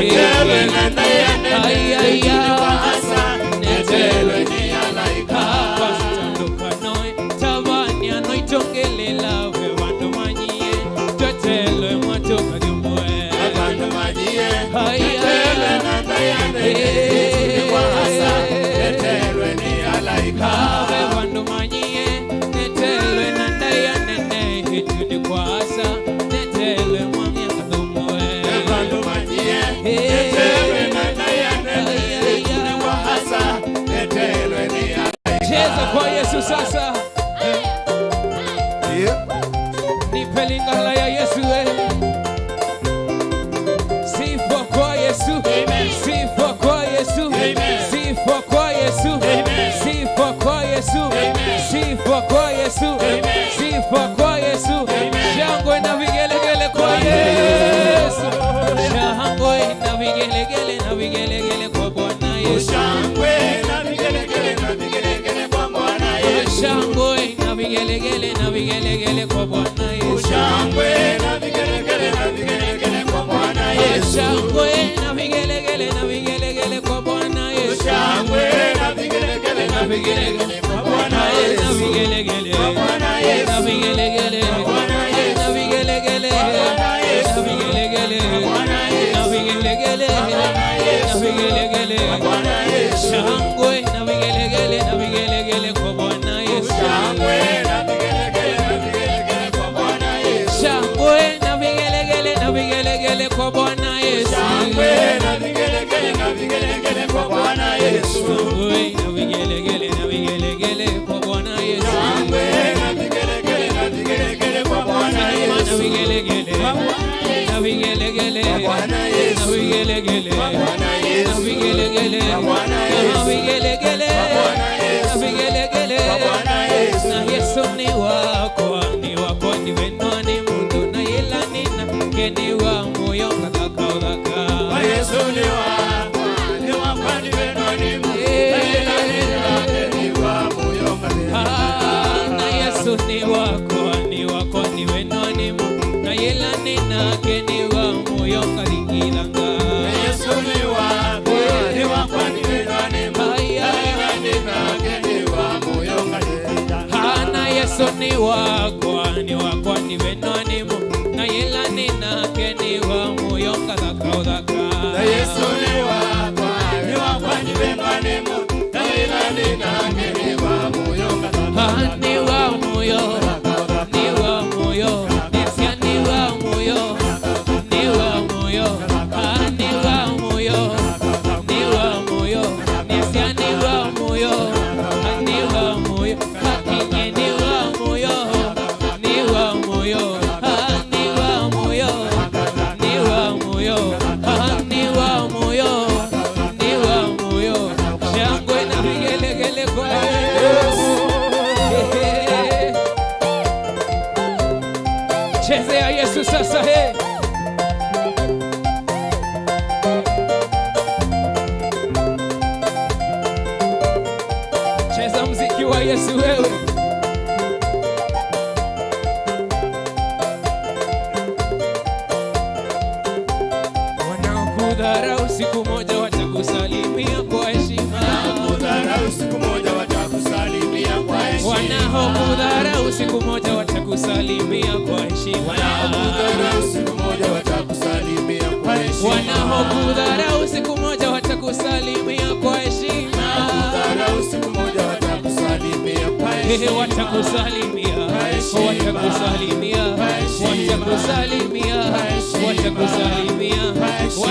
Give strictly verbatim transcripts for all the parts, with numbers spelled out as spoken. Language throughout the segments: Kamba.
Netelwe na ndaĩa nene, ai, ai, ai, Yesu nĩ wa Asa, netelwe nĩ alaĩka. Pastor, ndũkanoe, tavany'a no itũngĩlĩla, ve vandũ manyie, twetelwe mwatũka thyũmũe. Ve vandũ manyie, ai, ai, netelwe na ndaĩa nene, Yesu nĩ wa Asa, netelwe nĩ alaĩka. Ve vandũ manyie, netelwe na ndaĩa nene, ĩtu nĩ kwa Asa, netelwe mwamya kathũmũe. Ve vandũ manyie, netelwe na ndaĩa nene, ĩtu nĩ kwa Asa, netelwe nĩ alaĩka. Cheza kwa Yesu sasa. Yeah. Nipe Lingala ya Yesu, eh. Sifa kwa Yesu. Amen. Sifa kwa Yesu. Amen. Sifa kwa Yesu. Amen. Sifa kwa Yesu. Amen. Sifa kwa Yesu. Amen. Sifa kwa Yesu. Amen. Shangwe na vigelegele kwa Yesu. Shangwe na vigelegele na vigelegele kwa Bwana Yesu. Shangwe na vigelegele na vigelegele kwa Bwana Yesu. Shangwe na vigelegele na vigelegele kwa Bwana Yesu. Shangwe na vigelegele na vigelegele kwa Bwana Yesu. Shangwe na vigelegele na vigelegele kwa Bwana Yesu. Shangwe na vigelegele na vigelegele kwa Bwana Yesu. Na vigelegele. Kwa Bwana Yesu. Na vigelegele. Kwa Bwana Yesu. Na vigelegele. Kwa Bwana Yesu. Na vigelegele. Kwa Bwana Yesu. Na vigelegele. Kwa Bwana Yesu. Shangwe na vigelegele na vigelegele kwa Bwana Yesu. Shangwe na vigelegele na vigelegele kwa Bwana Yesu. Shangwe na vigelegele na vigelegele kwa Bwana Yesu. Shangwe na vigelegele na vigelegele kwa Bwana Yesu. Shangwe na vigelegele na vigelegele kwa Bwana Yesu. Shangwe na vigelegele na vigelegele kwa Bwana Yesu. Na vigelegele. Na vigelegele. Kwa Bwana Yesu. Na vigelegele. Kwa Bwana Yesu. Na vigelegele. Kwa Bwana Yesu. Na vigelegele. Kwa Bwana Yesu. Na vigelegele. Kwa Bwana Yesu. Na Yesu nĩ wakwa, nĩ wakwa, ndivenwa nĩ mũndũ, na yĩla nĩ nake nĩ wa mũyo, ngathaka ũthaka. Na Yesu nĩ wakwa, nĩ wakwa, ndivenwa nĩ mũndũ, na yĩla nĩ nake nĩ wa mũyo, ngathaka. Ah, na Yesu nĩ wakwa, nĩ wakwa, ndivenwa nĩ mũndũ, na yĩla nĩ nake nĩ wa mũyo, ngathingithanga. Na Yesu nĩ wakwa, nĩ wakwa, ndivenwa nĩ mũndũ, na yĩla nĩ nake nĩ wa mũyo, ngathingithanga. Ana Yesu nĩ wakwa, nĩ wakwa, ndivenwa nĩ mũndũ, na yĩla nĩ nake nĩ wa mũyo, ngathaka ũthaka. Na Yesu nĩ wakwa, nĩ wakwa, ndivenwa nĩ mũndũ, na yĩla nĩ nake nĩ wa mũyo, ngathaka. Ah, nĩ wa mũyo, nĩ wa mũyo, nĩsya nĩ wa mũyo, nĩ wa mũyo, ah, nĩ wa mũyo, nĩ wa mũyo, nĩsya nĩ wa mũyo, ah, nĩ wa mũyo. Akinye nĩ wa mũyo, nĩ wa mũyo, ah, nĩ wa mũyo, nĩ wa mũyo, ah, nĩ wa mũyo, nĩ wa mũyo. Shangwe na vigelegele kwa Yesu. Chezea Yesu sasa, he. Cheza mziki wa Yesu wewe. Wanaokudharau siku moja watakusalimia kwa heshima. Wanaokudharau siku moja watakusalimia kwa heshima. Wanaokudharau siku moja watakusalimia kwa heshima. Wanaokudharau siku moja watakusalimia kwa heshima. Wanaokudharau siku moja watakusalimia kwa heshima. Wanaokudharau siku moja watakusalimia kwa heshima. Ehe, watakusalimia. Kwa heshima. Watakusalimia. Kwa heshima. Watakusalimia. Kwa heshima. Watakusalimia. Kwa heshima.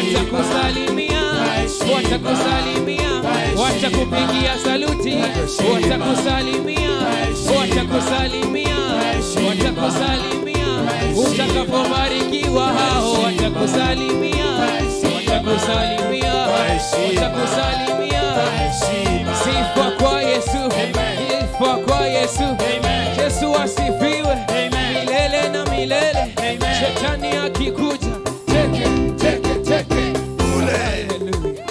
Watakusalimia. Kwa heshima. Watakupigia saluti. Kwa heshima. Watakusalimia. Kwa heshima. Watakusalimia. Kwa heshima. Watakusalimia. Utakapobarikiwa, hao watakusalimia, watakusalimia, watakusalimia. Sifa kwa Yesu, sifa kwa Yesu. Yesu asifiwe milele na milele. Shetani akikuja, teke, teke, teke. Hallelujah.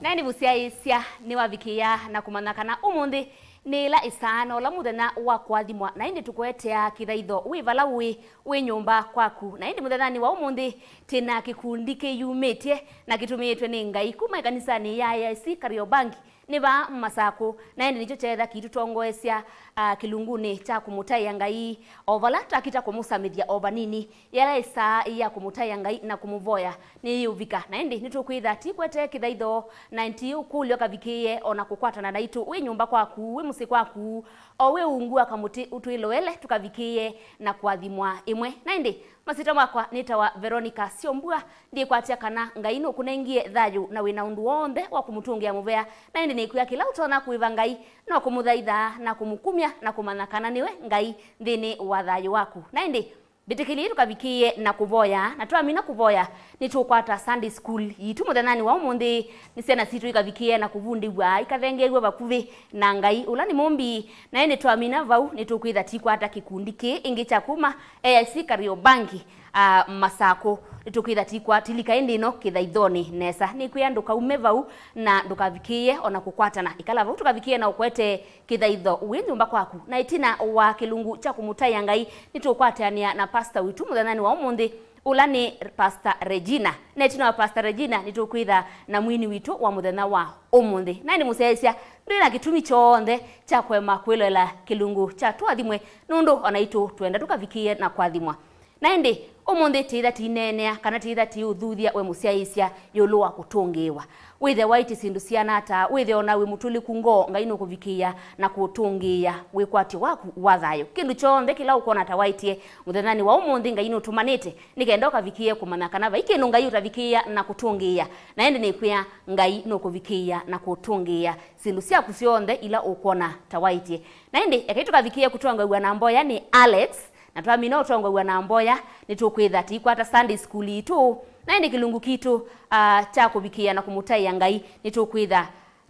Na ĩndĩ mũsyaĩĩsya nĩwavikĩĩa na kũmanya kana ũmũnthĩ nĩ ĩla ĩsaa na ũla mũthenya wa kũathimwa, na ĩndĩ tũkũetea kĩthaitho wĩ vala ũĩ, wĩ nyũmba kwaku. Na ĩndĩ mũthenyanĩ wa ũmũnthĩ, twĩ na kĩkundi kĩyumĩtye na kĩtũmĩĩtwe nĩ Ngai kuma ĩkanisanĩ ya A I C Kariobangi, nĩ vaa Masakũ, na ĩndĩ nĩkyo kyaetha kĩitũtongoesya, ah, kĩlungunĩ kya kũmũtaĩa Ngai, o vala twakita kũmũsamĩthya o vanini. Yĩla ĩsaa ya kũmũtaĩa Ngai na kũmũvoya nĩyĩũvika, na ĩndĩ nĩtũkwĩtha tũikwete kĩthaitho, na tũiũkũlya ũkavikĩĩe o na kũkwatana naitũ wĩ nyũmba kwaku, wĩ mũsyĩ kwaku, o wĩ ungu wa kamũtĩ ũtwĩloele tũkavikĩĩe na kũathimwa ĩmwe. Na ĩndĩ masyĩtwa makwa nĩtawa Veronica Syombua. Ndikwatya kana Ngai nũkũnengie thayũ na wĩ na ũndũ w'onthe wa kũmũtũngĩa mũvea, na ĩndĩ nĩkwĩa kĩla ũtonya kũĩva Ngai no kũmũthaitha na kũmũkumya na kũmanya kana nĩwe Ngai nthĩnĩ wa thayũ waku. Na ĩndĩ mbĩtĩkĩlye tũkavikĩĩe na kũvoya, na twamina kũvoya, nĩtũkwata Sunday school yitũ mũthenyanĩ wa ũmũnthĩ. Nĩ syana sitũ ikavikĩĩe na kũvundĩw'a, ikathengeew'a vakuvĩ na Ngai ũla nĩ mũmbi. Na ĩndĩ twamina vau, nĩtũkwĩtha tũikwata kĩkundi kĩĩ ĩngĩ kya kuma A I C Kariobangi, ah, Masakũ. Nĩtũkwĩtha tũikwa-, tũilika ĩndĩ ĩno kĩthaithonĩ nesa. Nĩkwĩa ndũkaume vau na ndũkavikĩĩe o na kũkwatana. Ĩkala vau tũkavikĩĩe na ũkwete kĩthaitho wĩ nyũmba kwaku. Na ĩtina wa kĩlungu kya kũmũtaĩa Ngai, nĩtũkwatanĩa na pastor witũ mũthenyanĩ wa ũmũnthĩ, ũla nĩ Pastor Regina. Na ĩtina wa Pastor Regina, nĩtũkwĩtha na mwini witũ wa mũthenya wa ũmũnthĩ. Na ĩndĩ mũsyaĩĩsya, ndwĩ na kĩtumi kyonthe kya kũema kwĩloela kĩlungu kya Tũathimwe, nũndũ o naitũ twenda tũkavikĩĩe na kũathimwa. Na ĩndĩ, ũmũnthĩ tĩitha tũineenea kana tĩitha tũiũthuthya we mũsyaĩĩsya ĩũlũ wa kũtũngĩĩwa. Wĩthe waĩtye syĩndũ siana ata, wĩthe o na wĩ mũtũlĩku ngoo, Ngai nũkũvikĩĩa na kũũtũngĩĩa wĩkwatyo waku wa thayũ. Kĩndũ kyonthe kĩla ũkwona ta waĩtye mũthenyanĩ wa ũmũnthĩ, Ngai nũtũmanĩte nĩ kenda ũkavikĩĩe kũmanya kana vai kĩndũ Ngai ũtavikĩĩa na kũtũngĩĩa. Na ĩndĩ nĩkwĩa Ngai nũkũvikĩĩa na kũtũngĩĩa syĩndũ syaku syonthe ila ũkwona ta waĩtye. Na ĩndĩ, ekai tũkavikĩĩe kũtongow'a na mboya nĩ Alex. Na twamina ũtongow'a na mboya, nĩtũkwĩtha tũikwata Sunday school yitũ, na ĩndĩ kĩlungu kitũ, ah, kya kũvikĩĩa na kũmũtaĩa Ngai nĩtũkwĩtha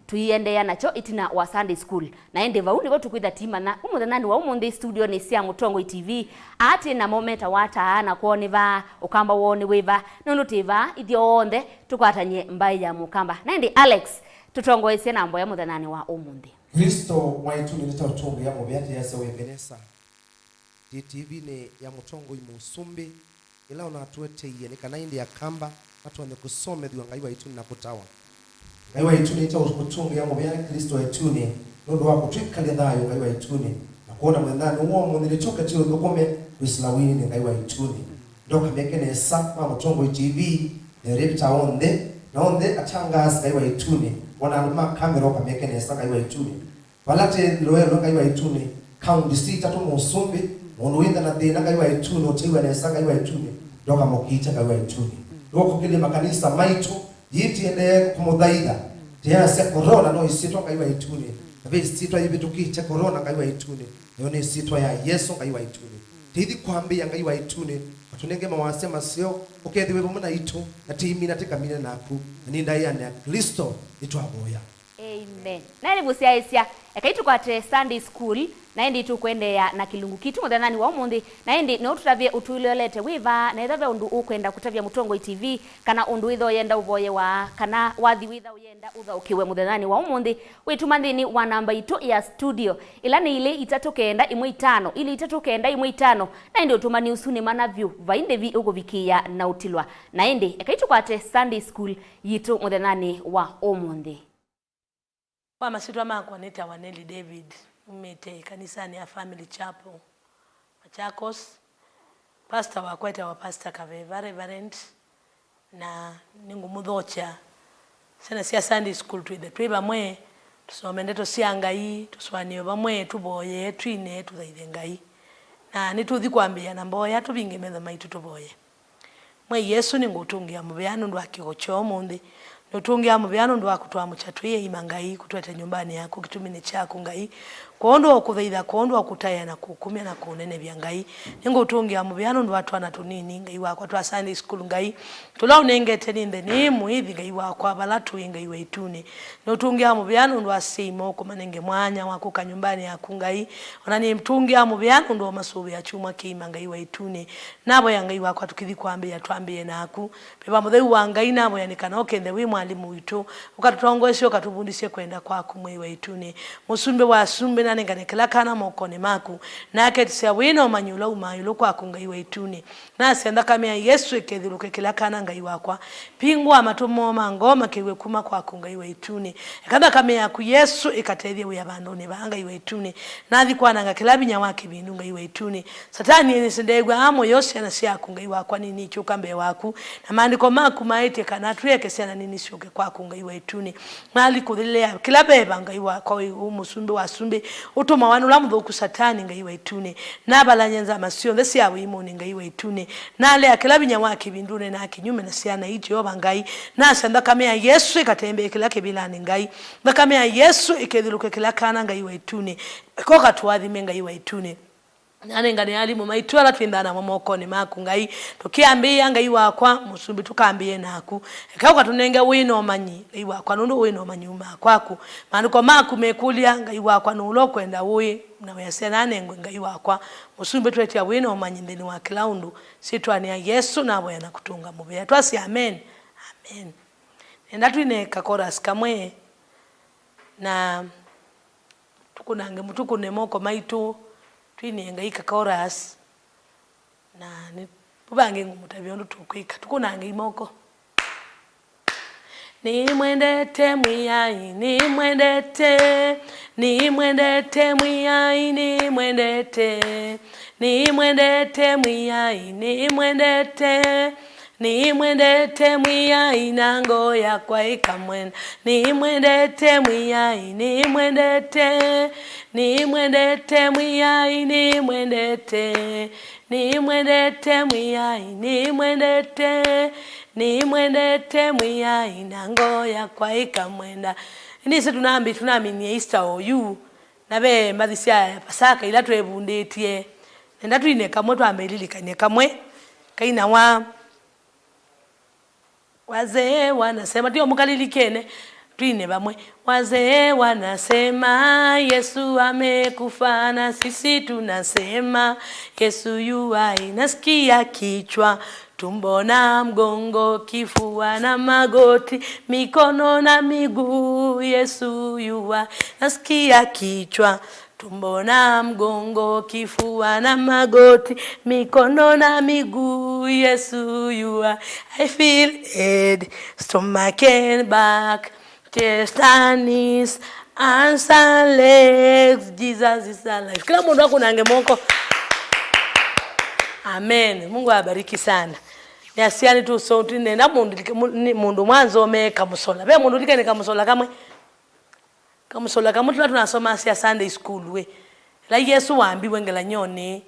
tũiendeea nakyo ĩtina wa Sunday school. Na ĩndĩ vau nĩvo tũkwĩtha tũimanya. Ũmũthenyanĩ wa ũmũnthĩ studionĩ sya Mũtongoi T V, aa twĩ namo metawa ata na kwoo nĩ va, ũkamba woo nĩ wĩva? Nũndũ twĩ vaa ithyonthe tũkwatany'e mbaĩ ya mũkamba. Na ĩndĩ Alex, tũtongoesye na mboya mũthenyanĩ wa ũmũnthĩ. Klĩsto wa ĩtunĩ nĩ ta ũtũngĩa mũvea, tĩasya wĩ Evenesa. Ndĩ T V-nĩ ya Mũtongoi Mũsumbĩ, ĩla ũnatũeteie nĩ kana ĩndĩ akamba matonye kũsomethw'a Ngai wa ĩtunĩ na kũtawa. Ngai wa ĩtunĩ nĩ ta ũtũngĩa mũvea, Klĩsto wa ĩtunĩ, nũndũ wa kũtwĩkalya thayũ, Ngai wa ĩtunĩ, na kwona mũthenyanĩ wa ũmũnthĩ nĩtũketye ũthũkũme kwĩsĩla wĩnĩ, Ngai wa ĩtunĩ. Ndoka meke nesa ma Mũtongoi T V, na director onthe, na onthe atangaasi, Ngai wa ĩtunĩ, ona andũ ma kamera, oka meke nesa, Ngai wa ĩtunĩ. Vala tĩ loelwa, Ngai wa ĩtunĩ, kaunti si itatũ, Mũsumbĩ, mũndũ wĩtha na thĩna, Ngai wa ĩtunĩ, ũteiwe nesa, Ngai wa ĩtunĩ, ndoka mũkĩte, Ngai wa ĩtunĩ. Ndũkũkĩlye makanisa maitũ, yĩtiendee kũmũthaitha. Tĩasya korona no ĩsyĩtwa, Ngai wa ĩtunĩ, na ve ĩsyĩtwa yĩvĩtũkĩte korona, Ngai wa ĩtunĩ, nayo nĩ ĩsyĩtwa ya Yesũ, Ngai wa ĩtunĩ. Tĩithi kwambĩĩa, Ngai wa ĩtunĩ, atũnenge mawasya maseo, ũkethĩwe vamwe naitũ, na tĩimina tĩkamine naku, na nĩ ndaĩanĩ ya Klĩsto nĩtwavoya. Amen. Na ĩndĩ mũsyaĩĩsya, ekai tũkwate Sunday school, na ĩndĩ tũkũendeea na kĩlungu kitũ mũthenyanĩ wa ũmũnthĩ. Na ĩndĩ no tũtavye ũtwĩloelete wĩ vaa, na ethĩwa ve ũndũ ũkwenda kũtavya Mũtongoi T V, kana ũndũ wĩtha ũyenda ũvoyewa, kana wathi wĩtha ũyenda ũthaũkĩwe mũthenyanĩ wa ũmũnthĩ, wĩtũma nthĩnĩ wa namba itũ ya studio, ĩla nĩ ilĩ itatũ kenda ĩmwe itano, ilĩ itatũ kenda ĩmwe itano, na ĩndĩ ũtũmani ũsu nĩ mana vyũ, vai ndĩvi ũkũvikĩĩa na ũtilwa. Na ĩndĩ, ekai tũkwate Sunday school yitũ mũthenyanĩ wa ũmũnthĩ. Kwa masyĩtwa makwa nĩtawa Nelly David, numĩte kanisanĩ ya Family Chapel, Machakos. Pastor wakwa etawa Pastor Kaveva, Reverend, na nĩngũmũthokya syana sya Sunday school twĩthe twĩ vamwe, tũsome ndeto sya Ngai, tũsũanĩe vamwe, tũvoye, twine, tũthaithe Ngai. Na nĩtũthi kwambĩĩa na mboya, tũvinge metho maitũ tũvoye. Mwĩai Yesũ, nĩngũtũngĩa mũvea nũndũ wa kĩko kya ũmũnthĩ. Nũtũngĩa mũvea nũndũ wa kũtwamũkya twĩ eima, Ngai, kũtwete nyũmbanĩ yaku kĩtuminĩ kyaku, Ngai, kwondũ wa kũthaitha, kwondũ wa kũtaĩa na kũkumya na kũnenevya, Ngai. Nĩngũtũngĩa mũvea nũndũ wa twana tũnini, Ngai wakwa, twa Sunday school, Ngai, tũla ũnengete nĩ nthĩ nĩ mũĩthi, Ngai wakwa, vala tũĩ, Ngai wa ĩtunĩ. Nũtũngĩa mũvea nũndũ wa asyai moo, kũmanenge mwanya wa kũka nyũmbanĩ yaku, Ngai. Ona nĩtũngĩa mũvea nũndũ wa masũvĩa kyumwa kĩima, Ngai wa ĩtunĩ. Navoya, Ngai wakwa, tũkĩthi kwambĩĩa, twambĩĩe naku. Veva mũtheu wa Ngai, navoya nĩ kana ũkenthe wĩ mwalimũ witũ, ũkatũtongoesye, ũkatũvundĩsye kwenda kwaku, Mwĩai wa ĩtunĩ. Mũsumbĩ wa asumbĩ, nanengane kĩla kana mokonĩ maku, na aketĩsya wĩ na ũmanyi ũla umaa ĩũlũ kwaku, Ngai wa ĩtunĩ. Nasya nthakame ya Yesũ ĩkethyũlũke kĩla kana, Ngai wakwa. Pingũa matũ moo ma ngoo makĩw'e kuma kwaku, Ngai wa ĩtunĩ. Eka nthakame yaku, Yesũ, ĩkatethye wĩa vandũnĩ vaa, Ngai wa ĩtunĩ. Nathi kwananga kĩla vinya wa kĩvindu, Ngai wa ĩtunĩ. Satani nĩsĩ ndeew'aa mũyo syana syaku, Ngai wakwa, nĩnĩkyũka mbee waku, na maandĩko maku maĩtye kana twĩeke syana nini syũke kwaku, Ngai wa ĩtunĩ. Nathi kũthilĩa kĩla veva, Ngai wakwa, wĩ ũ mũsumbĩ wa asumbĩ, ũtũmawa nĩ ũla mũthũku Satani, Ngai wa ĩtunĩ. Navalany'a nzama syonthe sya ũimũnĩ, Ngai wa ĩtunĩ. Nalea kĩla vinya wa kĩvindunĩ na kĩnyume na syana ii, Yeova Ngai. Nasya nthakame ya Yesũ ĩkatembee kĩla kĩvĩlanĩ, Ngai. Nthakame ya Yesũ ĩkethyũlũke kĩla kana, Ngai wa ĩtunĩ. Eka ũkatũathime, Ngai wa ĩtunĩ. Nanengane alimũ maitũ ala twĩnthaa namo mokonĩ maku, Ngai. Tũkĩambĩĩa, Ngai wakwa, mũsumbĩ, tũkambĩĩe naku. Eka ũkatũnenge ũĩ na ũmanyi, Ngai wakwa, nũndũ ũĩ na ũmanyi umaa kwaku. Maandĩko maku mekũlya, Ngai wakwa, nũũ ũla ũkwenda ũĩ, na wĩasya nanengwe, Ngai wakwa. Mũsumbĩ, twetya ũĩ na ũmanyi nthĩnĩ wa kĩla ũndũ. Syĩtwanĩ ya Yesũ navoya na kũtũnga mũvea. Twasya amen. Amen. Nenda twine ka chorus kamwe, na tũkũnange, tũkũne moko maitũ, twinĩe Ngai ka chorus, na nĩ, vangĩ ngũmũtavya ũndũ tũkwĩka. Tũkũnangei moko. Nĩmwendete Mwĩai, nĩmwendete, nĩmwendete Mwĩai, nĩmwendete, nĩmwendete Mwĩai, nĩmwendete, nĩmwendete Mwĩai na ngoo yakwa ĩkamwenda. Nĩmwendete Mwĩai, nĩmwendete, nĩmwendete Mwĩai, nĩmwendete, nĩmwendete Mwĩai, nĩmwendete, nĩmwendete Mwĩai na ngoo yakwa ĩkamwenda. Nĩsĩ tũnambi, tũnaminie Easter oyu, na ve mbathi sya Pasaka ila twevundĩtye. Nenda twine kamwe, twambe ĩlilikany'e kamwe kainawa. Wazee wanasema, ndio mũkalilikene, twine vamwe. Wazee wanasema, Yesu amekufa, na sisi tunasema, Yesu yu hai. Nasikia kichwa, tumbo na mgongo, kifua na magoti, mikono na miguu, Yesu yu hai. Nasikia kichwa, tumbo na mgongo, kifua na magoti, mikono na miguu, Yesu yu hai. I feel head, stomach and back, chest and knees, arms and legs, Jesus is alive. Kila mũndũ akũnange moko. Amen. Mungu awabariki sana. Nĩasya nĩtũso-, nĩnenda mũndũ, mũndũ mwanzomee kamũsola. Ve mũndũ likene kamũsola kamwe? Kamũsola kamwe tũla tũnasomaa sya Sunday school we. Ĩla Yesũ wambiwe ngelany'onĩ.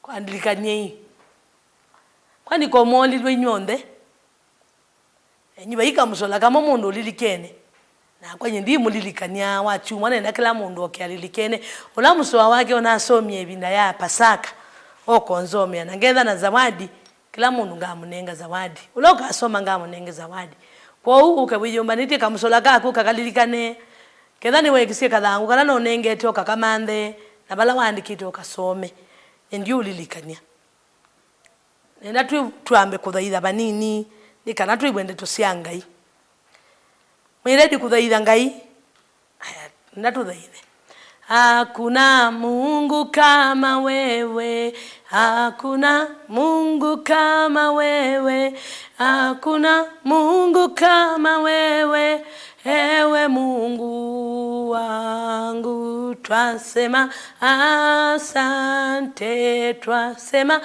Kwandilikany'ei. Kwani komwolilwe inyw'onthe? Enyu vai kamũsola kamwe mũndũ ũlilikene? Nakwa nyie ndimũlilikany'a wa kyumwa, nenda kĩla mũndũ oke alilikene. Ũla mũsoa wake ũnasomie ĩvinda ya Pasaka, okonzomea, na ngetha na zawadi. Kĩla mũndũ ngamũnenga zawadi. Ũla ũkasoma ngamũnenge zawadi. Kwoou ũke wĩyũmbanĩtye kamũsola kaku ũkakalilikane. Ketha nĩweekisye kathangũ kala nũnengete ũkakamanthe, na vala waandĩkĩte ũkasome. Nĩ ndiũlilikany'a. Nenda twĩ-, twambe kũthaitha vanini, nĩ kana twĩw'e ndeto sya Ngai. Mwĩ ready kũthaitha Ngai? Aya, nenda tũthaithe. Hakuna Mungu kama wewe, hakuna Mungu kama wewe, hakuna Mungu kama wewe, ewe Mungu wangu, twasema asante, twasema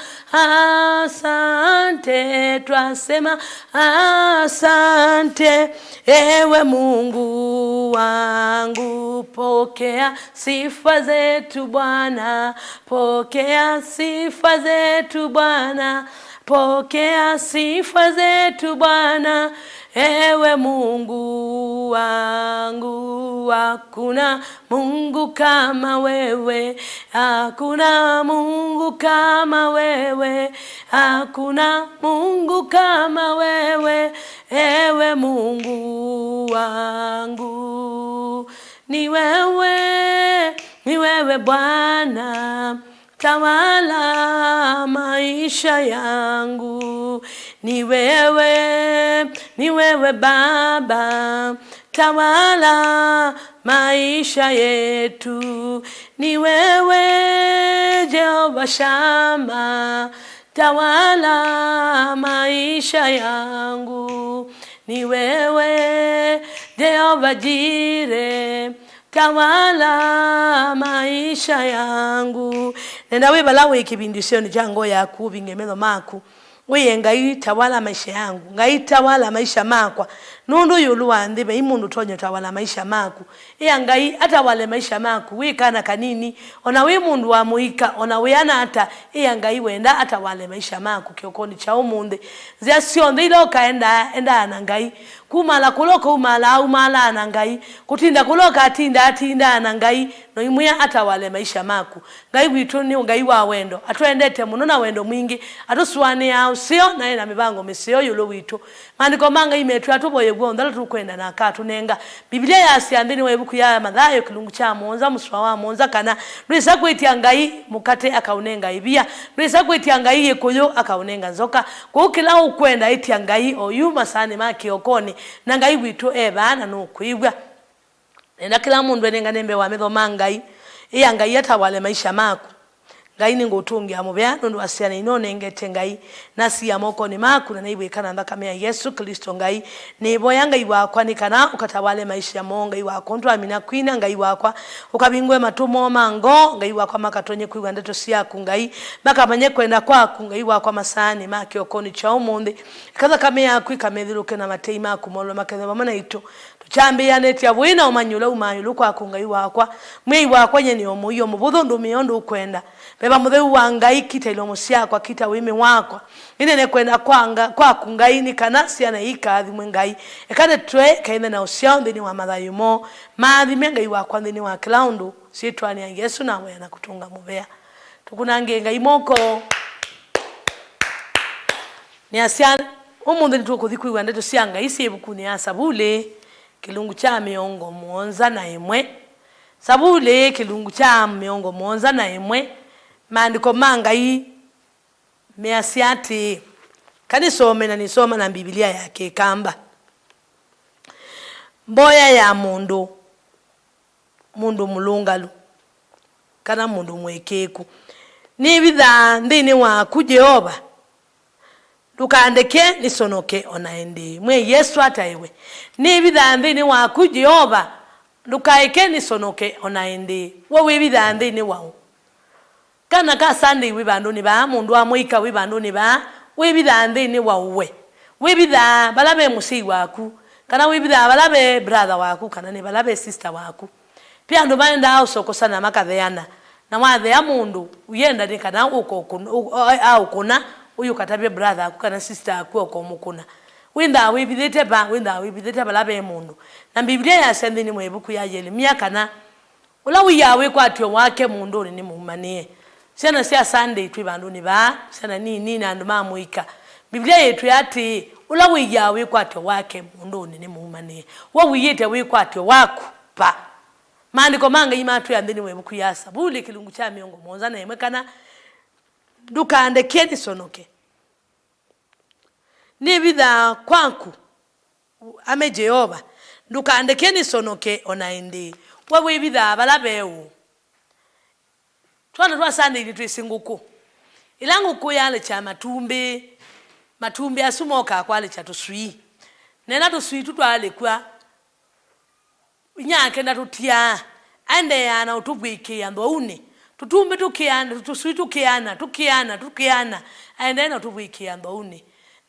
asante, twasema asante, ewe Mungu wangu, pokea sifa zetu Bwana, pokea sifa zetu Bwana, pokea sifa zetu Bwana, ewe Mungu wangu, hakuna Mungu kama wewe, hakuna Mungu kama wewe, hakuna Mungu kama wewe, ewe Mungu wangu. Ni wewe, ni wewe Bwana, Tawala maisha yangu, ni wewe, ni wewe Baba. Tawala maisha yetu, ni wewe Jehova Shama. Tawala maisha yangu, ni wewe Jehova Jire. Tawala maisha yangu. Nenda wĩ vala wĩ kĩvindisyonĩ kya ngoo yaku, ũvinge metho maku, wĩe, "Ngai, tawala maisha yangu. Ngai, tawala maisha makwa." Nũndũ ĩũlũ wa nthĩ, vai mũndũ ũtonya ũtawala maisha maku. Ĩa Ngai atawale maisha maku, wĩ kana kanini, ona wĩ mũndũ wa mũika, ona wĩ ana ata, ĩa Ngai wenda atawale maisha maku kĩokonĩ kya ũmũnthĩ. Nzĩa syonthe ila ũkaendaa, endaa na Ngai. Kumala kũla ũkaumaalaa, umaalaa na Ngai. Kũtinda kũla ũkatinda, atindaa na Ngai. Noimwĩa atawale maisha maku. Ngai witũ nĩ Ngai wa wendo. Atwendete mũno na wendo mwingĩ. Atũsũanĩaa ũseo na ena mĩvango mĩseo ĩũlũ witũ. Maandĩko ma Ngai metwĩa tũvoye w'onthe ũla tũkwenda na akatũnenga. Mbivilia yasya nthĩnĩ wa ĩvuku ya Mathayo kĩlungu kya mũonza mũsoa wa mũonza kana, "Ndwĩsa kwĩtya Ngai mũkate akaũnenga ĩvia, ndwĩsa kwĩtya Ngai ĩkũyũ akaũnenga nzoka. Kwoou kĩla ũkwenda ĩtya Ngai o yu masaanĩ ma kĩokonĩ, na Ngai witũ e vaa na nũkwĩw'a." Nenda kĩla mũndũ enengane mbee wa metho ma Ngai. Ĩa Ngai atawale maisha maku. Ngai, nĩngũtũngĩa mũvea nũndũ wa syana ino ũnengete, Ngai. Nasia mokonĩ maku na naivwĩka na nthakame ya Yesũ Klĩsto, Ngai. Nĩvoya, Ngai wakwa, nĩ kana ũkatawale maisha moo, Ngai wakwa, ũndũ amina kwina, Ngai wakwa. Ũkavingũe matũ moo ma ngoo, Ngai wakwa, makatonye kwĩw'a ndeto syaku, Ngai. Makamanye kwenda kwaku, Ngai wakwa, masaanĩ ma kĩokonĩ kya ũmũnthĩ. Eka nthakame yaku ĩkamethyũlũke na matei maku molwe makethwe vamwe naitũ. Tũkyambĩĩanĩtya wĩ na ũmanyi ũla umaa ĩũlũ kwaku, Ngai wakwa. Mwĩai wakwa, nyie nĩ o mũio mũvũthũ, ndũmĩa ũndũ ũkwenda. Veva mũtheu wa Ngai, kita ilomo syakwa, kita ũĩmĩ wakwa. Nĩnene kwenda kwa Nga-, kwaku, Ngai, nĩ kana syana ii ikaathimwe, Ngai. Eka nĩtwe kaithe na ũsyao nthĩnĩ wa mathayũ moo. Maathime, Ngai wakwa, nthĩnĩ wa kĩla ũndũ. Syĩtwanĩ ya Yesũ naweana kũtũnga mũvea. Tũkunangĩe Ngai moko. Nĩasya, ũmũnthĩ nĩtũkũthi kwĩw'a ndeto sya Ngai syĩ ĩvukunĩ ya Savulĩ, kĩlungu kya mĩongo mũonza na ĩmwe. Savulĩ, kĩlungu kya mĩongo mũonza na ĩmwe, maandĩko ma Ngai measya atĩĩ, ka nĩsome na nĩsoma na Mbivilia ya Kĩkamba. Mboya ya mũndũ mũndũ mũlũngalu, kana mũndũ mũĩkĩĩku. Nĩvithaa nthĩnĩ waku, Yeova, ndũkandeke nĩsonoke o na ĩndĩĩ. Mwĩai Yesũ ataĩwe. Nĩvithaa nthĩnĩ waku, Yeova, ndũkaeke nĩsonoke o na ĩndĩĩ. We wĩvithaa nthĩnĩ waũ? Kana ka Sunday wĩ vandũnĩ vaa, mũndũ wa mũika wĩ vandũnĩ vaa, wĩvithaa nthĩnĩ wa ũwe? Wĩvithaa vala ve mũsyai waku, kana wĩvithaa vala ve brother waku, kana nĩ vala ve sister waku? Ve andũ maendaa ũsokosana makatheana, na wathea mũndũ, ũyenda nĩ kana ũko ũkũn-, ũ-, a-, aũkũna, ũyũ ũkatavya brother aku kana sister aku okomũkũna. Wĩnthaa wĩvithĩte va? Wĩnthaa wĩvithĩte vala ve mũndũ. Na Mbivilia yasya nthĩnĩ mwa ĩvuku ya Yelemia kana, "Ũla wĩaa wĩkwatyo wake mũndũnĩ nĩ mũumanĩe." Syana sya Sunday twĩ vandũnĩ vaa, syana nini na andũ ma mũika. Mbivilia yĩtwĩa atĩĩ, "Ũla wĩaa wĩkwatyo wake mũndũnĩ nĩ mũumanĩe." We wĩĩte wĩkwatyo waku va? Maandĩko ma Ngai matwĩa nthĩnĩ wa ĩvuku ya Savulĩ kĩlungu kya mĩongo mũonza na ĩmwe kana, "Ndũkandeke nĩsonoke." Nĩvithaa kwaku, ame Yeova, ndũkandeke nĩsonoke o na ĩndĩĩ. We wĩvithaa vala ve ũũ? Twana twa Sunday nĩtwĩsĩ ngũkũ. Ĩla ngũkũ yalekya matumbĩ, matumbĩ asu mokaa kwalekya tũswii. Na ĩla tũswii tũ twalekw'a, inyake ndatũtiaa, aendeeaa na ũtũvw'ĩkĩĩa nthwaunĩ. Tũtumbĩ tũkĩana, tũswii tũkĩana, tũkĩana, tũkĩana, aendee na ũtũvw'ĩkĩĩa nthwaunĩ.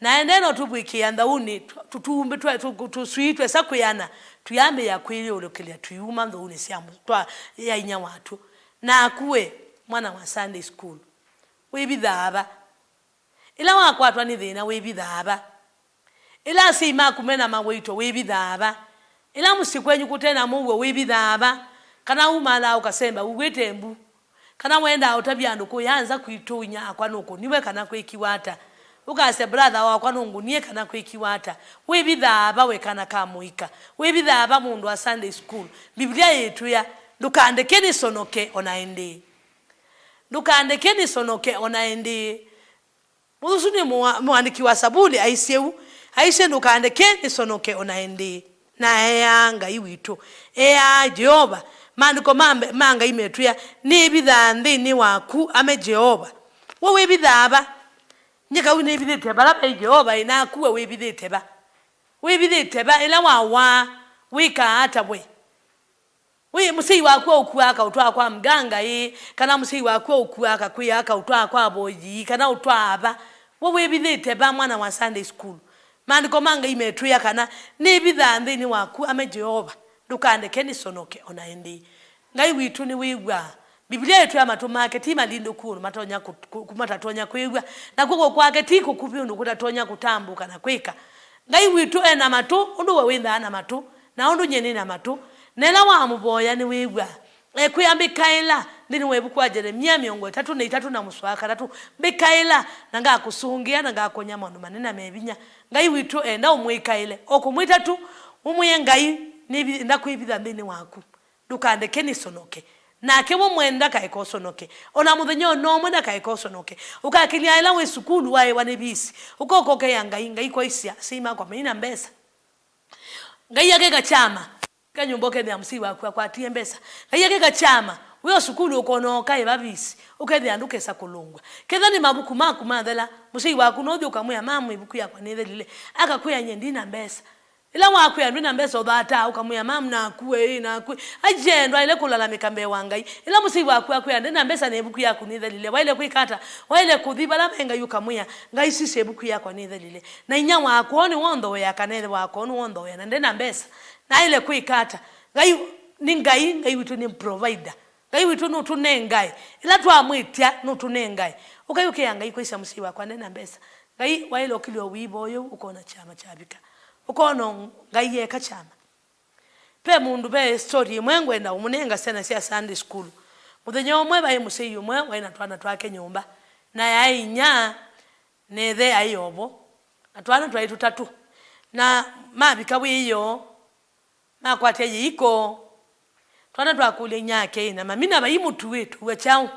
Na aendee na ũtũvw'ĩkĩĩa nthaunĩ, tũ-, tũtumbĩ twe-, tũ-, tũswii twesa kwĩana, tũyambĩĩa kwĩyũlũkĩlya tũiuma nthaunĩ sya mũ-, twa, ya inya watw'o. Naku we, mwana wa Sunday school, wĩvithaa va? Ĩla wakwatwa nĩ thĩna, wĩvithaa va? Ĩla asyai maku me na mawĩto, wĩvithaa va? Ĩla mũsyĩ kwenyu kũte na mũuo, wĩvithaa va? Kana umaalaa ũkasemba uw'ĩte mbu? Kana wendaa ũtavya andũ kũya nza kwitũ, inyakwa nũkũniwe kana kwĩkiwa ata? Ũkasya, "Brother wakwa nũngũnie kana kwĩkiwa ata?" Wĩvithaa va we kana ka mũika? Wĩvithaa va mũndũ wa Sunday school? Mbivilia yĩtwĩa, "Ndũkandeke nĩsonoke o na ĩndĩĩ." Ndũkandeke nĩsonoke o na ĩndĩĩ. Mũsu nĩ mũa-, mũandĩki wa Savuli aisye ũu, aisye, "Ndũkandeke nĩsonoke o na ĩndĩĩ." Na eaa Ngai witũ, eaa Yeova. Maandĩko ma mbe-, ma Ngai metwĩa, "Nĩvithaa nthĩnĩ waku, ame Yeova." We wĩvithaa va? Nyie kau nĩvithĩte vala vai Yeova ĩ, naku we wĩvithĩte va? Wĩvithĩte va? Ĩla wawaa, wĩkaa ata we? Wĩ mũsyai waku aũkuaa akaũtwaa kwa mganga ĩ, kana mũsyai waku aũkuaa akakwĩa akaũtwaa kwa avoyii, kana ũtwaa va? We wĩvithĩte va, mwana wa Sunday school? Maandĩko ma Ngai metwĩa kana, "Nĩvithaa nthĩnĩ waku, ame Yeova, ndũkandeke nĩsonoke o na ĩndĩĩ." Ngai witũ nĩwĩw'aa. Mbivilia ĩtwĩa matũ make ti malindũku ũndũ matonya kũ-, kũ-, kũ-, matatonya kwĩw'a, nakw'o kw'oko kwake ti kũkuvĩ ũndũ kũtatonya kũtambũka na kwĩka. Ngai witũ e na matũ ũndũ we wĩthaa na matũ, na ũndũ nyie nĩ na matũ, na ĩla wamũvoya nĩwĩw'aa. Ekwĩa, "Mbĩkaĩla," nthĩnĩ wa ĩvuku wa Yelemia mĩongo ĩtatũ na itatũ na mũsoa wa katatũ, "Mbĩkaĩla, na ngakũsũngĩa, na ngakwony'a maũndũ manene na me vinya." Ngai witũ enda ũmwĩkaĩle. O kũmwĩta tu, ũmwĩe, "Ngai, nĩvi-, ndakwĩvitha nthĩnĩ waku. Ndũkandeke nĩsonoke." Nake we mwene ndakaeka ũsonoke. O na mũthenya o na ũmwe ndakaeka ũsonoke. Ũkakĩlya ĩla wĩ sukulu waĩwa nĩ visi. Ũkoka ũkeĩa Ngai, "Ngai, kwaisya asyai makwa maina mbesa." Ngai akeka kyama. Ka nyũmba ũkethĩa mũsyai waku akwatie mbesa. Ngai akeka kyama. Wĩ o sukulu ũkona ũkaĩva visi. Ũkethĩa ndũkesa kũlũngw'a. Ketha nĩ mavuku maku mathela, mũsyai waku no ũthi ũkamwĩa, "Mamu, ĩvuku yakwa nĩthelile." Akakwĩa, "Nyie ndina mbesa." Ĩla wakwĩa ndwĩ na mbesa ũthataa, ũkamwĩa, "Mamu, naku ĩ, naku ĩ." Aje, ndwaĩle kũlalamĩka mbee wa Ngai. Ĩla mũsyai waku akwĩa, "Ndĩ na mbesa na ĩvuku yaku nĩthelile," waĩle kwĩka ata? Waĩle kũthi vala ve Ngai ũkamwĩa, "Ngai, sisya ĩvuku yakwa nĩthelile." Na inyia wakwa nĩwe ũnthoea, kana ĩthe wakwa nĩwe ũnthoea, na ndĩ na mbesa. Naĩle kwĩka ata? Ngai nĩ Ngai, Ngai witũ nĩ provider. Ngai witũ nũtũnengae. Ĩla twamwĩtya, nũtũnengae. Ũkai ũkĩa Ngai, "Kwaisya mũsyai wakwa ndĩ na mbesa." Ngai waĩle ũkĩlya ũivo ũyũ, ũkona kyama kyavika. Ũkona Ngai eka kyama. Ve mũndũ, ve story ĩmwe ngwenda ũmũnenga syana sya Sunday school. Mũthenya ũmwe vaĩ mũsyai ũmwe waĩ na twana twake nyũmba. Na yaĩ inyia, na ĩthe aĩ ovo. Na twana twaĩ tũtatũ. Na mavika wĩoo, makwatya yĩiko. Twana twakũlya inyia ake, "Ĩ, na mami na vai mũtuĩ, tũw'a kyaũ?"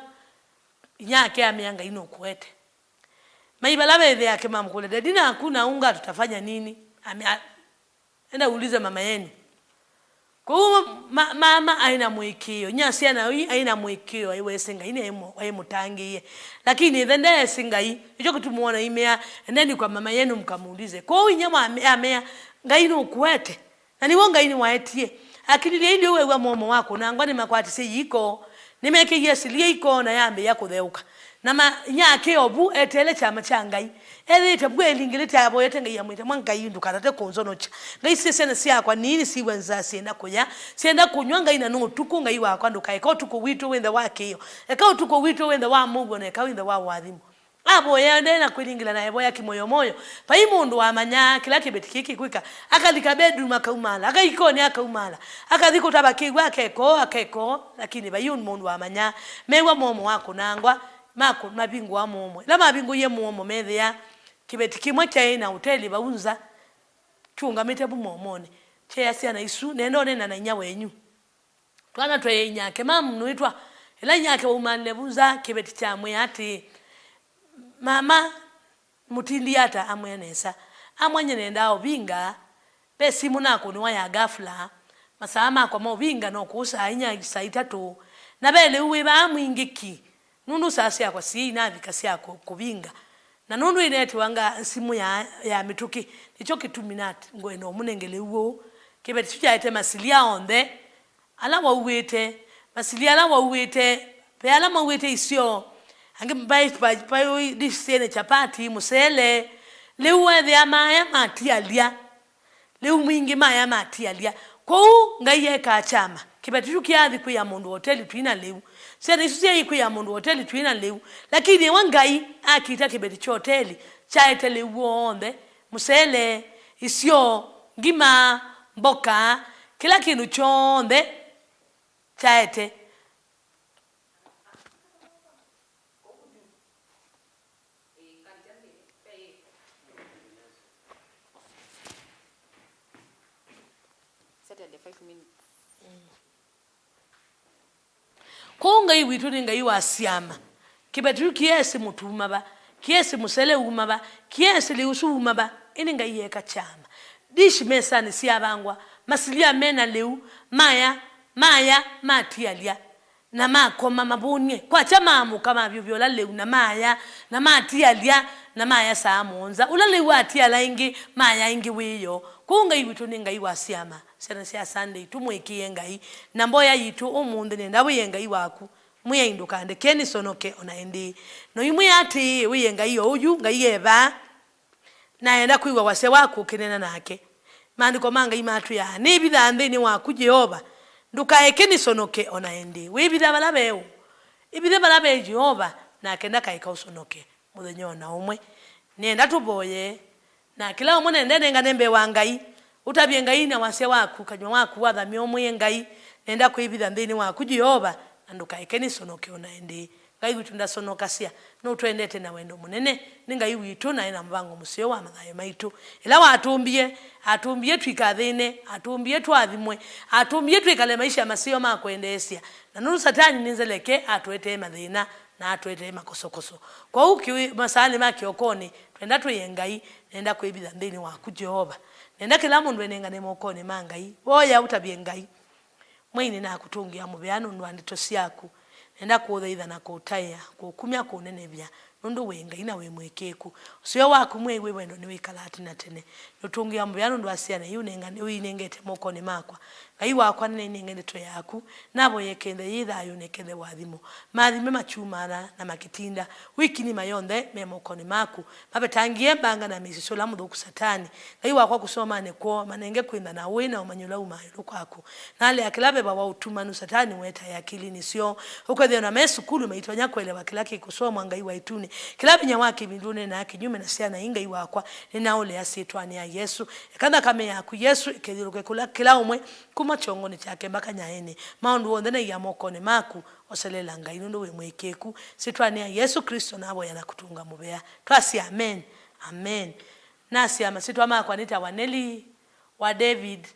Inyia ake amea, "Ngai nũkũete." Mai vala ve ĩthe ake mamũkũlya, "Daddy, naku na unga tutafanya nini?" Amea, "Enda uulize mama yenu." Kwoou ma-, mama aĩ na mũĩkĩĩo, inyia syana ii aĩ na mũĩkĩĩo, aiwesĩ Ngai nĩ aimũ-, aimũtangĩĩe. Lakini ĩthe ndeesĩ Ngai, nĩkyo kĩtumi wona imea, "Endeni kwa mama yenu mkamuulize." Kwoou inyia wa-, amea, "Ngai nũkũete." Na nĩw'o Ngai nĩwaetie. Akililye ĩndĩ ũwew'a mũomo wa kũnangwa nĩmakwatisye yĩiko, nĩmekĩie silia ĩiko na yambĩĩa kũtheũka. Na ma-, inyia ake o vu eteele kyama kya Ngai. Ethĩĩte vu elingĩlĩte avoyete Ngai amwĩte, "Mwa Ngai, ndũkatate kũnzonokya. Ngai, sisya syana syakwa nini siw'a nzaa syenda kũya, syenda kũnyw'a, Ngai, na nĩ ũtukũ, Ngai wakwa, ndũkaeka ũtukũ witũ wĩnthe wa kĩĩo. Eka ũtukũ witũ wĩnthe wa mũuo, na eka wĩnthe wa ũathimo." Avoya ndee na kwĩlingĩla na evoya kĩmoyomoyo. Vai mũndũ wamanyaa kĩla kĩveti kĩĩ kĩkwĩka. Akalika bedroom akaumala, akaikoni akaumala, akathi kũtava kĩw'ũ akekoo, akekoo, lakini vai mũndũ wamanyaa. Mew'a mũomo wa kũnangwa, makũ-, mavingũa mũomo. Ĩla mavingũie mũomo, methĩa kĩveti kĩmwe kyaĩ na ũteli vau nza, kyũngamĩte vu mũomonĩ. Kyeea syana isu, "Nenda ũneena na inyia wenyu." Twana tweeie inyake, "Mamu, nũĩtwa." Ĩla inyake waumanile vu nza, kĩveti kyamwĩa atĩĩ, "Mama, mũtindie ata?" Amwĩa, "Nesa." Amwĩa, "Nyie nendaa ũvinga. Ve simũ nakũnĩwa ya ghafla. Masaa makwa ma ũvinga no kũu saa inya, saa itatũ. Na ve lĩu wĩ vaa mwingĩ ki, nũndũ saa syakwa syĩi navika sya kũ-, kũvinga. Na nũndũ ĩneetiwa nga simũ ya, ya mĩtũkĩ, nĩkyo kĩtumi nat-, ngwenda ũmũnenge lĩu ũũ." Kĩveti kyu kyaete masilia onthe ala wauĩte, masilia ala wauĩte, ve ala mauĩte isyo, angĩ vai, vai, vai dish syene chapati, mũsele. Lĩu weethĩa maya matialya. Lĩu mwingĩ maya matialya. Kwoou Ngai ekaa kyama. Kĩveti kyu kĩathi kwĩa mũndũ wa ũteli twĩ na lĩu. Syana isu syai kwĩa mũndũ wa ũteli twĩ na lĩu. Lakini ĩwe Ngai akita kĩveti kya ũteli, kyaete lĩu w'onthe, mũsele, isyo, ngima, mboka, kĩla kĩndũ kyonthe kyaete. Saturday, five minutes. Kwoou Ngai witũ nĩ Ngai wa syama. Kĩveti kĩu kĩesĩ mũtu uma va, kĩesĩ mũsele uma va, kĩesĩ lĩu ũsu uma va, ĩndĩ Ngai eka kyama. Dish mesanĩ syavangwa, masilya mena lĩu, maya, maya, matialya, na makoma mavũnie. Kwakya maamũka mavyũvya ũla lĩu, na maya, na matialya, na maya saa mũonza. Ũla lĩu atiala ĩngĩ, maya ĩngĩ wĩoo. Kwoou Ngai witũ nĩ Ngai wa syama. Syana sya Sunday, tũmũĩkĩĩe Ngai. Na mboya yitũ ũmũnthĩ, nenda wĩe Ngai waku. Mwĩai, ndũkandeke nĩsonoke o na ĩndĩĩ. No imwĩa atĩĩ, wĩe Ngai o ũyu, Ngai e vaa, na enda kwĩw'a wasya waku ũkĩneena nake. Maandĩko ma Ngai matwĩaa, nĩvithaa nthĩnĩ waku, Yeova, ndũkaeke nĩsonoke o na ĩndĩĩ. Wĩvitha vala veũ. Ĩvithe vala ve Yeova, nake ndakaeka ũsonoke mũthenya o na ũmwe. Nĩenda tũvoye. Na kĩla ũmwe nenda enengane mbee wa Ngai. Ũtavye Ngai na wasya waku, kanyw'a waku wathamya, ũmwĩe, Ngai, nenda kwĩvitha nthĩnĩ waku, Yeova, na ndũkaeke nĩsonoke o na ĩndĩĩ. Ngai witũ ndasonokasya, nũtwendete na wendo mũnene. Nĩ Ngai witũ na ena mũvango mũseo wa mathayũ maitũ. Ĩla watũmbie, atũmbie twikathĩne, atũmbie twathimwe, atũmbie twĩkale maisha maseo ma kwendeesya. Na nũndũ Satani nĩ nzeleke, atũetee mathĩna na atũetee makosokoso. Kwoou kĩwĩ-, masaanĩ ma kĩokonĩ, twenda twĩe Ngai, nenda kwĩvitha nthĩnĩ waku, Yeova. Nenda kĩla mũndũ enengane mokonĩ ma Ngai. Voya ũtavye Ngai. Mwĩai, nĩnakũtũngĩa mũvea nũndũ wa ndeto syaku. Nenda kũũthaitha na kũũtaĩa, kũũkumya, kũũnenevya, nũndũ wĩ Ngai na wĩ mũĩkĩĩku. Ũseo waku, Mwĩai, wĩ wendo nĩwĩkalaa tene na tene. Nũtũngĩa mũvea nũndũ wa syana ii ũnenga-, ũinengete mokonĩ makwa. Ngai wakwa, nĩnainenge ndeto yaku, navoye ĩkenthe yĩ thayũ na ĩkenthe ũathimo. Maathime makyumana na makĩtinda, wĩkĩnima yonthe me mokonĩ maku. Mavetangie mbanga na mĩsisyo ĩla mũthũku Satani. Ngai wakwa, kũsomanĩ kwoo, manenge kwĩntha na ũĩ na ũmanyi ũla umaa ĩũlũ kwaku. Na alea kĩla veva wa ũtumanu Satani wetae akilinĩ syoo. Ũkethĩa ona me sukulu maitonya kũelewa kĩla kĩkũsomwa Ngai wa ĩtunĩ. Kĩla vinya wa kĩvindu ũneenaa kĩnyume na syana ii, Ngai wakwa, nĩnaũlea syĩtwanĩ ya Yesũ. Eka nthakame yaku, Yesũ, ĩkĩthyũlũke kũla kĩla ũmwe, kuma kyongonĩ kyake mbaka nyaĩnĩ. Maũndũ onthe naiya mokonĩ maku, oselela Ngai nũndũ wĩ mũĩkĩĩku. Syĩtwanĩ ya Yesũ Kristo navoya na kũtũnga mũvea. Twasya amen. Amen. Nasya masyĩtwa makwa nĩtawa Nelly wa David,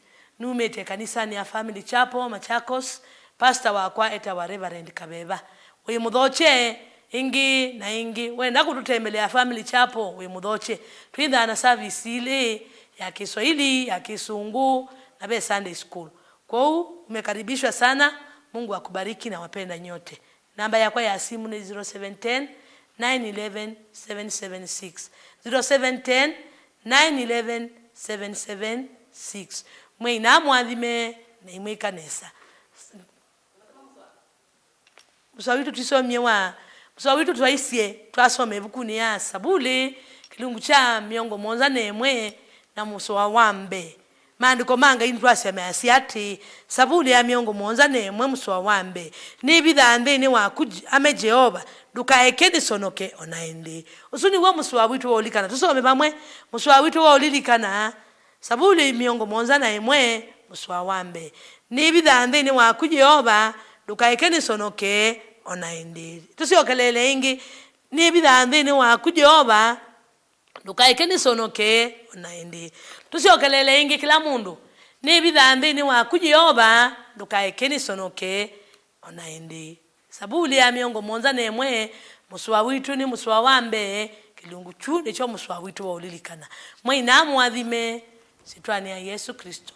numĩte kanisanĩ ya Family Chapel, Machakos. Pastor wakwa etawa Reverend Kaveva. Wĩ mũthokye ĩngĩ na ĩngĩ. Wenda kũtũtembelea Family Chapel, wĩ mũthokye. Twĩthaa na service ilĩ, ya Kiswahili, ya Kĩsũngũ, na ve Sunday school. Kwoou, umekaribishwa sana. Mungu akubariki na wapenda nyote. Namba yakwa ya simu nĩ zero seven ten, nine eleven, seven seven six. Zero seven ten, nine eleven, seven seven six. Mwĩai namũathime na imwĩka nesa. Mũsoa witũ tũisomie wa, mũsoa witũ twaisye, twasoma ĩvukunĩ ya Savuli, kĩlungu kya mĩongo mũonza na ĩmwe na mũsoa wa mbee. Maandĩko ma Ngai nĩtwasya measya atĩĩ, Savuli ya mĩongo mũonza na ĩmwe mũsoa wa mbee, nĩvithaa nthĩnĩ waku, J-, ame Yeova, ndũkaeke nĩsonoke o na ĩndĩĩ. Ũsu nĩw'o mũsoa witũ wa ũlilikana. Tũsome vamwe mũsoa witũ wa ũlilikana, Savuli mĩongo mũonza na ĩmwe mũsoa wa mbee, nĩvithaa nthĩnĩ waku, Yeova, ndũkaeke nĩsonoke o na ĩndĩĩ. Tũsyokeleele ĩngĩ, nĩvithaa nthĩnĩ waku, Yeova, ndũkaeke nĩsonoke o na ĩndĩĩ. Tũsyokeleele ĩngĩ kĩla mũndũ, nĩvithaa nthĩnĩ waku, Yeova, ndũkaeke nĩsonoke o na ĩndĩĩ. Savuli ya mĩongo mũonza na ĩmwe, mũsoa witũ nĩ mũsoa wa mbee, kĩlungu kyu nĩkyo mũsoa witũ wa ũlilikana. Mwĩai namũathime, syĩtwanĩ ya Yesũ Kristo.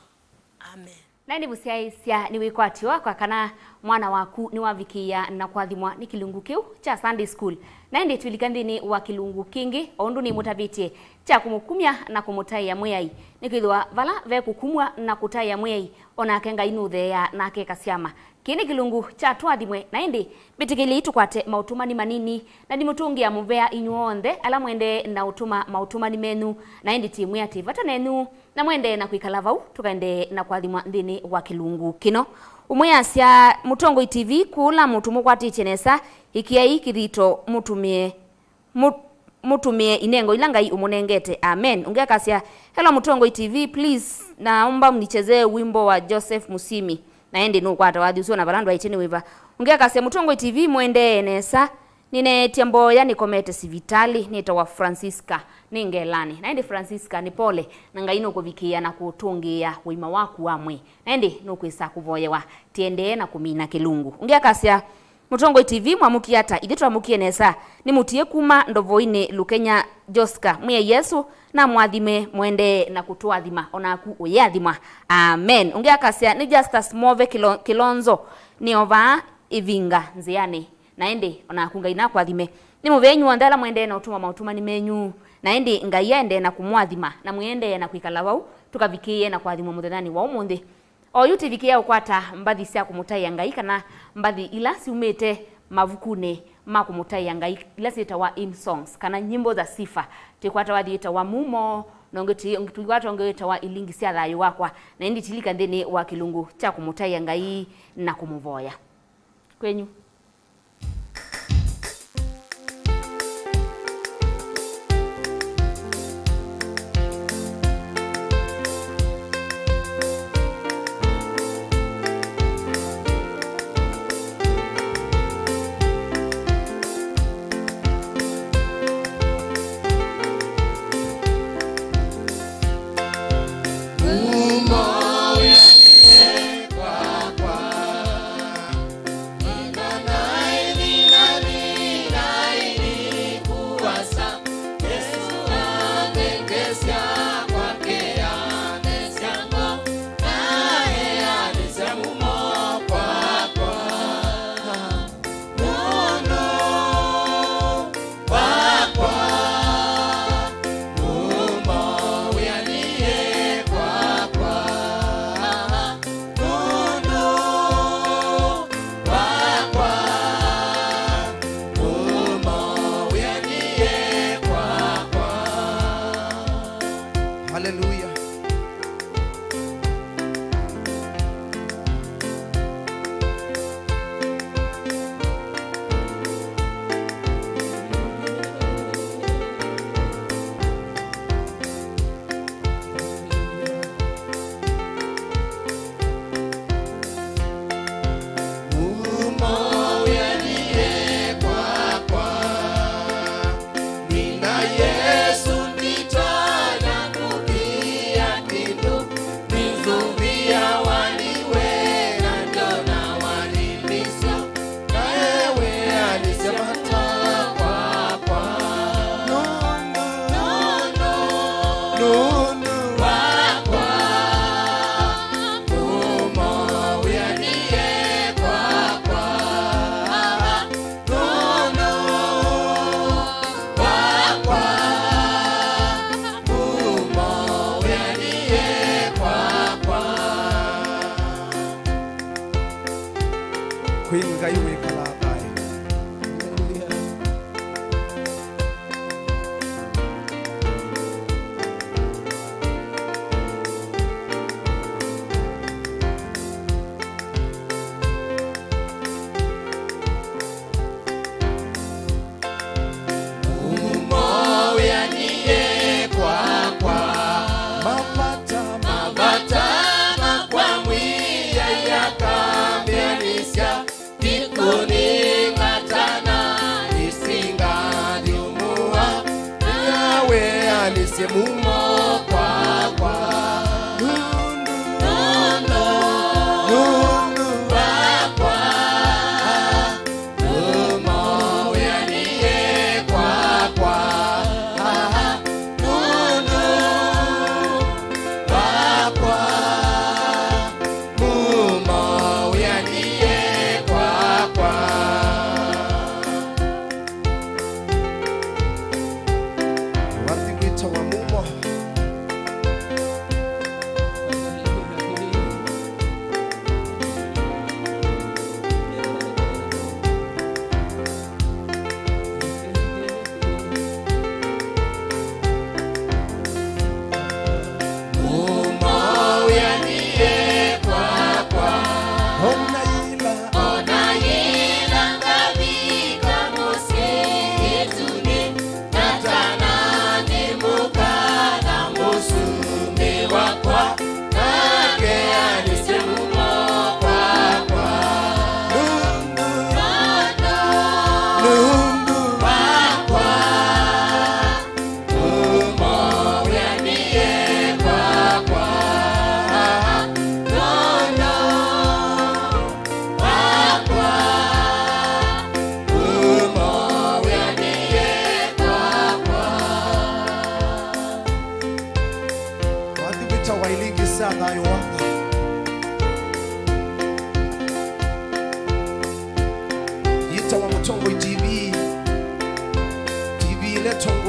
Amen. Na ĩndĩ mũsyaĩĩsya nĩwĩkwatĩwa kwa kana mwana waku nĩwavikĩĩa na kũathimwa nĩ kĩlungu kĩu kya Sunday school. Na ĩndĩ twĩlika nthĩnĩ wa kĩlungu kĩngĩ, o ũndũ nĩmũtavĩtye, kya kũmũkumya na kũmũtaĩa Mwĩai. Nĩkwĩthĩwa vala ve kũkumw'a na kũtaĩa Mwĩai, o nake Ngai nũtheeaa na akeka syama. Kĩĩ nĩ kĩlungu kya Tũathimwe, na ĩndĩ mbĩtĩkĩlyei tũkwate maũtũmani manini, na ndimũtũngĩa mũvea inyw'onthe ala mwendee na ũtũma maũtũmani menyu, na ĩndĩ tiĩmwĩa atĩ vata nenyu. Na mwendee na kwĩkala vau, tũkaendee na kũathimwa nthĩnĩ wa kĩlungu kĩno. Ũmwe asya, Mũtongoi T V, kũla mũtũmũkwatĩtye nesa, ĩkĩai kĩthito mũtũmĩe, mũ-, mũtũmĩe inengo ila Ngai ũmũnengete. Amen. Ũngĩ akasya, Hello Mũtongoi T V, please naomba mnichezee wimbo wa Joseph Musimi. Na ĩndĩ nũkwata wathi ũsu ona vala ndwaĩtye nĩ wĩva. Ũngĩ akasya, Mũtongoi T V, mwendee nesa. Nĩneetye mboya nĩkomete sivitalĩ, nĩtawa Francisca, nĩ Ngelanĩ. Na ĩndĩ Francisca, nĩ pole, na Ngai nũkũvikĩĩa na kũũtũngĩĩa ũima waku wa mwĩĩ. Na ĩndĩ nũkwĩsa kũvoyewa, tiendee na kũmina kĩlungu. Ũngĩ akasya, Mũtongoi T V, mwamũkie ata? Ithyĩ twamũkie nesa. Nĩ mũtie kuma Ndovoinĩ, Lukenya Joska. Mwĩe Yesũ namũathime, mũendee na kũtũathima, o naku ũyĩathimwa. Amen. Ũngĩ akasya, nĩ Justus Move Kilo-, Kilonzo, nĩ o vaa Ĩvinga nzĩanĩ. Na ĩndĩ o naku Ngai nakũathime. Nĩ mũvea inyw'ĩ onthe ala mũendee na ũtũma maũtũmani menyu. Na ĩndĩ Ngai aendee na kũmũathima, na mwĩendee na kwĩkala vau, tũkavikĩĩe na kũathimwa mũthenyanĩ wa ũmũnthĩ. Oyu tĩvikĩĩa ũkwata mbathi sya kũmũtaĩa Ngai, kana mbathi ila syumĩte mavukunĩ ma kũmũtaĩa Ngai, ila syĩtawa hymn songs, kana nyimbo za sifa. Twĩkwata wathi wĩtawa Mumo, na ũngĩ twi-, tũikwata ũngĩ wĩtawa Ilingi sya Thayũ Wakwa, na ĩndĩ tilika nthĩnĩ wa kĩlungu kya kũmũtaĩa Ngai na kũmũvoya. Kwenyu. Hallelujah. Mumo wĩanĩe kwakwa. Nina Yesũ nditonya kũkĩa kĩndũ, nĩnzũvĩa waniwe na ndona wanimbisyo, nae wĩanĩsya mata kwakwa. Nũndũ, nũndũ, nũndũ wakwa, mumo wĩanĩe kwakwa. Nũndũ wakwa, mumo wĩanĩe kwakwa. Kwĩ Ngai wĩkalaa thayũ. Hallelujah. Mumo wĩanĩe kwakwa. Mavata, mavata makwa Mwĩai akambĩanĩsya. Ĩkũnĩngatana, ĩsingathyũmũa, Yahweh alĩsye mumo kwakwa. Nũndũ, nũndũ, nũndũ wakwa, mumo wĩanĩe kwakwa. Nũndũ wakwa, mumo wĩanĩe kwakwa. Wathi wĩtawa mumo.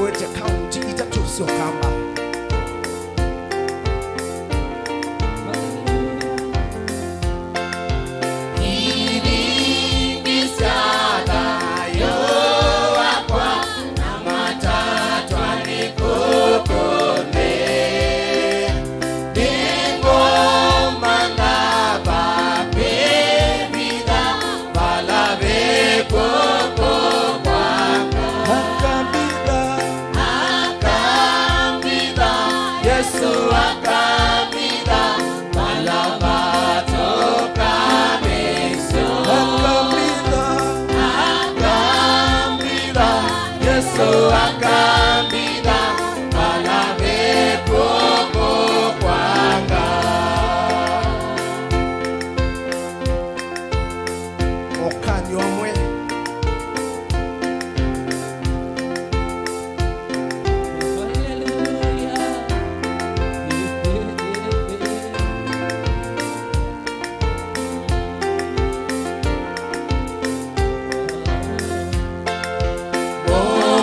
Ũete kaunti itatũ sya Ũkamba. Ilingi sya thayũ wakwa na matatwa nĩ kũkũnĩ. Nĩngũmantha vakĩvitha vala ve kw'oko kwakwa. Akambitha, akambitha, Yesũ akambitha, vala vatoka mĩisyo. Akambitha, akambitha, Yesũ akambitha, vala ve kw'oko kwa Ngai. Ũkany'o ũmwe.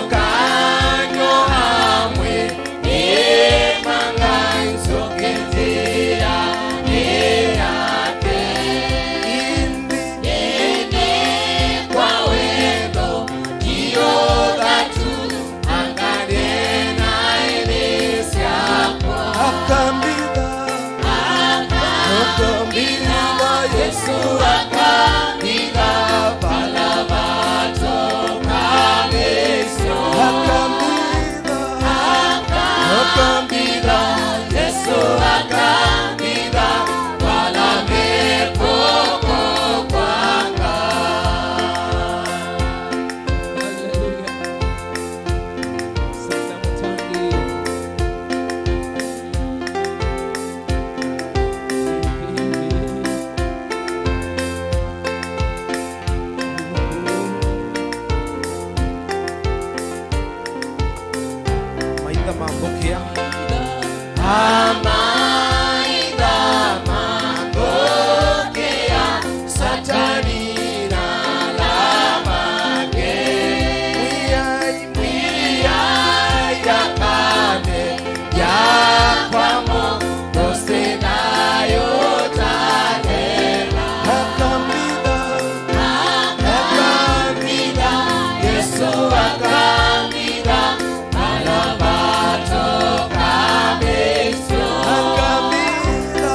Mũkany'o amwe, nĩmanga nzũkĩ nzĩanĩ yake. Ĩndĩ, ĩndĩ kwa wendo ti ũthatu, anganena ĩnĩ syakwa. Akambitha, akambitha, Yesũ akambitha, vala vatoka mĩisyo. Akambitha, akambitha, Yesũ akambitha, vala ve kw'oko kwa Ngai. Hallelujah. Sasa mutangi. Maitha mambũkĩa. Amaitha mambũkĩa, Satani na ala make. Mwĩai, Mwĩai akane yakwa mo, ndose thayũ ũtathela. Akambitha, akambitha, Yesũ akambitha, vala vatoka mĩisyo. Akambitha,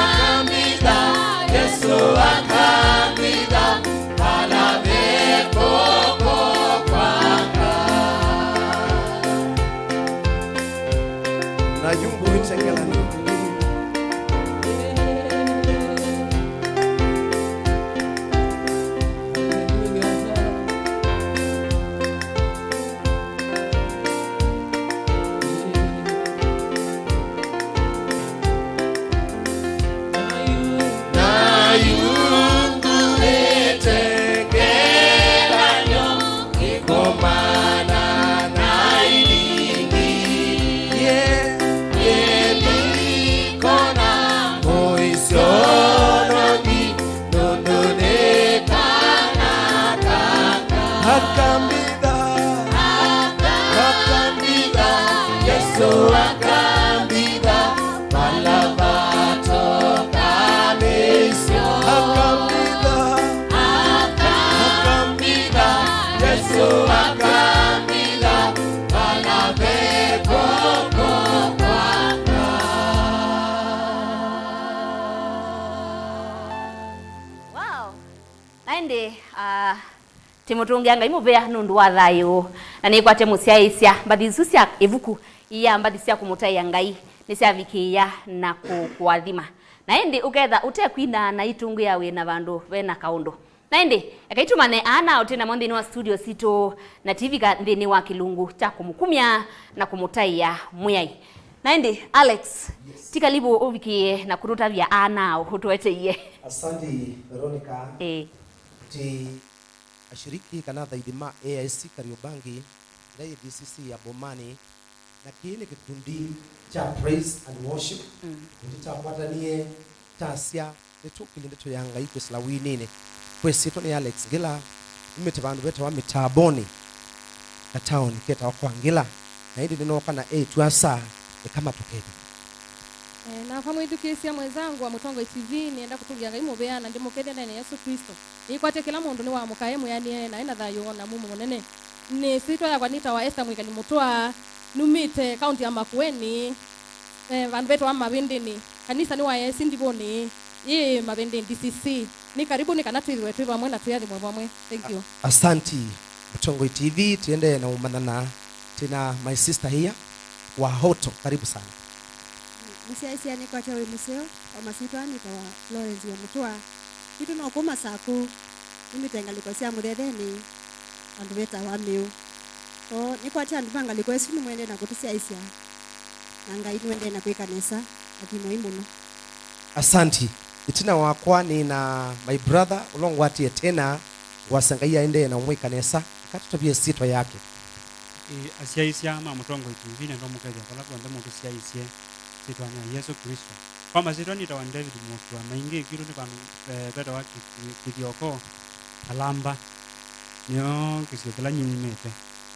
akambitha, Yesũ akambitha, vala ve kw'oko kwa Ngai. Na yu ngũĩte ngelany'o. Na yu ngũĩte ngelany'o ĩkomana na ilingi. Ye, ye ndikona mũisyo nongi, nũndũ nĩ kana kanga. Akambitha, akambitha, Yesũ akambitha, vala vatoka mĩisyo. Akambitha, akambitha, Yesũ akambitha, vala ve kw'oko kwa Ngai. Wow. Na ĩndĩ, ah, tĩmũtũngĩa Ngai mũvea nũndũ wa thayũ. Na nĩkwate mũsyaĩĩsya mbathi isu sya ĩvuku, ia mbathi sya kũmũtaĩa Ngai nĩsyavikĩĩa na kũ-, kũathima. Na ĩndĩ ũketha ũtekwina na itũngĩa wĩ na vandũ ve na kaũndũ. Na ĩndĩ, eka ĩtũmane aa na ũtĩ namo nthĩnĩ wa studio sitũ na tivika nthĩnĩ wa kĩlungu kya kũmũkumya na kũmũtaĩa Mwĩai. Na ĩndĩ, Alex, yes, ti kalivu ũvikĩĩe na kũtũtavya aa na ũtũeteie. Asante, Veronica. Ĩĩ. Ti ashiriki kana athaithi ma A I C Kariobangi, ĩla yĩ D C C ya Bomani, na kĩĩ nĩ kĩkundi kya praise and worship. Mm. Kĩkundi kyakwatanie, kyasya, nĩtũkĩlye ndeto ya Ngai kwĩsĩla wĩnĩnĩ. Kwĩsĩtwa nĩ Alex Ngĩla, umĩte vandũ vetawa Mĩtambonĩ. kataoni ketawa Kwangila, na ĩndĩ nĩnooka na eĩtu asa, eka matũkethye. Eh, nakwa mwĩthukĩĩsya mwenzangu wa Mũtongoi T V, nĩenda kũtũngĩa Ngai mũvea na ndĩmũkethya ndene ya Yesũ Klĩsto. Nĩkwatya kĩla mũndũ nĩwamũkae mwĩanĩe na ena thayũ na mumo mũnene. Nĩ syĩtwa yakwa nĩtawa Esther Mwĩkali Mũtũa, numĩte kaunti ya Makueni, eh, vandũ vetawa Mavĩndĩnĩ. Kanisa nĩ wa A I C Ndivũnĩ, yĩ Mavĩndĩnĩ D C C. Nĩ karibu nĩ kana twĩthĩwe twĩ vamwe na twĩathimwe vamwe. Thank you. Asanti. Mũtongoi T V, tũendee na ũmanyana. Twĩna my sister here, wa Hoto. Karibu sana. Mũsyaĩĩsya nĩkwatya wĩ mũseo, kwa masyĩtwa nĩtawa Florence wa Mũtũa. Kwitũ no kuma Sakũ, numĩte ngalĩko sya Mũthethenĩ, vandũ vetawa Mĩũ. Koo nĩkwatya andũ ma ngalĩko ĩsu nĩmwendee na kũtũsyaĩĩsya, na Ngai nĩwendee na kwĩka nesa. Athimwai mũno. Asanti. Ĩtina wakwa nĩ na my brother ũla ũngwatĩe tena, ngwasya Ngai aendee na ũmwĩka nesa. Eka tũtavye ĩsyĩtwa yake. Ĩ, asyaĩĩsya ma Mũtongoi T V nĩtũmũkethya vala kw'onthe mũtũsyaĩĩsye syĩtwanĩ ya Yesũ Klĩsto. Kwa masyĩtwa nĩtawa David Mũkua, maingĩ kwitũ nĩ vandũ, eh, vetawa Ki-, Ki-, Kĩthyoko, Alamba. Nĩyo kĩsio kĩla nyumĩte.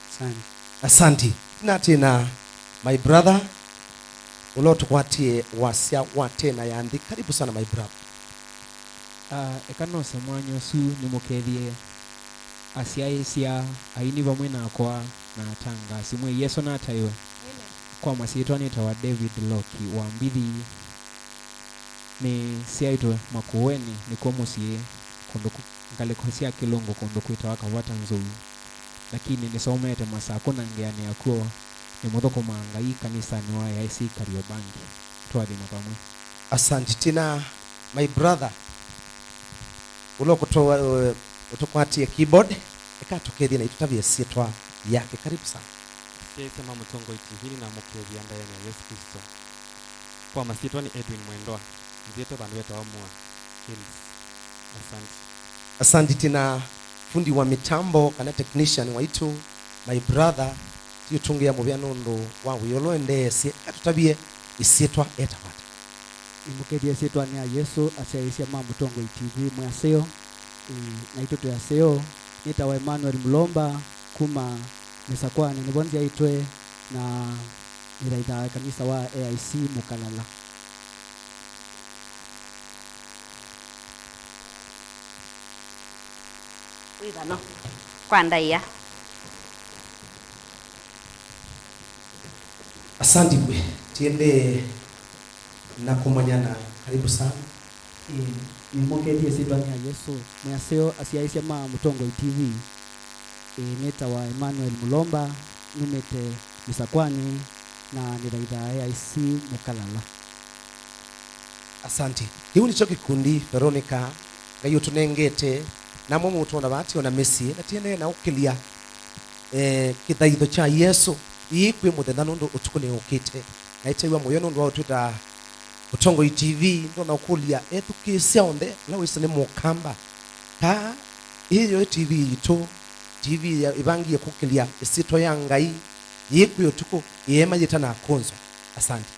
Asanti. Asanti. Ĩtina tĩna my brother ũla ũtũkwatie wasya wa tena ya nthĩ. Karibu sana my brother. Ah, eka nose mwanya ũsu nĩmũkethye asyaĩĩsya, aini vamwe nakwa, na atangaasi. Mwĩai Yesũ nataĩwe. Amen. Kwa masyĩtwa nĩtawa David Loki wa Mbithi. Nĩsyaĩtwe Makueni, nĩkw'o mũsyĩ, kũndũ ku-, ngalĩko sya Kĩlũngũ, kũndũ kwĩtawa Kavata Nzou. Lakini nĩsomete Masakũ na ngeanĩa kw'o, nĩmũthũkũmaa Ngai kanisanĩ wa A I C Kariobangi. Twathima vamwe. Asanti tena, my brother. Ũla ũkũtũ-, ũtũkwatie keyboard, eka tũkethye na itũtavye syĩtwa yake. Karibu sana. Asyaĩĩsya ma Mũtongoi T V nĩnamũkethya ndaĩanĩ ya Yesũ Klĩsto. Kwa masyĩtwa nĩ Edwin Mwendwa, nzĩte vandũ vetawa Mua Hills. Asanti. Asanti tena fundi wa mitambo kana technician waitũ, my brother, ti ũtũngĩa mũvea nũndũ wa wĩa ũla ũendeesye. Eka tũtavye ĩsyĩtwa etawa ata? Nĩmũkethye ĩsyĩtwanĩ ya Yesũ, asyaĩĩsya ma Mũtongoi T V mwĩ aseo. Ĩĩ, naitũ twĩ aseo. Nĩtawa Emmanuel Mũlomba, kuma Mĩsakwanĩ, nĩvo nzyaĩtwe, na nĩthaithaa kanisa wa A I C Mũkalala. Wĩthano kwa ndaĩa. Asanti bwe. Tiendee na kũmanyana. Karibu sana. Ĩĩ, nĩmũkethye ĩsyĩtwanĩ ya Yesũ. Mwĩ aseo asyaĩĩsya ma Mũtongoi T V. Ĩĩ, nĩtawa Emmanuel Mũlomba, numĩte Mĩsakwanĩ, na nĩthaithaa A I C Mũkalala. Asanti. Kĩu nĩkyo kĩkundi, Veronica, Ngai ũtũnengete, namwe mũtwona vati ona mĩsyĩ, na tiendee na ũkĩlya, eh, kĩthaitho kya Yesũ ii kwĩ mũthenya nũndũ ũtukũ nĩũkĩte. Na ĩtew'a mũyo nũndũ wa ũtwĩta Mũtongoi T V, ndona ũkũlya ethukĩĩsya onthe, ala wĩsĩ nĩ Mũkamba. Kaa, ĩĩ yo T V yitũ, T V ya, ĩvangie kũkĩlya ĩsyĩtwa ya Ngai, yĩ kwĩ ũtukũ, ĩema yĩtana kũnzwa. Asante.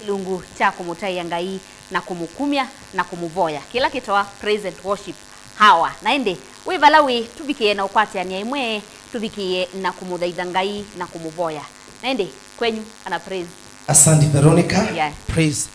Kĩlungu kya kũmũtaĩa Ngai na kũmũkumya na kũmũvoya, kĩla kĩtawa praise and worship hour. Na ĩndĩ, wĩ vala wĩ, tũvikĩe na ũkwatĩanĩa ĩmwe, tũvikĩe na kũmũthaitha Ngai na kũmũvoya. Na ĩndĩ, kwenyu, kana praise. Asante, Veronica. Yeah. Praise.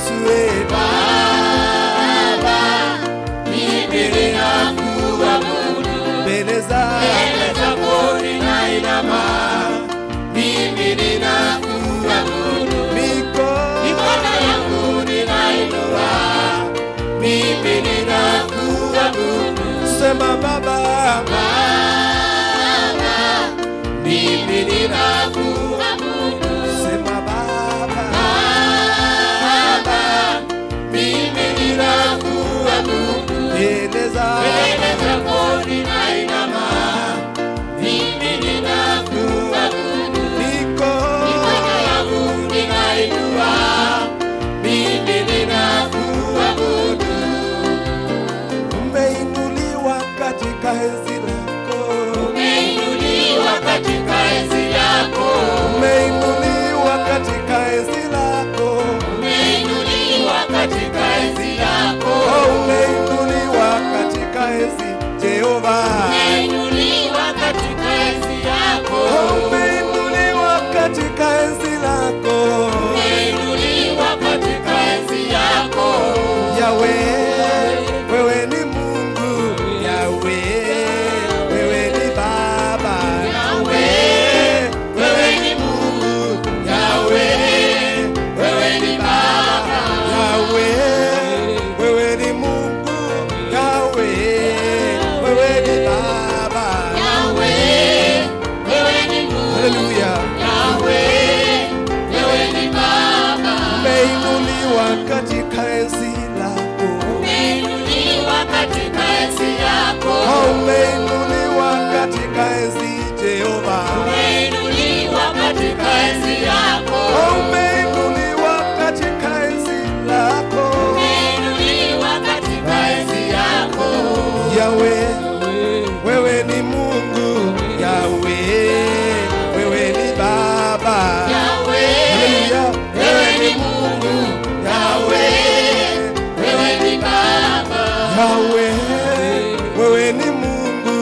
Yesu, e Baba, mimi ninakuabudu. Mbele za, mbele zako ninainama. Mimi ninakuabudu. Miko-, mikono yangu ninainua. Mimi ninakuabudu. Sema, Baba. Baba, mimi ninakuabudu. Sema, Baba. Baba, mimi ninakuabudu. Mbele za, mbele zako ninainama. Mimi ninakuabudu. Niko, mikono yangu ninainua. Mimi ninakuabudu. Umeinuliwa katika enzi lako. Umeinuliwa katika enzi lako. Umeinuliwa katika enzi lako. Umeinuliwa katika enzi lako. Oh, umeinuliwa katika enzi, Jehova. Umeinuliwa katika enzi yako. Oh, umeinuliwa katika enzi lako. Umeinuliwa katika enzi yako. Yahweh, wewe ni Mungu. Yahweh, wewe ni Baba. Yahweh, wewe ni Mungu. Yahweh, wewe ni Baba. Yahweh, wewe ni Mungu. Yahweh, wewe ni Baba. Yahweh, wewe ni Mungu. Haleluya. Yahweh, wewe ni Baba. Umeinuliwa katika enzi lako. Umeinuliwa katika enzi yako. Oh, umeinuliwa katika enzi, Jehova. Umeinuliwa katika enzi yako. Oh, umeinuliwa katika enzi lako. Umeinuliwa katika enzi yako. Yahweh, wewe ni Mungu. Yahweh, wewe ni Baba. Yahweh. Haleluya. Wewe ni Mungu, Yahweh, wewe ni Baba. Yahweh, wewe ni Mungu,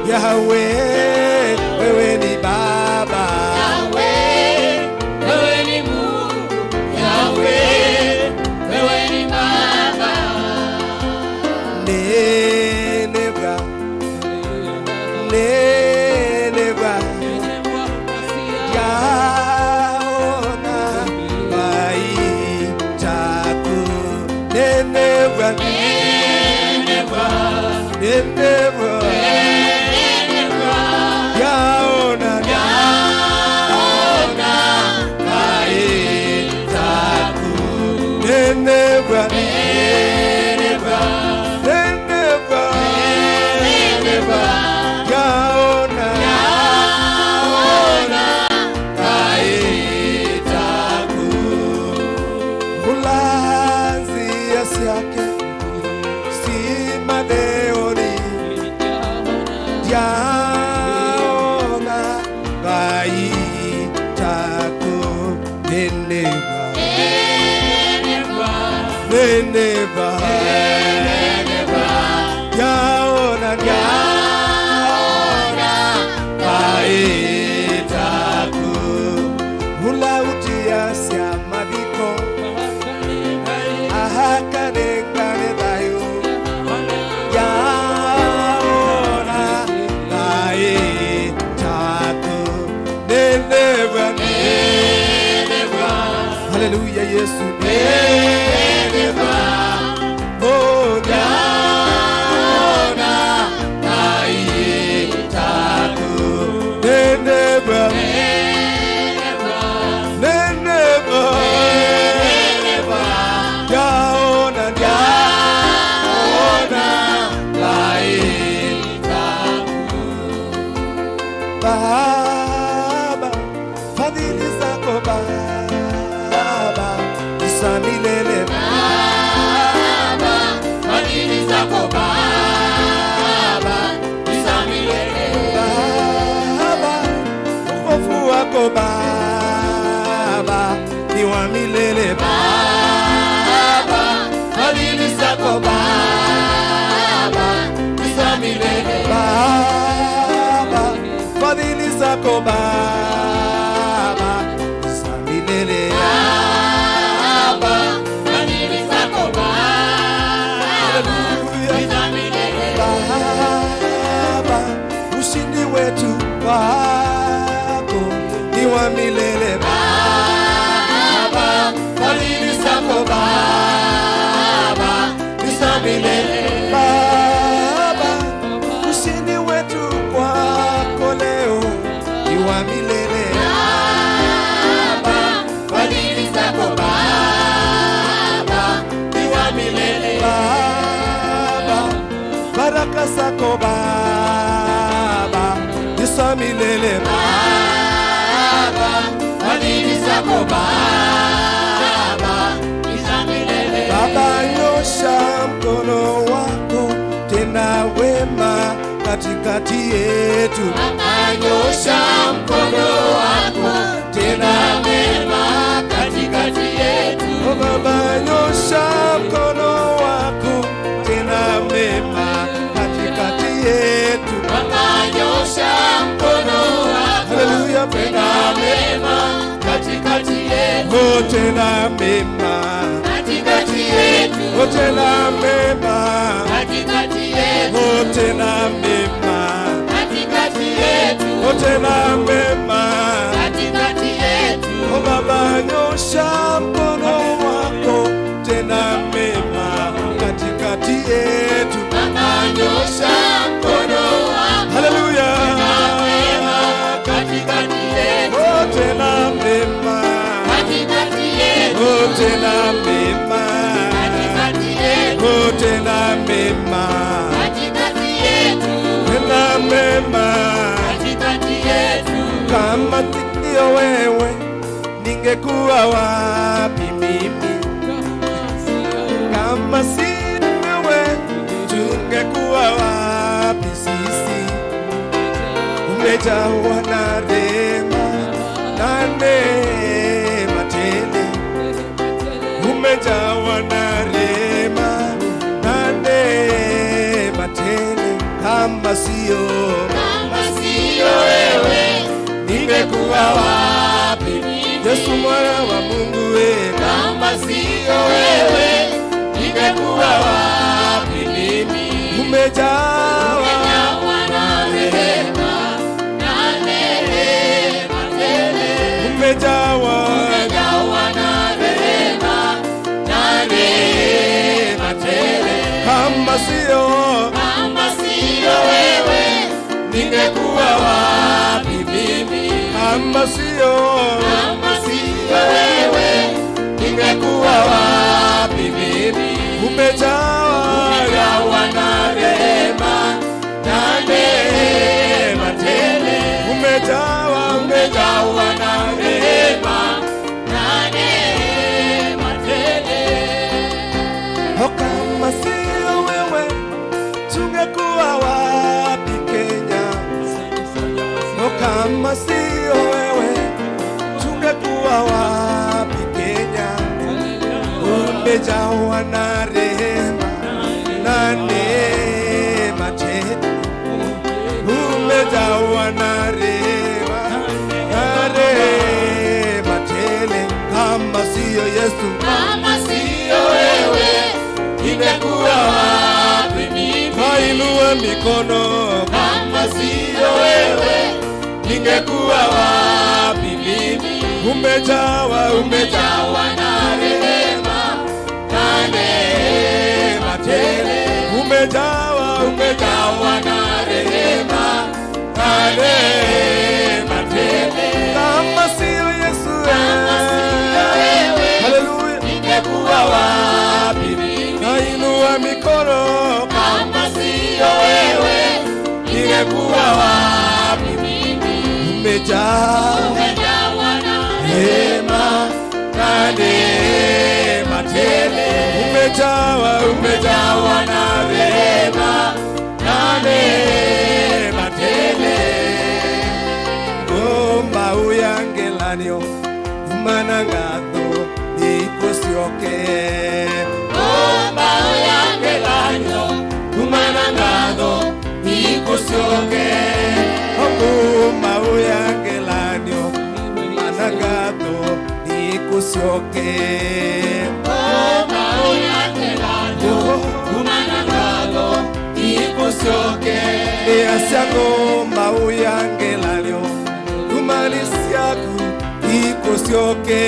Yahweh, wewe ni Baba. Yahweh, wewe ni Mungu, Yahweh, wewe ni Baba. Nenevwa. Nenevwa, ndyaona ngai taku. Nenevwa, nenevwa, ndyaona, ndyaona ngai taku. Nenevwa, nenevwa, nenevwa, nenevwa, ndyaona, ndyaona ngai taku. Ngũla nzĩa syake syĩ matheonĩ, ndyaona ngai taku. Nenevwa, nenevwa, ndyaona, ndyaona ngai taku. Ũla ũtiasya maviko akanengane thayũ, ndyaona ngai taku. Nenevwa, nenevwa. Haleluya, Yesu. Nenevwa. Oh, ndyaona ngai taku. Nenevwa. Nenevwa. Ndyaona, ndyaona ngai taku. Baba, fadhili zako Baba, ni za milele. Baba, fadhili zako Baba, ni za milele. Baba, wokovu wako Baba, ni wa milele. Baba, fadhili zako Baba, ni za milele. Baba, fadhili zako Baba, ni za milele. Baba, fadhili Milele. Baba, ushindi wetu kwako leo ni wa milele. Baba, fadhili zako Baba ni wa milele. Baba, baraka zako Baba ni za milele. Baba, fadhili zako Baba ni za milele. Baba, nyosha mkono wako, tenda wema katikati yetu. Baba, nyosha mkono wako, tenda mema katikati yetu. O Baba, nyosha mkono wako, tenda mema katikati yetu. Baba, nyosha mkono wako, haleluya, tenda mema katikati yetu. O, tenda mema katikati yetu. O, tenda mema katikati yetu. O, tenda mema katikati yetu. O, tenda mema katikati yetu. O Baba, nyosha mkono wako, tenda mema katikati yetu. Baba, nyosha mkono wako, haleluya, tenda mema katikati yetu. O, tenda mema katikati yetu. O, tenda mema katikati yetu. O, tenda mema katikati yetu. Tenda mema katikati yetu. Kama sio wewe, ningekuwa wapi mimi? Kama si wewe, tungekuwa wapi sisi? Umejawa na rehema na neema tele. Umejawa na rehema na neema tele. Kama sio, kama sio wewe, ningekuwa wapi mimi? Yesu, mwana wa Mungu, we. Kama sio wewe, ningekuwa wapi mimi? Umejawa, umejawa na rehema na neema tele. Umejawa, umejawa na rehema na neema tele. Kama sio, kama sio wewe, ningekuwa wapi mimi? Kama sio, kama sio wewe, ningekuwa wapi mimi? Umejawa, umejawa na rehema na neema tele. Umejawa, umejawa na rehema na neema tele. O, kama sio wewe, tungekuwa wapi Kenya? O, kama sio wewe, tungekuwa wapi Kenya? Umejawa na rehema na neema tele. Umejawa na rehema na neema tele. Kama sio Yesu, kama sio wewe, ningekuwa wapi mimi? Twainua mikono. Kama sio wewe, ningekuwa wapi mimi? Umejawa, umejawa na rehema na neema tele. Umejawa, umejawa na rehema na neema tele. Kama sio Yesu, kama sio wewe, haleluya, ningekuwa wapi mimi? Nainua mikono. Kama sio wewe, ningekuwa wapi mimi? Umejawa, umejawa na rehema na neema tele. Umejawa, umejawa na rehema na neema tele. Ngomba ũya ngelany'o, kuma na ngatho ikusyoke. Ngomba ũya ngelany'o, kuma na ngatho ikusyoke. Ngomba ũya ngelany'o, kuma na ngatho ikusyoke. Ngomba ũya ngelany'o, kuma na ngatho ikusyoke. Nĩasya ngomba ũya ngelany'o, kuma nĩ syaku ikusyoke,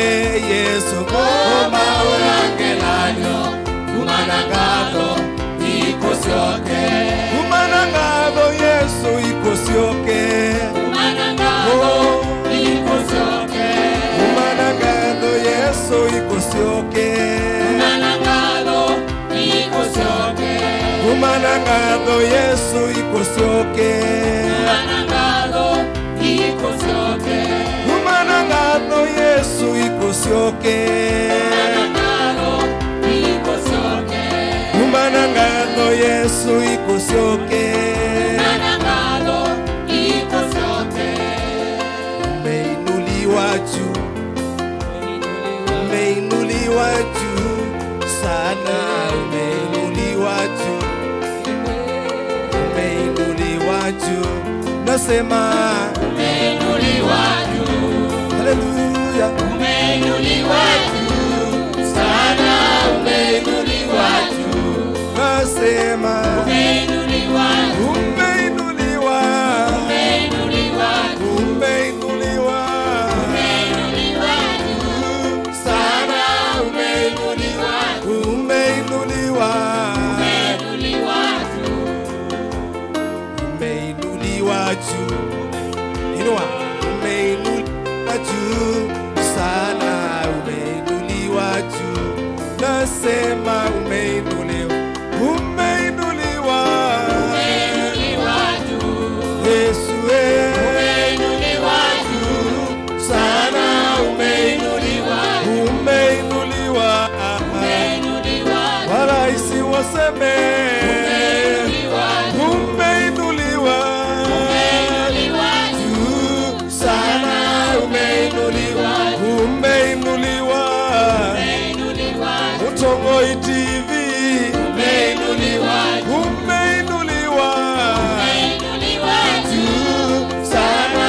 Yesu. Ngomba ũya ngelany'o, kuma na ngatho Uma na ngatho Yesũ ikũsyoke. Uma na ngatho ikũsyoke. Uma na ngatho Yesũ ikũsyoke. Uma na ngatho ikũsyoke. Uma na ngatho Yesũ ikũsyoke. Uma na ngatho ikũsyoke. Umeinuliwa juu. Umeinuliwa juu sana, umeinuliwa juu. Umeinuliwa juu. Nasema, umeinuliwa juu. Haleluya. Umeinuliwa juu sana, umeinuliwa juu. Nasema, umeinuliwa. Umeinuliwa. Umeinuliwa. Umeinuliwa. Umeinuliwa juu sana, umeinuliwa. Umeinuliwa. Umeinuliwa juu. Umeinuliwa juu. Inua. Umeinuliwa juu sana, umeinuliwa juu. Nasema umeinuliwa. Umeinuliwa. Umeinuliwa juu. Yesu, eh. Umeinuliwa juu sana, umeinuliwa. Umeinuliwa. Umeinuliwa. Waraisi waseme. Umeinuliwa. Umeinuliwa. Umeinuliwa juu sana, umeinuliwa. Umeinuliwa. Umeinuliwa. Mũtongoi T V. Umeinuliwa. Umeinuliwa. Umeinuliwa juu sana,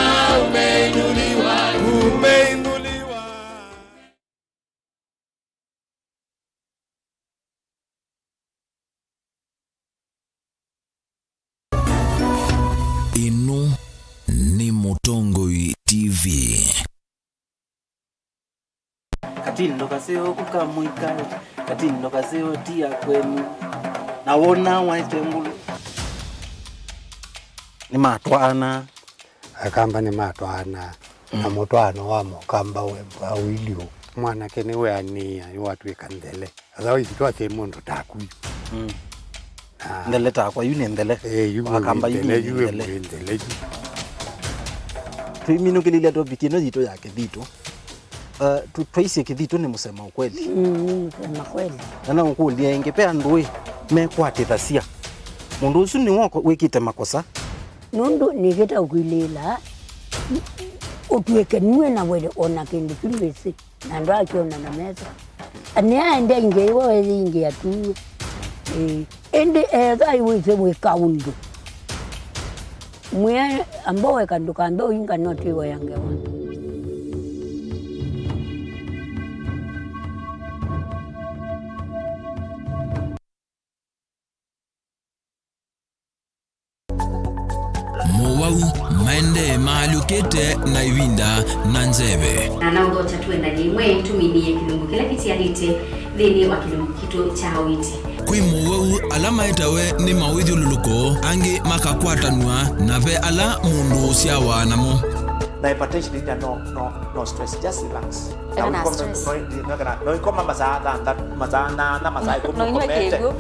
umeinuliwa. Umeinuliwa. Ĩno nĩ Mũtongoi T V. Katindo kaseo kuka mũika, katindo kaseo ti ya kwenu. Na wona waete ngulu. Nĩmatwaana. Akamba nĩmatwaana, na mũtwaano wa mũkamba we wa ũilyĩ ũũ. Mwanake nĩweanĩĩa, nĩwatw'ĩka nthele. Otherwise, twasye mũndũ taku yu. Mm. Na nthele takwa, yu nĩ nthele. Eh, yu wĩ Wakamba yu nthele, nĩ yu wĩ nthele. Mwĩ nthele yu. Tũiminũkĩlĩlya topic ĩno yitũ ya kĩthitũ. Uh, tũ-, twaisye kĩthitũ nĩ mũsema ũkweli. Mm, nĩ mũsema kweli. Na no ũkũlye ĩngĩ, ve andũ ĩ mekwatĩthasya mũndũ ũsu nĩwe wĩkĩte makosa. Nũndũ nĩkĩte ũkwilĩĩla, ũtw'ĩke nue na wele o na kĩndũ kyu wĩsĩ, na andũ akyona na mesa. Nĩaendea ingĩ ĩwe weyĩingĩa tu. Ĩĩ. Ĩndĩ ethai wĩsĩ wĩka ũndũ, mwĩe amba weka ndũkambe ũinga no twĩwaya ngewa. Mowau maendee maalyũkĩte na ĩvinda na nzeve. Na naũthokya tũendany'e ĩmwe tũminĩe kĩlungu kĩla kĩtialĩte nthĩnĩ wa kĩlungu kitũ kya ũiiti. Kwĩ mowau ala maetawe nĩ mawĩthyũlũlũko, angĩ makakwatanw'a, na ve ala mũndũ ũsyawa namo. Na hypertension ĩna no, no, no stress, just relax. Eka na stress. No ikoma masaa thanthatũ, masaa nana, masaa ĩkũmi ũkomete. No inywe kĩw'ũ.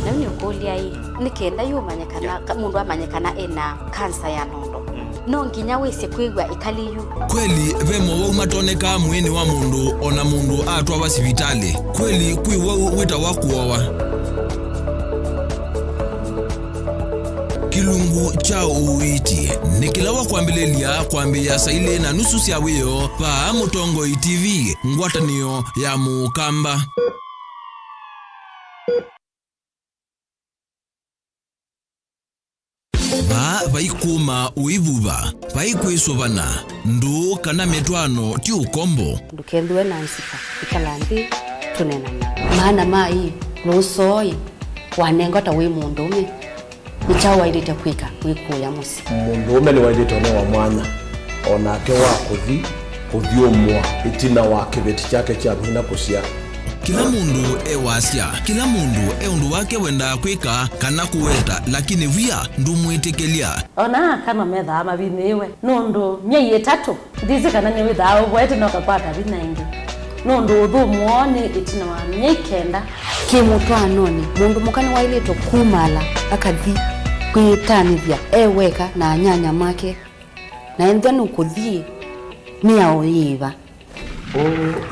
Na yu nĩũkũlya ĩ, nĩ kenda yu ũmanye kana, yeah, ka-, mũndũ amanye kana ena kansa ya nondo. Mm. No nginya wĩsĩ kwĩw'a ĩkali yu. Kweli ve mowau matonekaa mwĩĩnĩ wa mũndũ o na mũndũ atwawa sivitalĩ? Kweli kwĩ wau wĩtawa kũowa? Kĩlungu kya ũiiti nĩ kĩla wa kwambĩlĩlya kwambĩĩa saa ilĩ na nusu sya wĩoo vaa Mũtongoi T V, ngwatanĩo ya Mũkamba. Vaa vaikũma ũivuva, vaikwĩsũvana, ndũũ kana mĩtwaano ti ũkombo. Ndũkethĩwe na nzika, ĩkala nthĩ tũneenany'e. Maana ma ĩ, nũũsoo ĩ, wanengwa ta wĩ mũndũũme, nĩ kyaũ waĩlĩte kwĩka wĩkũĩa mũsyĩ? Mũndũũme nĩwaĩlĩte ũnewa mwanya o nake wa kũthi kũthyũmũa ĩtina wa kĩveti kyake kya vinya kũsyaa. Kĩla mũndũ e wasya, kĩla mũndũ e ũndũ wake wendaa kwĩka kana kũweta, lakini wia ndũmwĩtĩkĩlya. O na aka no methaa mavinyĩĩwe, nũndũ myei ĩtatũ, ndĩsĩ kana nĩwĩthaa ũvoete na ũkakwata vinya ĩngĩ. Nũndũ ũthũmũo nĩ ĩtina wa myei kenda. Kĩmũtwaanonĩ, mũndũ mũka nĩwaĩlĩtwe kumaala akathi kwĩtanĩthya e weka na anyanya make, na ethĩwa nũkũthi, mĩao yĩva? Ũ,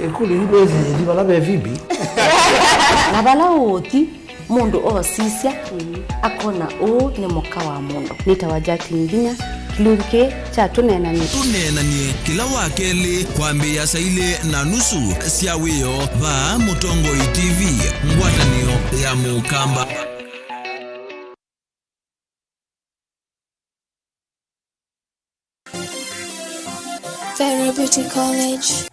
ĩkũlyo yu nĩsĩ yĩthi vala ve Phoebe. Na vala ũũthi, mũndũ oosisya, akona ũũ nĩ mũka wa mũndũ. Nĩtawa Jacqueline Vinya, kĩlungu kĩĩ kya Tũneenany'e. Tũneenany'e kĩla Wakelĩ kwambĩĩa saa ilĩ na nusu sya wĩoo vaa Mũtongoi T V, ngwatanĩo ya Mũkamba. Vera Beauty College.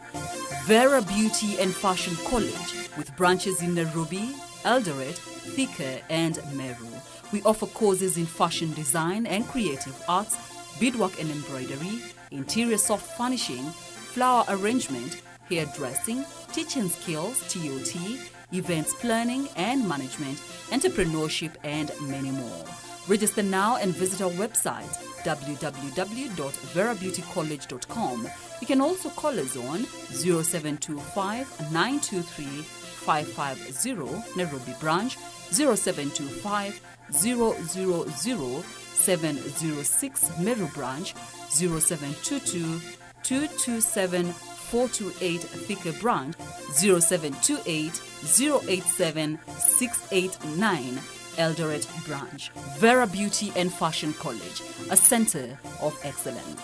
Vera Beauty and Fashion College, with branches in Nairobi, Eldoret, Thika, and Meru. We offer courses in fashion design and creative arts, beadwork and embroidery, interior soft furnishing, flower arrangement, hairdressing, teaching skills, T O T, events planning and management, entrepreneurship, and many more. Register now and visit our website, w w w dot vera beauty college dot com. You can also call us on zero seven two five, nine two three, five five zero, Nairobi branch, zero seven two five, zero zero zero, seven zero six, Meru branch, zero seven two two, two two seven, four two eight, Thika branch, zero seven two eight, zero eight seven, six eight nine, Eldoret branch. Vera Beauty and Fashion College, a center of excellence.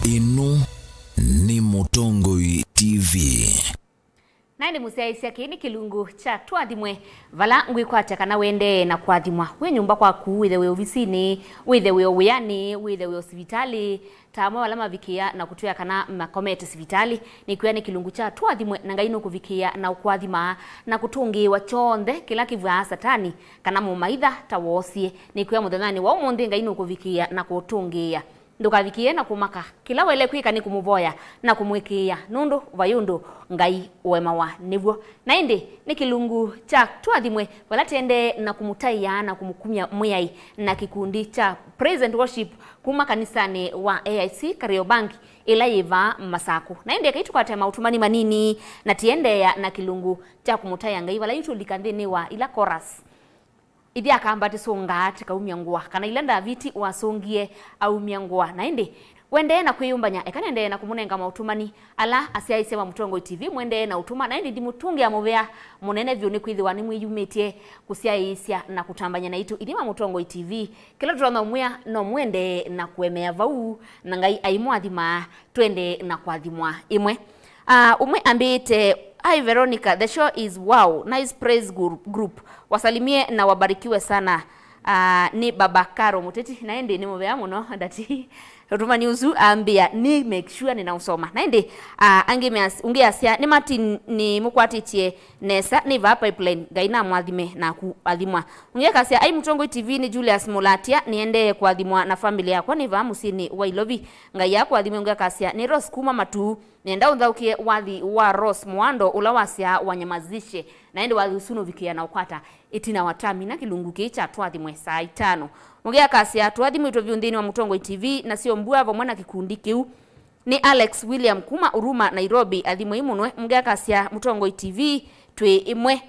Ĩno nĩ Mũtongoi T V. Na ĩndĩ mũsyaĩĩsya, kĩĩ nĩ kĩlungu kya Tũathimwe, vala ngwĩkwatya kana wendee na kũathimwa wĩ nyũmba kwaku, wĩthe wĩ ovisinĩ, wĩthe wĩ o wĩanĩ, wĩthe wĩ o sivitalĩ, ta amwe ala mavikĩĩa na kũtwĩa kana makomete sivitalĩ. Nĩkwĩa nĩ kĩlungu kya Tũathimwe, na Ngai nũkũvikĩĩa na ũkũathima na kũtũngĩĩwa kyonthe kĩla kĩvw'aa Satani kana mũmaitha ta woosie. Nĩkwĩa mũthenyanĩ wa ũmũnthĩ, Ngai nũkũvikĩĩa na kũũtũngĩĩa. Ndũkavikĩĩe na kũmaka. Kĩla waĩle kwĩka nĩ kũmũvoya na kũmũĩkĩĩa, nũndũ vai ũndũ Ngai ũemawa nĩw'o. Na ĩndĩ nĩ kĩlungu kya Tũathimwe, vala tũendee na kũmũtaĩa na kũmũkumya Mwĩai na kĩkundi kya Praise and Worship kuma kanisanĩ wa A I C Kariobangi, ĩla yĩ vaa Masakũ. Na ĩndĩ ekai tũkwate maũtũmani manini na tũiendeea na kĩlungu kya kũmũtaĩa Ngai, vala yu tũlika nthĩnĩ wa ila chorus. Ithyĩ Akamba tũsũngaa tũkaumya ngũa, kana ila Ndaviti wasũngie aumya ngũa. Na ĩndĩ, wendee na kwĩyũmbany'a, eka nendee na kũmũnenga maũtũmani ala asyaĩĩsya ma Mũtongoi T V, mwendee na ũtũma, na ĩndĩ ndimũtũngĩa mũvea mũnene vyũ, nĩkwĩthĩwa nĩmwĩyumĩtye kũsyaĩĩsya na kũtambany'a naitũ. Ithyĩ ma Mũtongoi T V, kĩla tũtonya ũmwĩa, no mũendee na kũemea vau, na Ngai aimũathima, twendee na kũathimwa ĩmwe. Ah, ũmwe ambĩĩte, "Hi Veronica, the show is wow, nice praise group, group. Wasalimie na wabarikiwe sana." Ah, nĩ Baba Karo Mũteti, na ĩndĩ nĩ mũvea mũno, ndati ũtũmani ũsu ambĩa, nĩ make sure nĩnaũsoma. Na ĩndĩ, ah, angĩ meas-, ũngĩ asya, "Nĩ Martin, nĩmũkwatĩtye nesa, nĩ vaa Pipeline, Ngai namwathime naku athimwa." Ũngĩ akasya, "Ai Mũtongoi T V, nĩ Julius Mũlatia, nĩendee kũathimwa na family yakwa, nĩ vaa mũsyĩnĩ wa Ilovi, Ngai akũathime." Ũngĩ akasya, "Nĩ Rose kuma Matuu, nĩenda ũnthaũkĩe wathi wa Rose Muando ũla wasyaa Wanyamazishe." Na ĩndĩ wathi ũsu nũvikĩĩa na ũkwata ĩtina wa twamina kĩlungu kĩĩ kya Tũathimwe saa itano. Ũngĩ akasya, "Tũathimĩtwe vyũ nthĩnĩ wa Mũtongoi T V, nasyo mbua vamwe na kĩkundi kĩu." Nĩ Alex William kuma Huruma, Nairobi, athimwei mũno. Ũngĩ akasya, "Mũtongoi T V twĩ ĩmwe."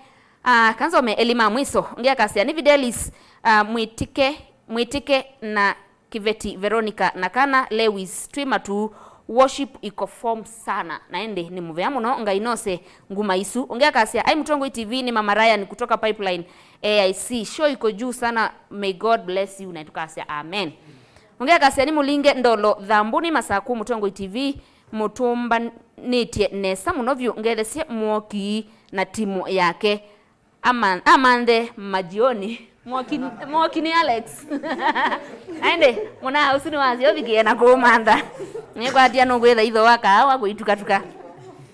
Ah, kanzome elĩ ma mwiso. Ũngĩ akasya, "Nĩ Fidelis, ah, Mwĩtĩke, Mwĩtĩke na Kĩveti, Veronica na kana Lewis, twĩ Matuu, worship iko form sana." Na ĩndĩ nĩ mũvea mũno, Ngai nose nguma isu. Ũngĩ akasya, "Ai Mũtongoi T V, nĩ Mama Ryan kutoka Pipeline, A I C, show iko juu sana, may God bless you." Na tũkasya, "Amen." Ũngĩ akasya, "Nĩ Mũlinge Ndolo, Thambuni, Masakũ, Mũtongoi T V mũtũmbanĩtye nesa mũno vyũ, ngethesye Mwoki na timu yake." Aman-, amanthe majioni. Mwoki, Mwoki nĩ Alex. Na ĩndĩ, mũnaa ũsu nĩwasya ũvikĩe na kũũmantha. Nĩkwatia nũkwĩtha itho wa kaawa kũitukatuka.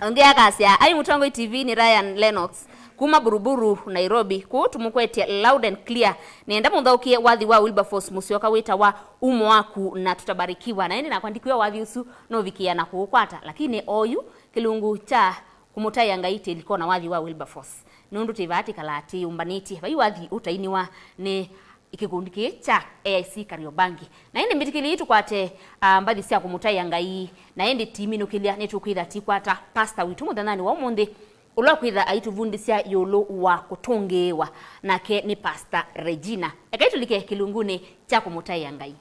Ũngĩ akasya, "Ai Mũtongoi T V nĩ Ryan Lennox kuma Buruburu, Nairobi. Kũu tũmũkwetye loud and clear. Nĩenda mũthaũkie wathi wa Wilberforce Musyoka wĩtawa Umo Waku na Tutabarikiwa." Na ĩndĩ nakwa ndikwĩa wathi ũsu nũvikĩĩa na kũũkwata, lakini oyu kĩlungu kya Kũmũtaĩa Ngai tĩliko na wathi wa Wilberforce, nũndũ twĩ vaa tĩkalaa twĩyũmbanĩtye vai wathi ũtainĩwa nĩ kĩkundi kĩĩ kya A I C Kariobangi. Na ĩndĩ mbĩtĩkĩlei tũkwate, ah, mbathi sya kũmũtaĩa Ngai, na ĩndĩ timinũkĩlya nĩtũkwĩtha tikwata pastor witũ mũthenyanĩ wa ũmũnthĩ, ũla ũkwĩtha aitũvundĩsya ĩũlũ wa kũtũngĩĩwa, nake nĩ Pastor Regina. Ekai tũlike kĩlungunĩ kya kũmũtaĩa Ngai.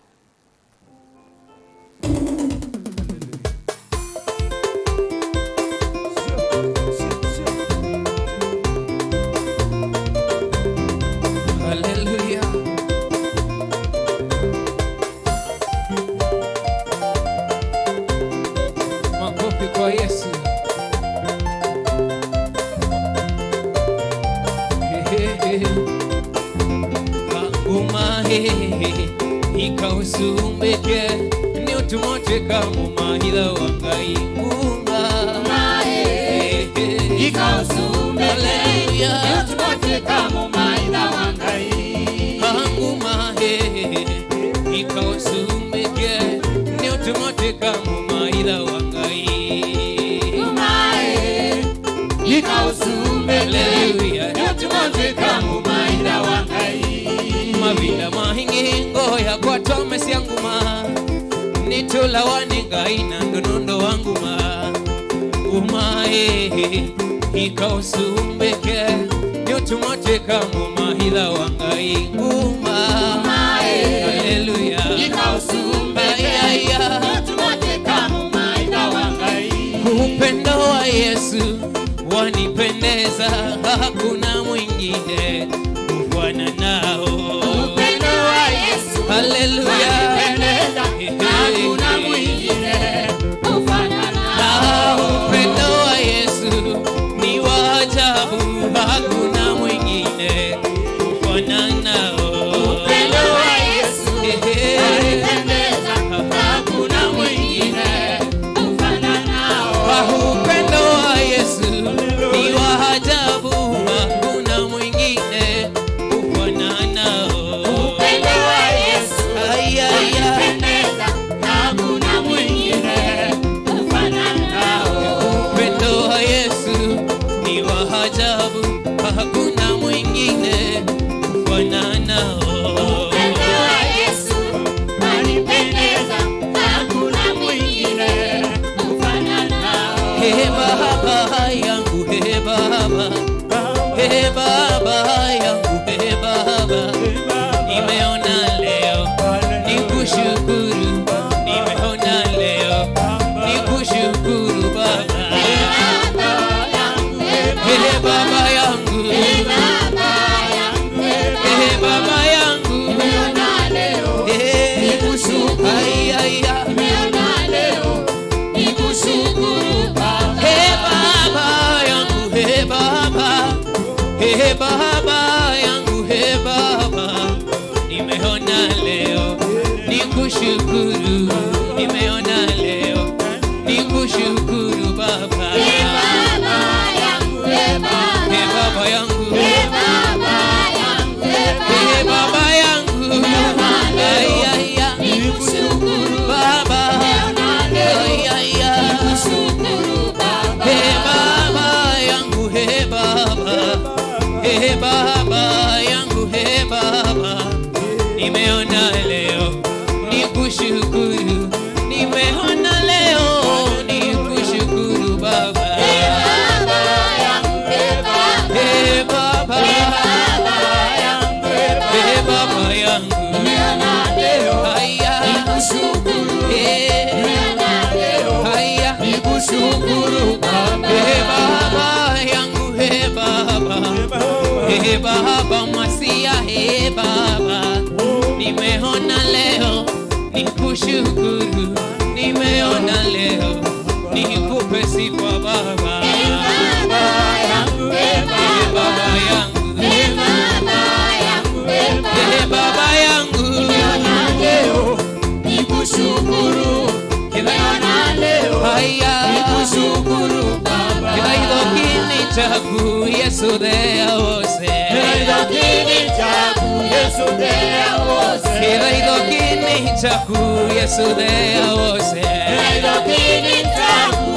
Hallelujah. Makofi kwa Yesu. He, he, he. Nguma, he, he, he. Ika ũsumbĩke, nĩ ũtũma ũtw'ĩka mũmaitha wa Ngai. Nguma, he, he, he. Ika ũsumbĩke, hallelujah, nĩ ũtũma ũtw'ĩka mũmaitha wa Ngai. Nguma, he, he, he. Ika ũsumbĩke, nĩ ũtũma ũtw'ĩka mũmaitha wa Ngai. Nguma, he, ika ũsumbĩke, hallelujah, nĩ ũtũma ũtw'ĩka mũmaitha wa Ngai. Mavinda maingĩ ngoo yakwa twamesya nguma, nĩtũlawa nĩ Ngai na andũ nũndũ wa nguma. Nguma, ĩ, ika ũsumbĩke, nĩ ũtũma ũtw'ĩka mũmaitha wa Ngai. Nguma, ĩ, hallelujah, ika ũsumbĩke, ai, ai, ai, nĩ ũtũma ũtw'ĩka mũmaitha wa Ngai. Upendo wa Yesu wanipendeza, hakuna mwingine kufanana nao. Upendo wa Yesu, haleluya, wanipendeza, hakuna mwingine kufanana nao. Upendo wa Yesu ni wa ajabu, hakuna mwingine kufanana nao. Upendo wa Yesu, ehe, wanipendeza, hakuna mwingine kufanana nao. Upendo wa Yesu ni wa ajabu, hakuna mwingine kufanana nao. Upendo wa Yesu, ai, ai, ai, wanipendeza, hakuna mwingine kufanana nao. Upendo wa Yesu ni wa ajabu, hakuna mwingine kufanana nao. Upendo wa Yesu wanipendeza, hakuna mwingine kufanana nao. Ee Baba yangu, ee Baba, ee Baba yangu, ee Baba, nimeona leo, nikushukuru, nimeona leo, nikushukuru Baba. Ee Baba yangu, ee Baba yangu, ee, ai, ai, ai. Ee Baba yangu, ee Baba, ee Baba yangu, ee Baba, nimeona leo, nikushukuru, nimeona leo, nikushukuru Baba. Ee Baba yangu, ee Baba, ee Baba yangu, ee Baba yangu, ee Baba yangu, ee Baba yangu, nimeona leo, ai, ai, ai, nikushukuru Baba, nimeona leo, ai, ai, ai, nikushukuru Baba. Ee Baba yangu, ee Baba, ee Baba yangu, ee Baba, nimeona leo, nikushukuru, nimeona leo, nikushukuru Baba. Ee Baba yangu, ee Baba, ee Baba yangu, ee Baba yangu, ee Baba yangu, nimeona leo, aya, nikushukuru, ee, nimeona leo, aya, nikushukuru Baba. Ee Baba yangu, ee Baba, ee Baba Masia, ee Baba, nimeona leo, nikushukuru, nimeona leo, nikupe sifa Baba. Ee Baba yangu, ee Baba, ee Baba yangu, ee Baba yangu, ee Baba yangu, nimeona leo, nikushukuru, nimeona leo, aya, nikushukuru Baba. Kĩthaitho kĩnĩ kyaku Yesu thea wose. Kĩthaitho kĩnĩ kyaku Yesu thea wose. Kĩthaitho kĩnĩ kyaku Yesu thea wose. Kĩthaitho kĩnĩ kyaku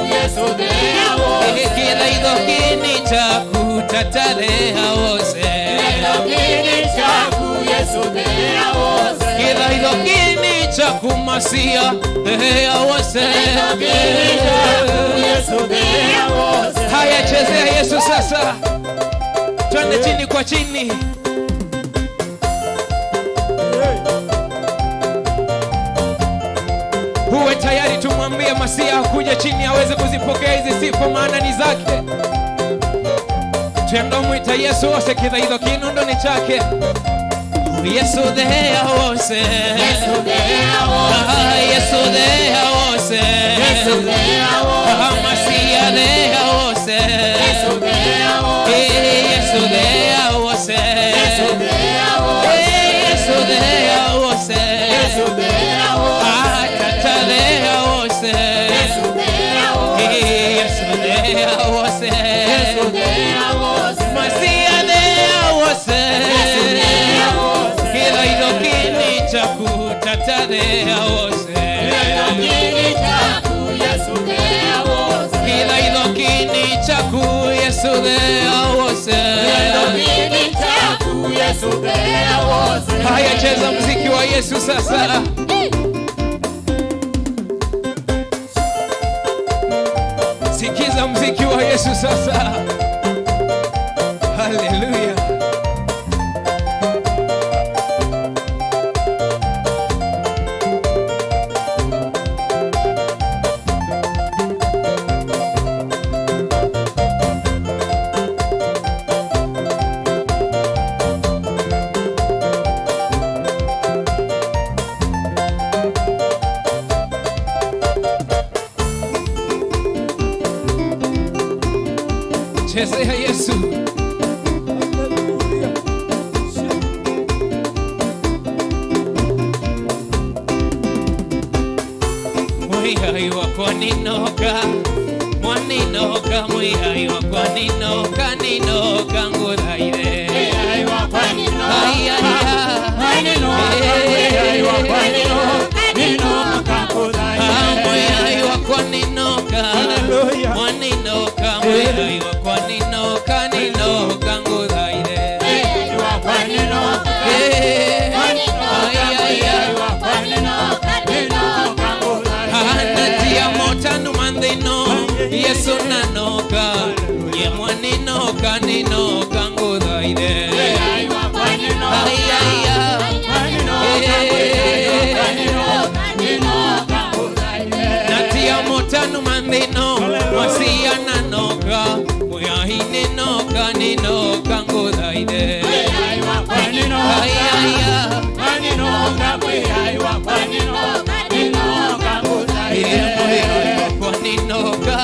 Kĩthaitho kĩnĩ kyaku, Tata thea wose. Kĩthaitho kĩnĩ kyaku, Masia thea wose. Haya, chezea Yesu sasa. Twende chini kwa chini. Uwe tayari, tumwambie Masia akuje chini aweze kuzipokea hizi sifa, maana ni zake. Twende mwita Yesu wose, kĩthaitho kĩnĩ nũndũ nĩ kyake. Yesu thea wose. Yesu thea wose. Ah, Yesu thea wose. Yesu thea wose. Ah, Masia thea wose. Yesu thea wose. Eh, Yesu thea wose. Yesu thea wose. Eh, Yesu thea wose. Yesu thea wose. Ah, Tata thea wose. Yesu thea wose. Eh, Yesu thea wose. Yesu thea wose. Masia thea wose. Yesu thea wose. Kĩthaitho kĩnĩ kyaku, Tata thea wose. Kĩthaitho kĩnĩ kyaku, Yesu thea wose. Kĩthaitho kĩnĩ kyaku, Yesu thea wose. Kĩthaitho kĩnĩ kyaku, Yesu thea wose. Haya, cheza mziki wa Yesu sasa. Sikiza mziki wa Yesu sasa. Haleluya. Chezea Yesu. Mwĩai wakwa nĩnoka, mwanĩnoka, Mwĩai wakwa nĩnoka, nĩnoka ngũthaithe. Mwĩai wakwa nĩnoka, ai, ai, ai. Mwanĩnoka, Mwĩai wakwa nĩnoka, nĩnoka ngũthaithe. Ah, Mwĩai wakwa nĩnoka, haleluya, mwanĩnoka, Mwĩai wakwa nĩnoka, nĩnoka ngũthaithe. Mwĩai wakwa nĩnoka, eh, mwanĩnoka, ai, ai, ai. Mwĩai wakwa nĩnoka, nĩnoka ngũthaithe. Anatia motanu manthĩno, Yesu nanoka, ye mwanĩnoka, nĩnoka ngũthaithe. Mwĩai wakwa nĩnoka, ai, ai, ai. Mwanĩnoka, eh, Mwĩai wakwa nĩnoka, nĩnoka ngũthaithe. Natia motanu manthĩno, haleluya, Masia nanoka, Mwĩai nĩnoka, nĩnoka ngũthaithe. Mwĩai wakwa nĩnoka, ai, ai, ai. Mwanĩnoka, Mwĩai wakwa nĩnoka, nĩnoka ngũthaithe. Ee, Mwĩai wakwa nĩnoka,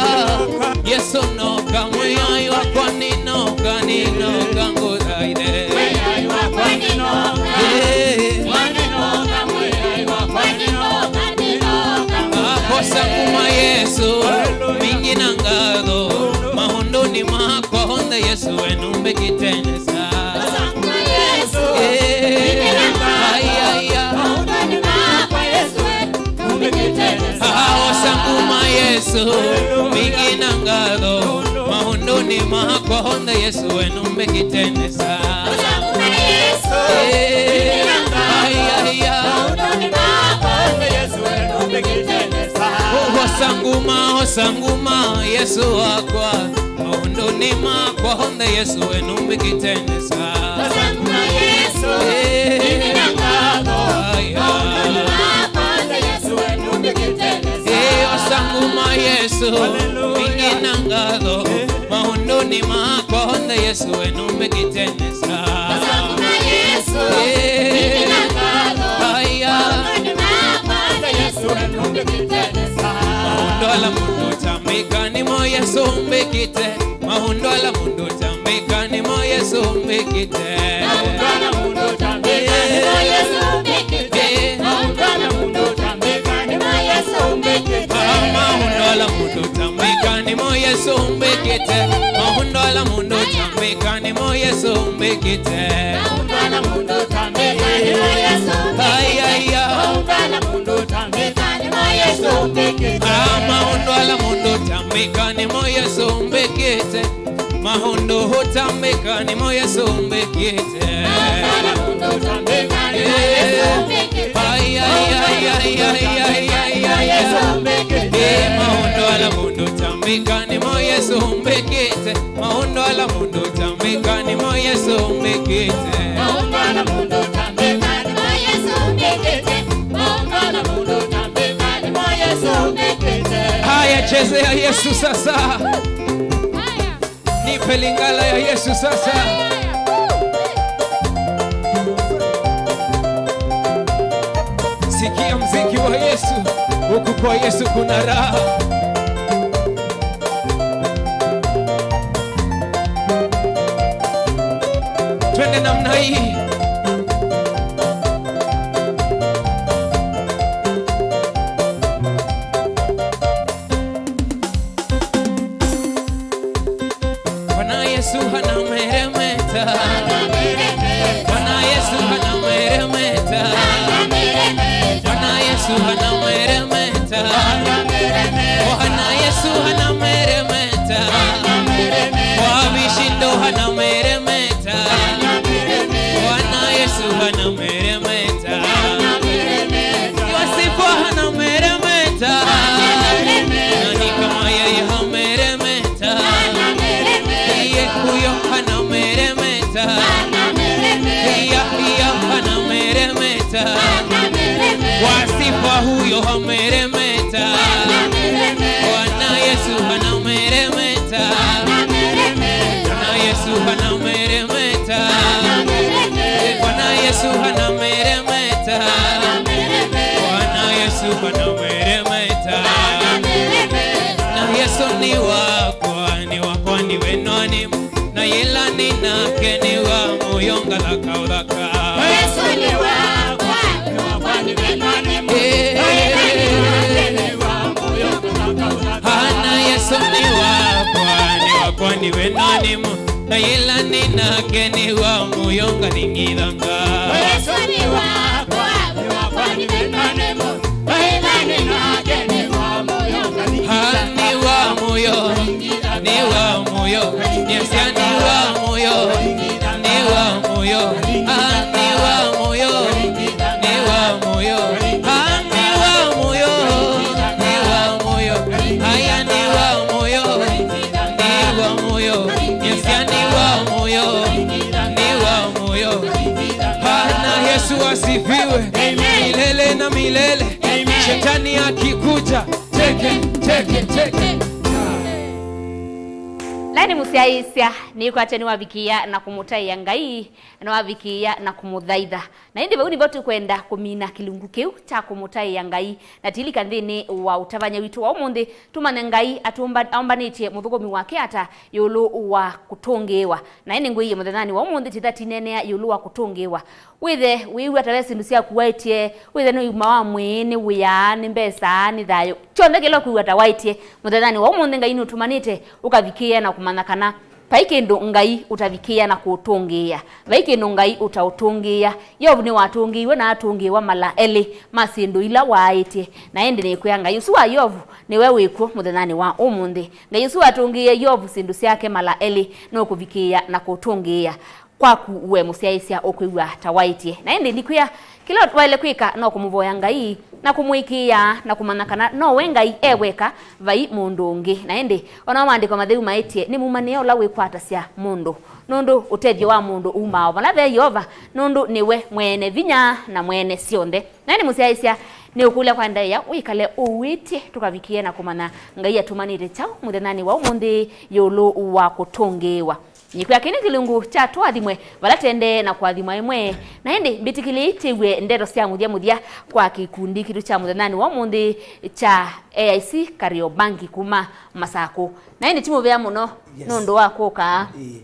Yesu noka, Mwĩai wakwa nĩnoka, nĩnoka ngũthaithe. Mwĩai wakwa nĩnoka, ee, mwanĩnoka, Mwĩai wakwa nĩnoka, nĩnoka ngũthaithe. Akosa kuma Yesu, haleluya, mingĩ na ngatho, maũndũnĩ makwa onthe Yesu we nũmbĩkĩte nesa. Akosa kuma Yesu, eh, mingĩ na ngatho, ai, ai, ai, maũndũnĩ makwa Yesu we nũmbĩkĩte nesa. Akosa kuma Yesu, mingĩ na ngatho, maũndũnĩ makwa onthe Yesu we nũmbĩkĩte nesa. Akosa kuma Yesu, eh, mingĩ na ngatho, ai, ai, ai, maũndũnĩ makwa onthe Yesu we nũmbĩkĩte nesa. Osa nguma, osa nguma, Yesu wakwa, maũndũnĩ makwa onthe Yesu we nũmbĩkĩte nesa. Osa nguma Yesu, eh, mingĩ na ngatho, ai, ai, maũndũnĩ makwa onthe Yesu we nũmbĩkĩte nesa. Eh, osa nguma Yesu, haleluya, mingĩ na ngatho, eh, maũndũnĩ makwa onthe Yesu we nũmbĩkĩte nesa. Osa nguma Yesu, eh, mingĩ na ngatho, ai, ai, maũndũnĩ makwa onthe Yesu we nũmbĩkĩte nesa. Maũndũ ala mũndũ ũtambĩka nĩmo Yesu ũmbĩkĩte. Maũndũ ala mũndũ ũtambĩka nĩmo Yesu ũmbĩkĩte. Maũndũ ala mũndũ ũtambĩka nĩmo Yesu ũmbĩkĩte. Eh. Maũndũ ala mũndũ ũtambĩka nĩmo Yesu ũmbĩkĩte. Ah, maũndũ ala mũndũ ũtambĩka nĩmo Yesu ũmbĩkĩte. Maũndũ ala mũndũ ũtambĩka nĩmo Yesu ũmbĩkĩte. Maũndũ ala mũndũ ũtambĩka nĩmo Yesu ũmbĩkĩte. Ai, ai, ai. Maũndũ ala mũndũ ũtambĩka nĩmo Yesu ũmbĩkĩte. Ah, maũndũ ala mũndũ ũtambĩka Ũtambĩka nĩmo Yesũ mbĩkĩte, maũndũ ũtambĩka nĩmo Yesũ mbĩkĩte. Maũndũ ũtambĩka nĩmo Yesũ mbĩkĩte. Ai, ai, ai, ai, ai, ai, ai, ai, ai. Yesũ mbĩkĩte. Ĩ, maũndũ ala mũndũ ũtambĩka nĩmo Yesũ mbĩkĩte. Maũndũ ala mũndũ ũtambĩka nĩmo Yesũ mbĩkĩte. Maũndũ ala mũndũ ũtambĩka nĩmo Yesũ mbĩkĩte. Maũndũ ala mũndũ ũtambĩka nĩmo Yesũ mbĩkĩte. Haya, chezea Yesu sasa. Haya. Nipe lingala ya Yesu sasa. Sikia mziki wa Yesu, huku kwa Yesu kuna raha. Twende namna hii. Bwana Yesu anameremeta. Bwana Yesu anameremeta. Bwana Yesu anameremeta. Bwana Yesu anameremeta. Kwa vishindo anameremeta. Bwana Yesu anameremeta. Yosifu anameremeta. Nani kama yeye? Ameremeta. Yeye huyo anameremeta. Iya, iya, anameremeta. Wasifu huyo ameremeta. Bwana Yesu anameremeta. Bwana Yesu anameremeta. Bwana Yesu anameremeta. Bwana Yesu anameremeta. Na Yesu nĩ wakwa, nĩ wakwa, nĩ we nonĩ, na yĩla nĩ nake nĩ wa mũyo ngathaka ũthaka. Yesu nĩ wakwa, nĩ wakwa, nĩ we nonĩ, na yĩla nĩ nake nĩ wa mũyo ngathaka ũthaka. Ana Yesu nĩ wakwa, nĩ wakwa, nĩ we nonĩ, na yĩla nĩ nake nĩ wa mũyo ngathingithanga. Yesu nĩ wakwa, nĩ wakwa, nĩ we nonĩ, na yĩla nĩ nake nĩ wa mũyo ngathingithanga. Nĩ wa mũyo, nĩ wa mũyo, nĩasya nĩ wa mũyo, nĩ wa mũyo, ah, nĩ wa mũyo, nĩ wa mũyo, ah, nĩ wa mũyo, nĩ wa mũyo, aya nĩ wa mũyo, nĩ wa mũyo, nĩasya nĩ wa mũyo, nĩ wa mũyo. Bwana Yesu asifiwe. Amen. Milele na milele. Amen. Shetani akikuja, teke, teke, teke. Na ĩndĩ mũsyaĩĩsya, nĩkwatya nĩwavikĩĩa na kũmũtaĩa Ngai, na wavikĩĩa na kũmũthaitha. Na ĩndĩ vau nĩvo tũkwenda kũmina kĩlungu kĩu kya kũmũtaĩa Ngai. Na tilika nthĩnĩ wa ũtavany'a witũ wa ũmũnthĩ, tũmanye Ngai atũmba-, aũmbanĩtye mũthũkũmi wake ata ĩũlũ wa kũtũngĩĩwa. Na ĩndĩ ngwĩie mũthenyanĩ wa ũmũnthĩ tĩtha tineenea ĩũlũ wa kũtũngĩĩwa. Wĩthe wĩw'a ta ve syĩndũ syaku waĩtye, wĩthe nĩ ũima wa mwĩĩ, nĩ wĩa, nĩ mbesa, nĩ thayũ, kyonthe kĩla ũkwĩw'a ta waĩtye, mũthenyanĩ wa ũmũnthĩ Ngai nũtũmanĩte ũkavikĩĩa na kũmanya kana vai kĩndũ Ngai ũtavikĩĩa na kũũtũngĩĩa, vai kĩndũ Ngai ũtaũtũngĩĩa. Yovu nĩwatũngĩiwe na atũngĩĩwa mala elĩ ma syĩndũ ila waaĩtye, na ĩndĩ nĩkwĩa Ngai ũsu wa Yovu nĩwe wĩ kw'o mũthenyanĩ wa ũmũnthĩ. Ngai ũsu watũngĩĩe Yovu syĩndũ syake mala elĩ nũkũvikĩĩa na kũũtũngĩĩa kwaku we mũsyaĩĩsya ũkwĩw'a ta waĩtye. Na ĩndĩ ndikwĩa, kĩla waĩle kwĩka no kũmũvoya Ngai na kũmũĩkĩĩa na kũmanya kana nowe Ngai e weka, vai mũndũ ũngĩ. Na ĩndĩ o nao Maandĩko Matheu maĩtye, nĩ mumanĩe ũla wĩkwatasya mũndũ, nũndũ ũtethyo wa mũndũ umaa o vala ve Yeova, nũndũ nĩwe mwene vinya na mwene syonthe. Na ĩndĩ mũsyaĩĩsya, nĩũkũlya kwa ndaĩa wĩkale ũuĩtye tũkavikĩe na kũmanya Ngai atũmanĩte kyaũ mũthenyanĩ wa ũmũnthĩ ĩũlũ wa kũtũngĩĩwa. Nĩkwĩa kĩĩ nĩ kĩlungu kya tũathimwe, vala tendee na kũathimwa ĩmwe. Na ĩndĩ mbĩtĩkĩlĩei twĩw'e ndeto sya mũthya mũthya kwa kĩkundi kitũ kya mũthenyanĩ wa ũmũnthĩ kya A I C Kariobangi kuma Masakũ. Na ĩndĩ ti mũvea mũno, yes, nũndũ wa kũka, ĩĩ,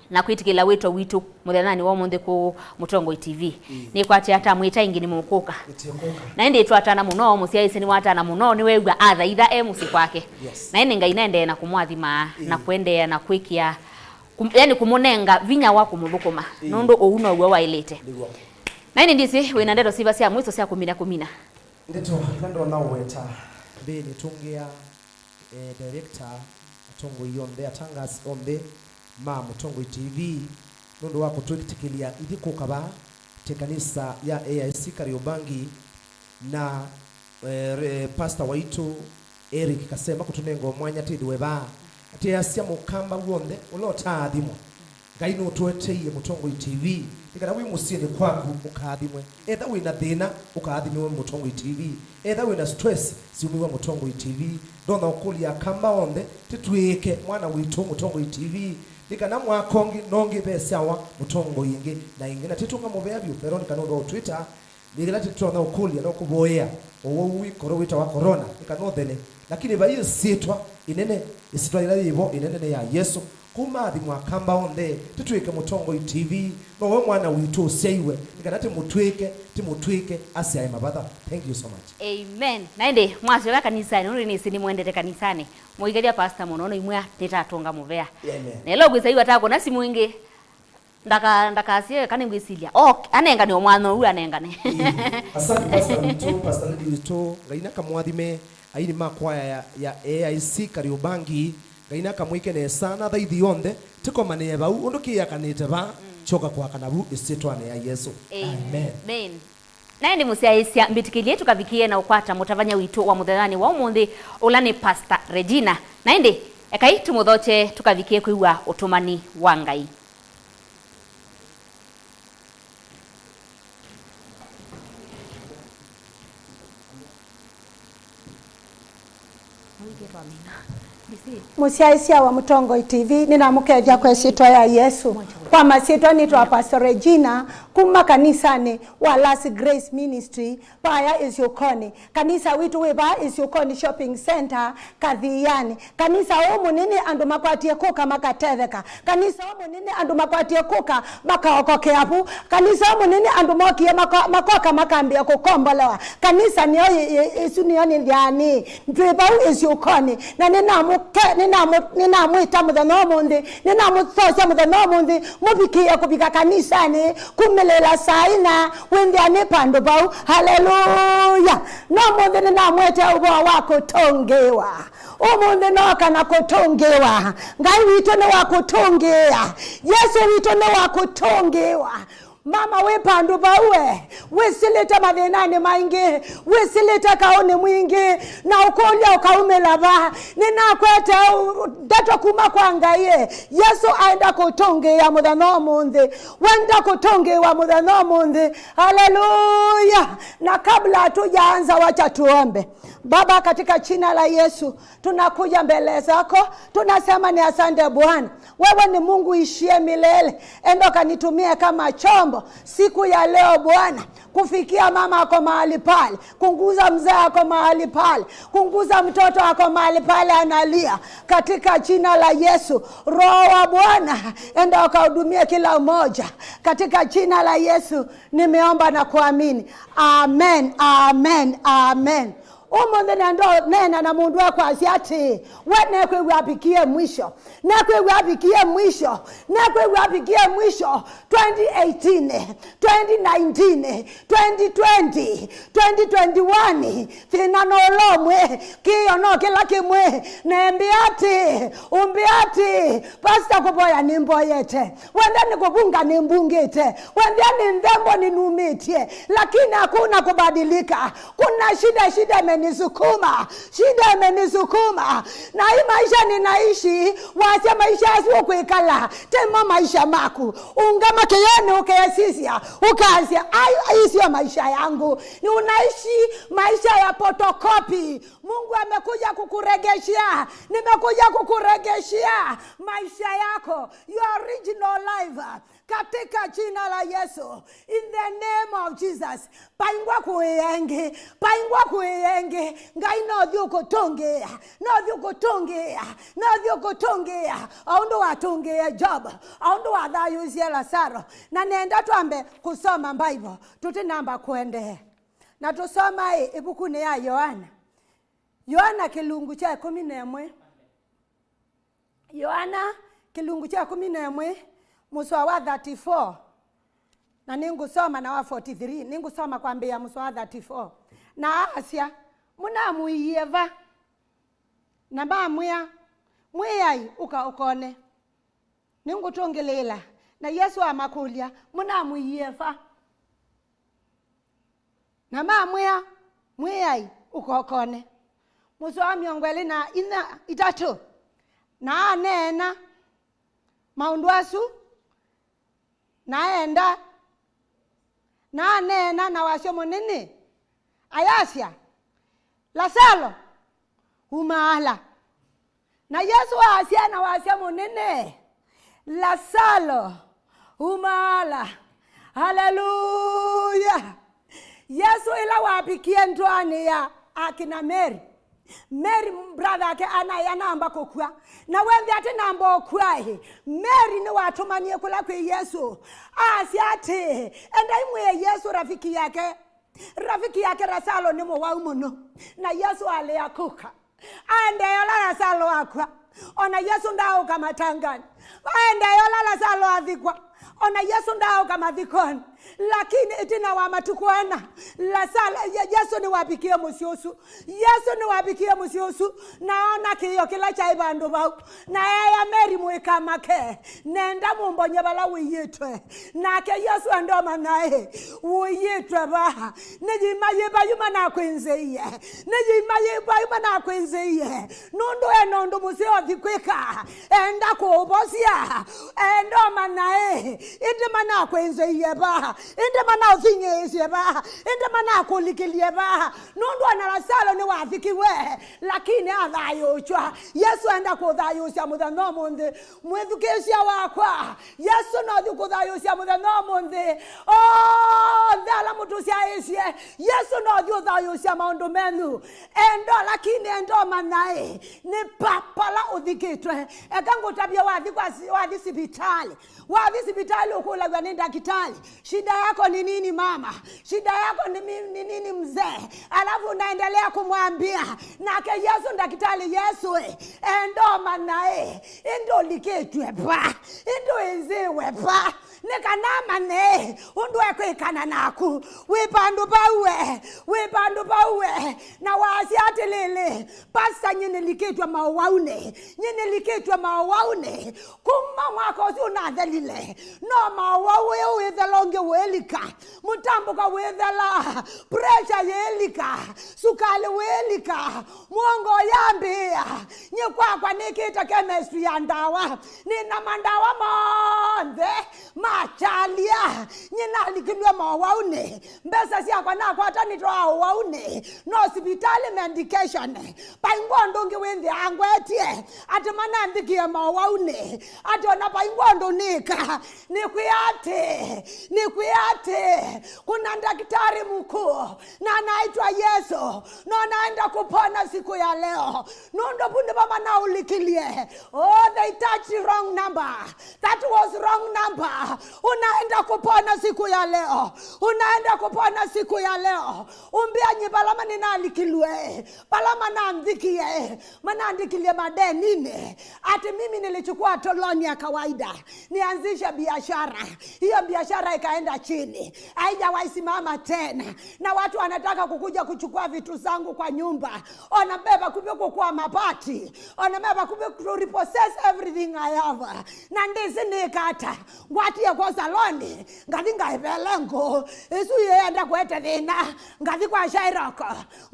na kwĩtĩkĩla wĩto witũ mũthenyanĩ wa ũmũnthĩ kũũ Mũtongoi T V. Ĩĩ. Nĩkwatya atamwĩta ĩngĩ nĩmũkũka. Nĩtũkũka. Na ĩndĩ twatana mũno, mũsyaĩĩsya nĩwatana mũno, nĩweew'a athaitha e mũsyĩ kwake. Yes. Na ĩndĩ Ngai naendee na kũmwathima, ĩĩ, na kũendeea na kwĩkĩa kũm-, yani kũmũnenga vinya wa kũmũthũkũma, ĩĩ, nũndũ ũu now'o waĩlĩte. Nĩw'o. Na ĩndĩ ndĩsĩ wĩ na ndeto siva sya mwĩso sya kũmina kũmina? Ndeto ila ndona ũweta mbee nĩtũngĩa eh, director, atongoi onthe, atangasi onthe ma Mũtongoi T V, nũndũ wa kũtwĩtĩkĩlya ithyĩ kũka vaa tĩ kanisa ya A I C Kariobangi, na, eh, re-, pastor waitũ Eric Kasema kũtũnenga mwanya twĩthĩwe vaa. Atĩ asya mũkamba w'onthe ũla ũtaathimwa, Ngai nũtũeteie Mũtongoi T V, nĩ kana wĩ mũsyĩnĩ kwaku ũkaathimwe. Etha wĩ na thĩna, ũkaathimiwe Mũtongoi T V. Etha wĩ na stress, syumiwa Mũtongoi T V. Ndonya ũkũlya akamba onthe, tĩtw'ĩĩke mwana witũ Mũtongoi T V, nĩ kana mwaka ũngĩ nongĩ vesyawa Mũtongoi ĩngĩ na ĩngĩ. Na tĩtũnga mũvea vyũ, Veronica nũndũ wa ũtwĩta, nĩ kĩla tũtonya ũkũlya na ũkũvoyea, ũwau wĩ koro wĩtawa corona nĩ kana ũthele, lakini vai ĩsyĩtwa ĩnene, ĩsyĩtwa yĩla yĩvo ĩnene nĩ ya Yesũ. Kũu maathimwa akamba onthe, tĩtw'ĩke Mũtongoi T V, nowe mwana witũ ũsyaiwe, nĩ kana tĩmũtw'ĩke, tĩmũtw'ĩke asyae mavatha. Thank you so much. Amen. Na ĩndĩ mwasyoka kanisanĩ, ũndũ nĩsĩ nĩmwendete kanisanĩ, mũikethya pastor mũno, no imwĩa nĩtatũnga mũvea. Amen. Na ĩla ũkwĩsa yu atakũna simũ ĩngĩ, Ndaka-, ndakasye, kana ngwĩsilya. Oh, anengane o mwana ũu, anengane. Ĩĩ. Asante, Pastor witũ, Pastor Lady witũ, Ngai nakamwathime, aini ma kwaya ya, ya A I C Kariobangi, Ngai nakamwĩke nesa, na thaithi yonthe, tĩkomanĩe vau, ũndũ kĩyakanĩte vaa, kyoka kwakana vu, ĩsyĩtwanĩ ya Yesũ. Amen. Amen. Na ĩndĩ mũsyaĩĩsya, mbĩtĩkĩlyei tũkavikĩe na ũkwata mũtavany'a witũ wa mũthenyanĩ wa ũmũnthĩ, ũla nĩ Pastor Regina. Na ĩndĩ, ekai tũmũthokye tũkavikĩe kwĩw'a ũtũmani wa Ngai. Mũsyaĩĩsya wa Mũtongoi T V, nĩnamũkethya kwa ĩsyĩtwa ya Yesũ. Kwa masyĩtwa nĩtwa Pastor Regina, kuma kanisanĩ wa Last Grace Ministry, vaya Ĩsyũkonĩ. Kanisa witũ wĩ vaa Ĩsyũkonĩ Shopping Center, Kathianĩ. Kanisa ũũ mũnene andũ makwatie kũka makatetheka. Kanisa ũũ mũnene andũ makwatie kũka makaokokea vu. Kanisa ũũ mũnene andũ mokie mako-, makoka makambĩa kũkombolewa. Kanisa nĩyo ĩ-, ĩ-, ĩsu nĩyo nĩ nthĩanĩ. Twĩ vau Ĩsyũkonĩ. Na nĩnamũke-, nĩnamũ-, nĩnamwĩta mũthenya ũmũnthĩ. Nĩnamũthokya mũthenya ũmũnthĩ. Mũvikĩe kũvika kanisanĩ. Kumĩlĩla saa ina wĩ nthĩanĩ pandũ vau. Haleluya! No ũmũnthĩ nĩnamwete ũvoo wa kũtũngĩĩwa. Ũmũnthĩ nooka na kũtũngĩĩwa. Ngai witũ nĩ wa kũtũngĩĩa. Yesũ witũ nĩ wa kũtũngĩĩwa. Mama wĩ pandũ vau we, wĩsĩlĩte mathĩnanĩ maingĩ, wĩsĩlĩte kaũnĩ mwingĩ, na ũkũlya ũkaumĩla va? Nĩnakwete ũ-, ndeto kuma kwa Ngai. Yesũ aenda kũtũngĩĩa mũthenya ũmũnthĩ. Wenda kũtũngĩĩwa mũthenya ũmũnthĩ. Haleluya! Na kabla hatujaanza, wacha tuombe. Baba, katika jina la Yesu, tunakuja mbele zako, tunasema ni asante Bwana. Wewe ni Mungu ishie milele. Enda ukanitumie kama chombo siku ya leo Bwana, kufikia mama ako mahali pale, kunguza mzee ako mahali pale, kunguza mtoto ako mahali pale analia, katika jina la Yesu. Roho wa Bwana, enda ukahudumia kila mmoja, katika jina la Yesu nimeomba na kuamini. Amen, amen, amen. Ũmũnthĩ nenda ũneena na mũndũ akwasya atĩĩ, we nekwĩw'a avikie mwisho, nekwĩw'a avikie mwisho, nekwĩw'a avikie mwisho. Twenty eighteen, twenty nineteen, twenty twenty, twenty twenty-one, thĩna no ũla ũmwe, kĩĩo no kĩla kĩmwe. Nembĩa atĩĩ, ũmbĩa atĩĩ, pastor, kũvoya nĩmboyete. Wenda nĩ kũvunga nĩmbungĩte. Wenda nĩ nthembo nĩnumĩtye. Lakini hakuna kubadilika. Kuna shida, shida imenisukuma. Shida imenisukuma. Na hii maisha ninaishi, wasya maisha asu ũkwĩkala, temo maisha maku. Ũngama kĩyonĩ ũkesisya, ũkasya, "Ai, hii sio maisha yangu." Ni unaishi maisha ya photocopy. Mungu amekuja kukuregeshea. Nimekuja kukuregeshea maisha yako. Your original life. Katika jina la Yesu, in the name of Jesus, paingwa kũĩa ĩngĩ, paingwa kũĩa ĩngĩ. Ngai no ũthi ũkũtũngĩĩa, no ũthi ũkũtũngĩĩa, no ũthi ũkũtũngĩĩa, o ũndũ watũngĩĩe Job, o ũndũ wathayũũisye Lazaro. Na nenda twambe kũsoma Bible, tũtinamba kũendeea. Na tũsoma ĩ, ĩvukunĩ ya Yoana. Yoana kĩlungu kya ĩkũmi na ĩmwe. Yoana kĩlungu kya ĩkũmi na ĩmwe, mũsoa wa thirty-four, na nĩngũsoma na wa forty-three, nĩngũsoma kwambĩĩa mũsoa wa thirty-four. Na asya, "Mũnamũiie va?" Na mamwĩa, "Mwĩai, ũka ũkone." Nĩngũtũngĩlĩĩla. Na Yesũ amakũlya, "Mũnamwĩie va?" Na mamwĩa, "Mwĩai, ũka ũkone." Mũsoa mĩongo ĩlĩ na inya, itatũ, na aneena maũndũ asu, na aenda, na aneena na wasyo mũnene, ayasya, "Lasalo, umaala." Na Yesũ aasya na wasya mũnene, "Lasalo, umaala." Haleluya! Yesũ ĩla wavikie ndũanĩ ya akina Mary, Mary brother ake anaĩ anamba kũkw'a. Na wethĩa atĩ namba ũkw'a-ĩ, Mary nĩwatũmanie kũla kwĩ Yesũ. Asya atĩ, "Endai mwĩe Yesũ rafiki yake, rafiki yake Lasalo nĩ mũwau mũno." Na Yesũ alea kũka. Aendee ũla Lasalo akw'a. Ona Yesũ ndaaũka matanganĩ. Aendee ũla Lasalo athikwa. Ona Yesũ ndaaũka mathikonĩ. Lakini ĩtina wa matukũ ana, Lasalo, Ye-, Yesũ nĩwavikie mũsyĩ ũsu. Yesũ nĩwavikie mũsyĩ ũsu, na ona kĩĩo kĩla kyaĩ vandũ vau. Na eea Mary mũĩka make, "Nenda mũmbony'e vala ũiĩtwe." Nake Yesũ andoma naĩ, "Ũiĩtwe va? Nĩ yĩima yĩva yu manakwĩnzĩie? Nĩ yĩima yĩva yu manakwĩnzĩie? Nũndũ e na ũndũ mũseo ũthi kwĩka. Enda kũũvosya." Endoma naĩ, "Ĩndĩ manakwĩnzĩie va? Ĩndĩ manaũthing'ĩĩsye va? Ĩndĩ manakũlikĩlye va?" Nũndũ ona Lasalo nĩwathikiwe, lakini athayũũkw'a. Yesũ enda kũthayũũsya mũthenya ũmũnthĩ. Mwĩthukĩĩsya wakwa, Yesũ nothi kũthayũũsya mũthenya ũmũnthĩ. Onthe ala mũtũsyaĩĩsye, Yesũ nothi ũthayũũsya maũndũ menyu. Endo, lakini endo manyaĩ, nĩ pa-, pala ũthikĩtwe. Eka ngũtavye wathi kwa si-, wathi sivitalĩ. Wathi sivitalĩ ũkũlaw'a nĩ ndakĩtalĩ, "Shida yako ni nini mama? Shida yako ni mi-, ni nini mzee?" Alafu unaendelea kumwambia. Nake Yesũ, ndakĩtalĩ Yesũ, eh, endoma naĩ, "Ĩndĩ ũlikĩtw'e va? Ĩndĩ ũĩnzĩĩwe va? Nĩ kana manye ũndũ ekwĩkana naku. Wĩ vandũ vau we, wĩ vandũ vau we." Na wasya atĩlĩlĩ, "Pastor, nyie nĩlikĩtw'e maũwaunĩ. Nyie nĩlikĩtw'e maũwaunĩ. Kuma mwaka ũsu ũnathelile, no maũwau ũyũ wĩthela ũngĩ wĩlika. Mũtambũka wĩthela, pressure yĩlika, sukalĩ wĩlika, mũongo ũyambĩĩa. Nyie kwakwa nĩkĩte chemistry ya ndawa. Nĩ na mandawa monthe ma kyalya. Nyie nalikilw'e maũwaunĩ. Mbesa syakwa nakwata nĩtwaa ũwaunĩ. No sivitalĩ medication. Vai ngwa ũndũ ũngĩ wĩnthĩaa ngwetie, atĩ mananthikĩe maũwaunĩ, atĩ ona vai ngwa ũndũ nĩka." Nĩkwĩa atĩ, nĩkwĩa atĩ, kuna daktari mkuu na anaitwa Yesu, na anaenda kupona siku ya leo. Nũndũ vu nĩvo manaũlikilye. Oh, they touched wrong number. That was wrong number. Unaenda kupona siku ya leo. Unaenda kupona siku ya leo. Ũmbĩa nyie vala ma nĩnalikilw'e, vala mananthikĩe, manandikilye madeninĩ, atĩ mimi nilichukua tu loan ya kawaida, nianzishe biashara. Hiyo biashara ikaenda chini. Haijawahi simama tena. Na watu wanataka kukuja kuchukua vitu zangu kwa nyumba. Ona me vakuvĩ kũkua mabati. Ona me vakuvĩ to repossess everything I have. Na ndĩsĩ nĩka ata. Ngwatie kwosa loan, ngathi ngaĩvele ngũ. Ĩsu yĩenda kũete thĩna, ngathi kwa Shairoko.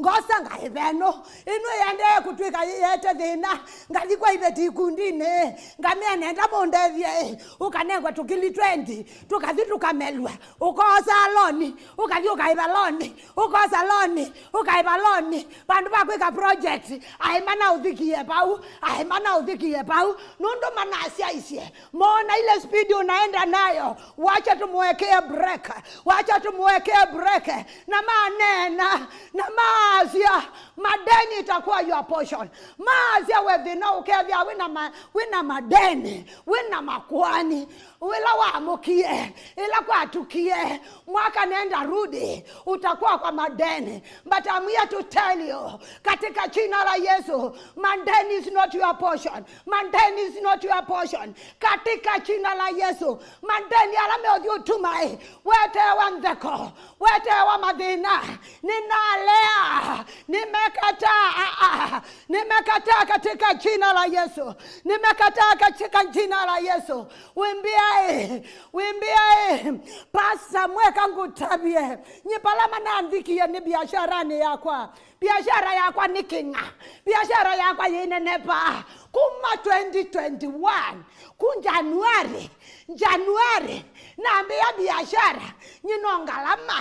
Ngosa ngaĩve ĩno. Ĩno yĩendee kũtw'ĩka yĩete thĩna, ngathi kwa iveti ikundinĩ. Ngamea nenda mũndethye, ũkanengwa tũkili twenty, tũkathi tũkamelw'a. Ũkosa loan, ũkathi ũkaĩva loan, ũkosa loan, ũkaĩva loan. Vandũ va kwĩka project, aĩ manaũthikĩe vau, aĩ manaũthikĩe vau. Nũndũ manasyaisye, moona ile speed unaenda nayo, wacha tumwekee break, wacha tumwekee break. Na maneena, na maasya, "Madeni itakuwa your portion." Maasya, we thĩna ũkethĩa wĩna ma-, wĩna madeni, wĩna makoani, wĩla wamũkie, ĩla kwatukie, mwaka nenda rudi, utakuwa kwa madeni. But I'm here to tell you, katika jina la Yesu, madeni is not your portion. Madeni is not your portion. Katika jina la Yesu, madeni ala meũthi ũtuma, eh, wetewa ntheko, wetewa mathĩna, nĩnalea, Nimekataa, ah, ah, nimekataa katika jina la Yesu. Nimekataa katika jina la Yesu. Wimbia, eh, wimbia, eh, Pastor, mweka ngũtavye. Nyie vala manandikie nĩ biasharani yakwa. Biashara yakwa nĩ kĩng'a. Biashara yakwa yĩnenepa. Kuma twenty twenty-one, ku Januari, Januari, nambĩĩa biashara, nyie no ngalama,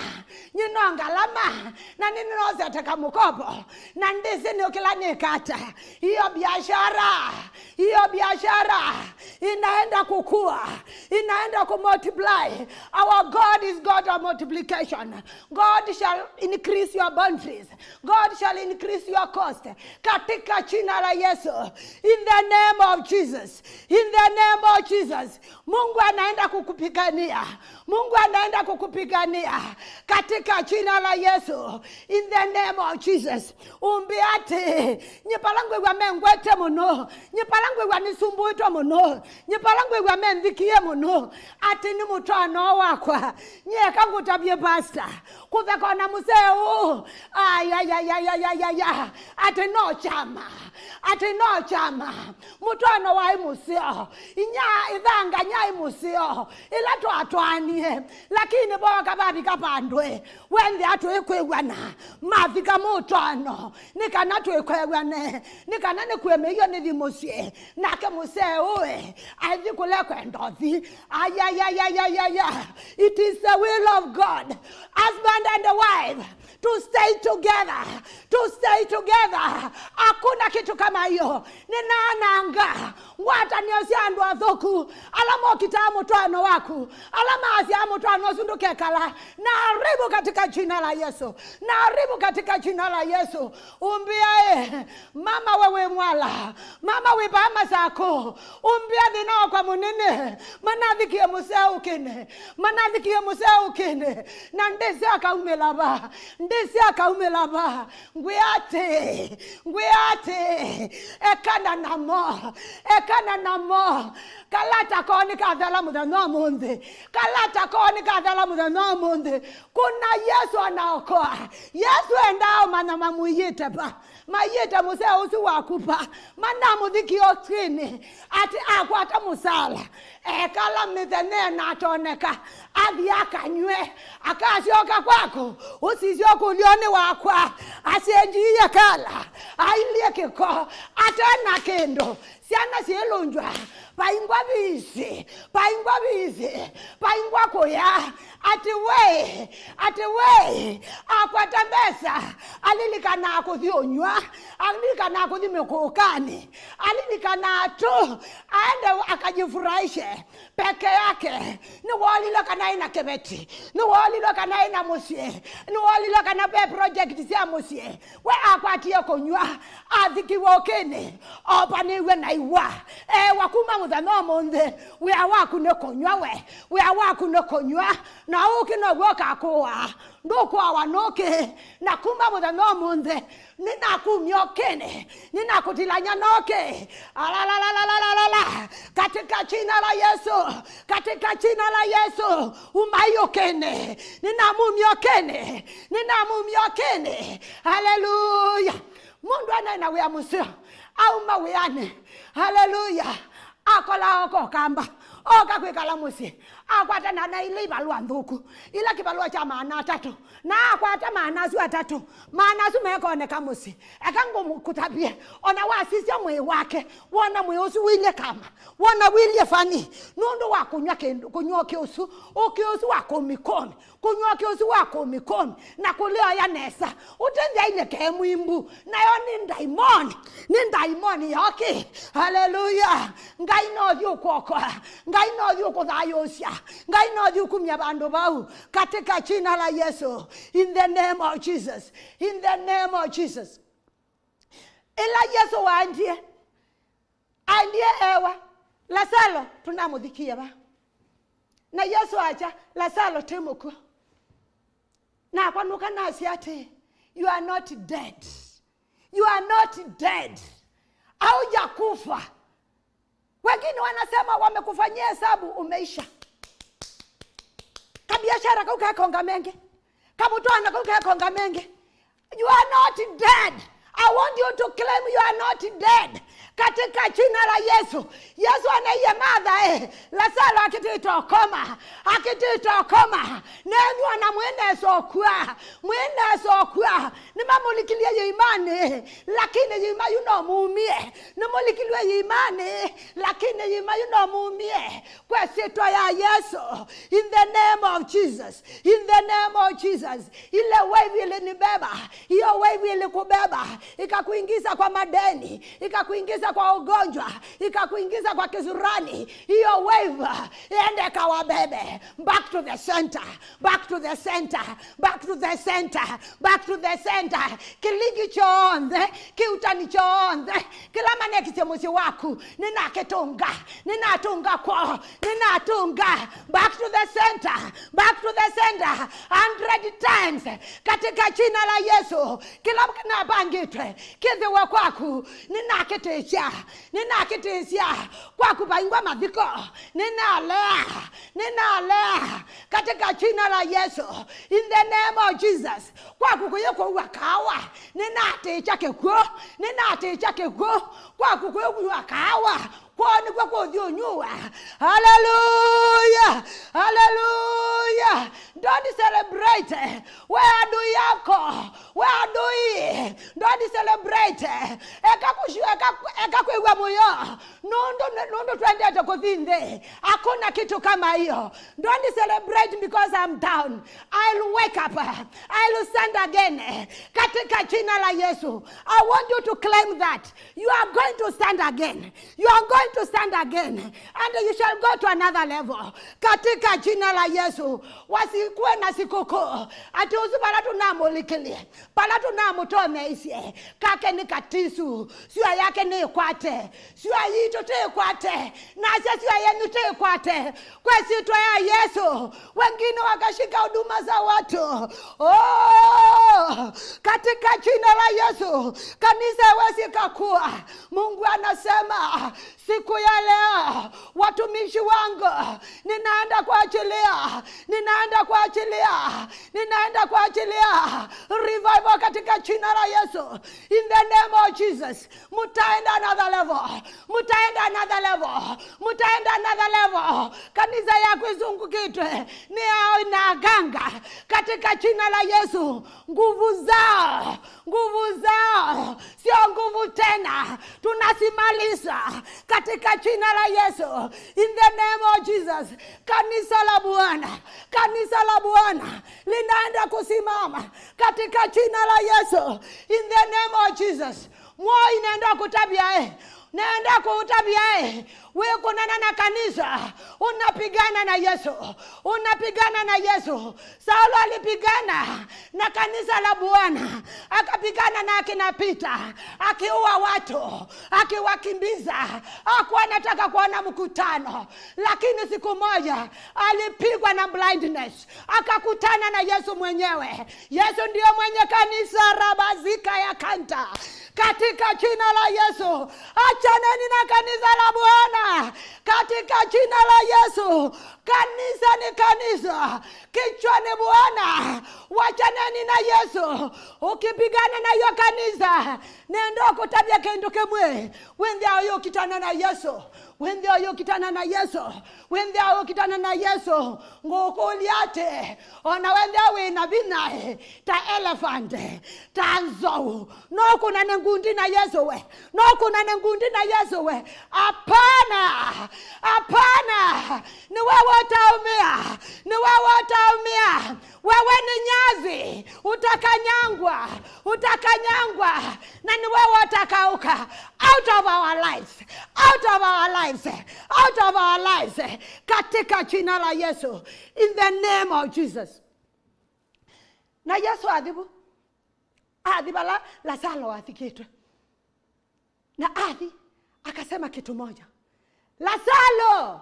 nyie no ngalama, na nĩnĩnosete kamũkopo, na ndĩsĩ nĩ kĩla nĩkata. Hiyo biashara, hiyo biashara inaenda kukua, inaenda kumultiply. Our God is God of multiplication. God shall increase your boundaries. God shall increase your cost. Katika jina la Yesu. In the name of Jesus. In the name of Jesus. Mungu anaenda kukupigania. Mungu anaenda kukupigania. Katika jina la Yesu. In the name of Jesus. Umbi ati, nyie vala ngwĩw'a mengwete mũno. Nyie vala ngwĩw'a nĩsumbũĩtwe mũno. Nyie vala ngwĩw'a mendhikie mũno. Ati nĩ mũtwaano wakwa. Nyie eka ngũtavye, Pastor. Kũtheka na mũseo. Ayayayayayaya. Ati no kyama. Ati no kyama. Mũtwaano waĩ mũseo. Inya ĩthanga nyaĩ mũseo. Ĩla twatwaanie. Lakini voka vavika vandũ, eh, wendea twĩkwĩw'ana. Mavika mũtwaano. Nĩ kana twĩkwĩw'ane. Nĩ kana nĩkuemeio nĩthi mũsyĩ. Nake mũseo ũĩ. Aithi kũle kwenda ũthi. Ayayayayaya. It is the will of God. Husband and wife, to stay together. To stay together. Hakuna kitu kama hiyo. Nĩnaananga ngwatanĩo sya andũ athũku, ala mokitaa mũtwaano waku, ala maasyaa mũtwaano ũsu ndũkekala. Naharibu katika jina la Yesu. Naharibu katika jina la Yesu. Umbia, eh, mama we wĩ Mwala, mama wĩ vaa Masakũ, umbia thĩna wakwa mũnene. Manathikie mũseo ũkĩnĩ. Manathikie mũseo ũkĩnĩ. Na ndĩsĩ akaumĩla va. Ndĩsĩ akaumĩla va. Ngwĩa atĩ, ngwĩa atĩ, ekana namo, ekana namo. Kalata koo nĩkathela mũthenya ũmũnthĩ. Kalata koo nĩkathela mũthenya ũmũnthĩ. Kuna Yesu anaokoa. Yesu endaa ũmanya mamũiĩte va. Maiĩte mũseo ũsu wakupa. Manamũthikie ũkĩnĩ. Ati akwata mũsala. Ekala mĩthenya na atoneka. Athi akanywe. Akasyoka kwaku. Ũsisye ũkũlyonĩ wakwa. Asyenjiie kala. Ailyĩ kĩko. Ate na kĩndũ. Syana syĩlũngywa, vaingwa visi, vaingwa visi, vaingwa kũya. Ati we, ati we, akwata mbesa, alilikanaa kũthi ũnyw'a, alilikanaa kũthi mĩkũũkanĩ, alilikanaa tu aende akajifurahishe peke yake. Nĩwoolilwe kana ena kĩveti, nĩwoolilwe kana ena mũsyĩ, nĩwoolilwe kana ve project sya mũsyĩ. We akwatie kũnyw'a, athikiwe ũkĩnĩ, opanĩw'e na iwa. Ewa kuma mũthenya ũmũnthĩ, wĩa waku nĩ kũnyw'a we, wĩa waku nĩ kũnyw'a, na ũkĩ now'o ũkakũaa. Ndũkũawa nũkĩ, na kuma mũthenya ũmũnthĩ, nĩnakumya ũkĩnĩ, nĩnakũtilany'a nũkĩ. Alalalalalalalala, katika jina la Yesu, katika jina la Yesu, umai ũkĩnĩ, nĩnamumya ũkĩnĩ, nĩnamumya ũkĩnĩ. Haleluya. Mũndũ anaĩ na wĩa mũseo, auma wĩanĩ. Haleluya. Akola oka Ũkamba, oka kwĩkala mũsyĩ, akwatana na ilĩ ivalũa nthũku, ila kĩvalũa kya maana atatũ, na akwata maana asu atatũ, maana asu mekoneka mũsyĩ. Eka ngũkũtavye, ona wasisya mwĩĩ wake, wona mwĩĩ ũsu wĩilye kama, wona wĩilye fani, nũndũ wa kũnyw'a kĩndũ, kũnyw'a ũkĩ ũsu, ũkĩ ũsu wa kũmikũmi, kũnyw'a ũkĩ ũsu wa kũmikũmi na kũlĩoya nesa. Ũtethya ileke mwimbu, nayo nĩ ndaimoni, nĩ ndaimoni yoki. Haleluya. Ngai no ũthi ũkwokoa, Ngai no ũthi ũkũthayũũsya, Ngai no ũthi ũkumya vandũ vau, katika jina la Yesu, in the name of Jesus, in the name of Jesus. Ĩla Yesu waendie, aendie ewa, Lasalo tũnamũthikie va? Na Yesu akya, Lasalo ti mũkw'ũ. Nakwa nũka nasya atĩ, you are not dead. You are not dead. Haujakufa. Wengine wanasema wamekufanyia hesabu, umeisha. Kabiashara kau kekonga mengi. Kamũtwaano kau kekonga mengi. You are not dead. I want you to claim you are not dead. Katika jina la Yesu. Yesu anaiye Martha, eh, Lazaro akĩtĩte ũkoma, akĩtĩte ũkoma. Nenyu ona mwĩnesa ũkua, mwĩnesa ũkua. Nĩmamũlikilye yĩimanĩ, lakini yĩima yu no mumie. Nĩmũlikilwe yĩimanĩ, lakini yĩima yu no mumie. Kwa ĩsyĩtwa ya Yesu, in the name of Jesus, in the name of Jesus. Ile wave ilinibeba, hiyo wave ilikubeba, ikakuingiza kwa madeni, ikakuingiza kwa ugonjwa, ikakuingiza kwa kisurani. Hiyo wave iende ikawabebe. Back to the center, back to the center, back to the center, back to the center. Kĩlingi kyonthe, kĩutani kyonthe, kĩla manekisye mũsyĩ waku, nĩnakĩtũnga, nĩnatũnga kwoo, nĩnatũnga. Back to the center, back to the center, hundred times. Katika jina la Yesu, kĩla kĩnabangĩtwe kĩthĩwe kwaku, nĩnakĩtĩsya, nĩnakĩtĩsya. Kwaku vaingwa mathiko, nĩnalea, nĩnalea. Katika jina la Yesu, in the name of Jesus. Kwaku kũyĩ kũua kaawa, nĩnatĩkya kĩkw'ũ, nĩnatĩkya kĩkw'ũ. Kwaku kũyĩ kũnyua kaawa, kwoo nĩkw'o kũthi ũnyuwa. Haleluya! Haleluya! Don't celebrate we adui yako, we adui. Don't celebrate. Eka kũshu-, eka, eka kwĩw'a mũyo. Nũndũ, nũndũ twendete kũthi nthĩ. Hakuna kitu kama hiyo. Don't celebrate because I'm down. I'll wake up. I'll stand again. Katika jina la Yesu. I want you to claim that. You are going to stand again. You are going to stand again. And you shall go to another level. Katika jina la Yesu. Wasikuwe na sikukuu. Ati ũsu vala tũnamũlikilye. Vala tũnamũtoneisye. Kake nĩ katisu. Syũa yake nĩ ĩkwate. Syũa yitũ tĩkwate, nasya syũa yenyu tĩkwate. Kwa ĩsyĩtwa ya Yesu, wengine wakashika huduma za watu. Oh, katika jina la Yesu, kanisa haiwezi kakua. Mungu anasema, siku ya leo, watumishi wangu, ninaenda kuachilia, ninaenda kuachilia, ninaenda kuachilia revival katika jina la Yesu. In the name of Jesus, mutaenda another level. Mutaenda another level. Mutaenda another level. Kanisa yaku izungukitwe ni hao na aganga. Katika jina la Yesu, nguvu zao, nguvu zao, sio nguvu tena. Tunazimaliza katika jina la Yesu. In the name of Jesus. Kanisa la Bwana, kanisa la Bwana linaenda kusimama katika jina la Yesu. In the name of Jesus. Mwoi nenda kũtavya, eh. Nenda kũtavya, eh. Wĩkũnana na kanisa, unapigana na Yesu. Unapigana na Yesu. Saulo alipigana na kanisa la Bwana. Akapigana na akina Peter. Akiua watu. Akiwakimbiza. Hakuwa anataka kuona mkutano. Lakini siku moja, alipigwa na blindness. Akakutana na Yesu mwenyewe. Yesu ndio mwenye kanisa, rabazika ya kanta. Katika jina la Yesu, achaneni na kanisa la Bwana. Katika jina la Yesu, kanisa ni kanisa. Kichwa ni Bwana. Wachaneni na Yesu. Ukipigana na hiyo kanisa, nenda kũtavya kĩndũ kĩmwe. Wĩnthĩa ũyũkitana na Yesu. Wĩnthĩa ũyũkitana na Yesu. Wĩnthĩa ũkitana na Yesu, ngũkũlya atĩ, o na wĩnthĩa wĩ na vinya, eh, ta elephant, eh, ta nzou, no ũkũnane ngundi na Yesu we? No ũkũnane ngundi na Yesu we? Hapana! Hapana! Nĩ wewe ũtaũmĩa! Nĩ wewe ũtaũmĩa! Wewe ni nyasi, utakanyangwa, utakanyangwa, na ni wewe utakauka. Out of our lives, out of our lives, out of our lives, katika jina la Yesu, in the name of Jesus. Na Yesu athi vu, athi vala Lazaro athikĩtwe. Na athi, akasema kitu moja. "Lazaro!"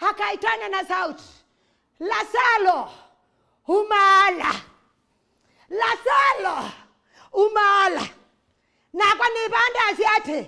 Akaitana na sauti, "Lazaro, uma hala! Lazaro, uma hala!" Nakwa nĩvanda asya atĩ,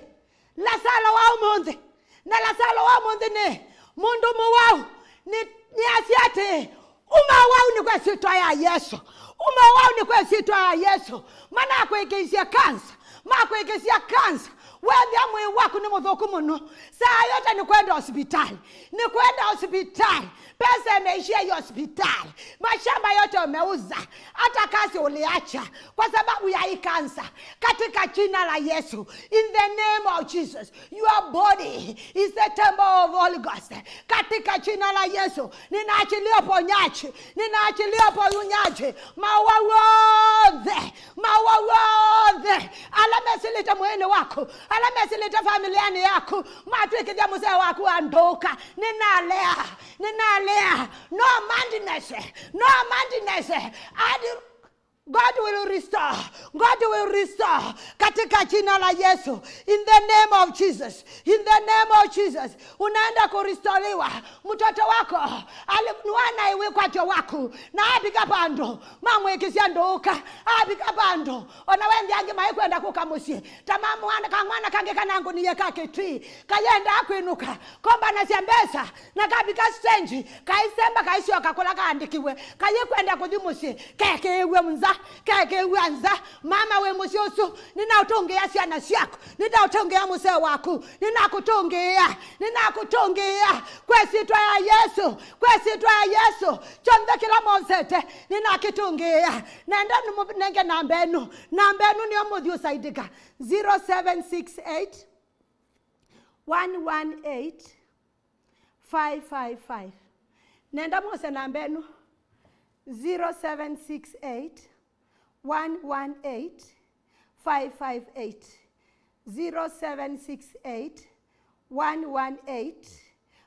Lazaro wa ũmũnthĩ, na Lazaro wa ũmũnthĩ nĩ mũndũ mũwau, nĩ, nĩ asya atĩ, Uma wau nĩ kwa ĩsyĩtwa ya Yesũ. Uma wau nĩ kwa ĩsyĩtwa ya Yesũ. Manakwĩkĩisye kansa. Makwĩkĩsya kansa. Wethĩa mwĩĩ waku nĩ mũthũku mũno. Saa yote nĩ kwenda hospitali. Nĩ kwenda hospitali. Pesa imeishia hiyo hospitali. Mashamba yote umeuza. Hata kazi uliacha kwa sababu ya hii kansa. Katika jina la Yesu. In the name of Jesus. Your body is the temple of Holy Ghost. Katika jina la Yesu, ninaachilia uponyaji, ninaachilia uponyaji. Maua wothe, maua wothe, ala mesilite mwĩĩnĩ waku, ala mesilite familianĩ yaku, matwĩkĩthya mũsee waku wa ndũka, ninalea, ninalea. No madness, no madness. Adi God will restore. God will restore. Katika jina la Yesu. In the name of Jesus. In the name of Jesus. Unaenda kuristoriwa. Mtoto wako ali-, nĩwona wĩkwatyo waku. Na abika pandu. Mamwĩkĩsya ndũka. Abika pandu. Ona wendĩ angĩ maikwenda kũka mũsyĩ. Ta mamwana kang'wana kangĩ kana ngũnie ka kĩtwii. Kayenda kwĩnũka. Kombanasya mbesa. Na kavika stage, kaisemba kaisyoka kũla kaandĩkiwe, kayĩkwenda kũthi mũsyĩ, kekĩĩw'e nza, kekĩĩw'a nza. Mama wĩ mũsyĩ ũsu, nĩnaũtũngĩĩa syana syaku, nĩnaũtũngĩĩa mũsee waku, nĩnakũtũngĩĩa, nĩnakũtũngĩĩa. Kwa ĩsyĩtwa ya Yesũ, kwa ĩsyĩtwa ya Yesũ, kyonthe kĩla mosete, nĩnakĩtũngĩĩa. Nenda nĩmũnenge namba ĩno, namba ĩno nĩyo mũthiũsaidĩka, zero seven six eight, one one eight, five five five. Nenda mwose namba ĩno, zero seven six eight, one one eight, five five eight. Zero seven six eight, one one eight,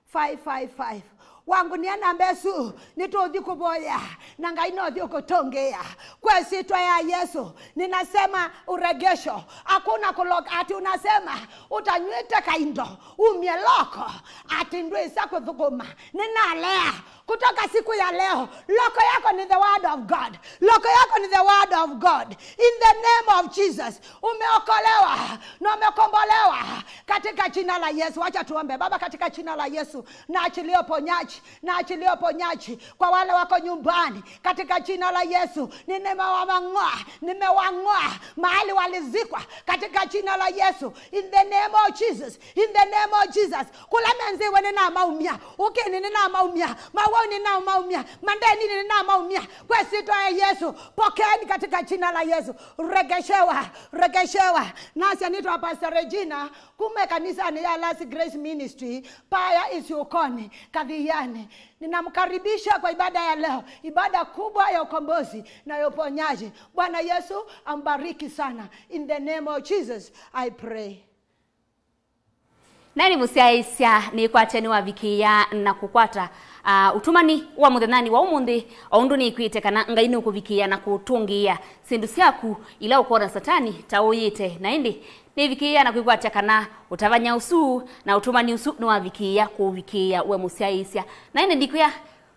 five five five. Wangũnĩa namba ĩsu, nĩtũũthi kũvoya, na Ngai nothi ũkũtũngĩĩa. Kwa ĩsyĩtwa ya Yesu, ninasema uregesho. Hakuna kuloga ati unasema utanywĩte kaindo, umye loko, ati ndwĩsa kũthũkũma. Ninalea kutoka siku ya leo. Loko yako ni the word of God. Loko yako ni the word of God. In the name of Jesus. Umeokolewa na umekombolewa katika jina la Yesu. Wacha tuombe. Baba, katika jina la Yesu, naachilia uponyaji, naachilia uponyaji kwa wale wako nyumbani. Katika jina la Yesu, nimewang'oa, nimewang'oa mahali walizikwa. Katika jina la Yesu, in the name of Jesus, in the name of Jesus. Kũla menzĩwe nĩnamaumya, ũkĩnĩ nĩnamaumya, mawau nĩnamaumya, mandeninĩ nĩnamaumya. Kwa ĩsyĩtwa ya Yesu, pokeeni katika jina la Yesu. Regeshewa, regeshewa. Nasya nĩtwa Pastor Regina, kuma kanisanĩ ya Last Grace Ministry, paya Isyũkonĩ, Kathiani. Ninamkaribisha kwa ibada ya leo, ibada kubwa ya ukombozi na ya uponyaji. Bwana Yesu ambariki sana. In the name of Jesus, I pray. Naĩ nĩmũsyaĩĩsya nĩkwatya nĩwavikĩĩa na kũkwata, ah, ũtumani wa mũthenyanĩ wa ũmũnthĩ, o ũndũ nĩkwĩte kana Ngai nũkũvikĩĩa na kũtũngĩĩa syĩndũ syaku ila ũkona Satani ta ũyĩte. Na ĩndĩ nĩvikĩĩa na kwĩkwatya kana ũtavany'a ũsu na ũtũmani ũsu nĩwavikĩĩa kũũvikĩĩa we mũsyaĩĩsya. Na ĩndĩ ndikwĩa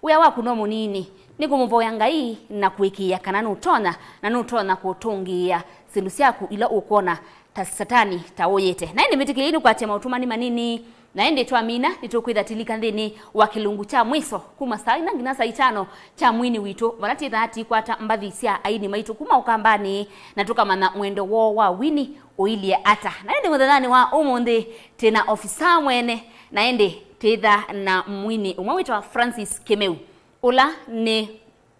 wĩa waku no mũnini, nĩ kũmũvoya Ngai na kũĩkĩĩa kana nũtonya, na nũtonya kũtũngĩĩa syĩndũ syaku ila ũkwona ta Satani ta ũyĩte. Na ĩndĩ mĩtĩkĩlei nĩkwatya maũtũmani manini, na ĩndĩ twamina nĩtũkwĩtha tilika nthĩnĩ wa kĩlungu kya mwĩso kuma saa ina nginya saa itano kya mwini witũ, vala twĩthaa tikwata mbathi sya aini maitũ kuma Ũkambanĩ, na tũkamanya mwendo woo wa wini ũilye ata. Na ĩndĩ mũthenyanĩ wa ũmũnthĩ, twĩ na ofisa mwene, na ĩndĩ twĩtha na mwini ũmwe wĩtawa Francis Kĩmeu, ũla nĩ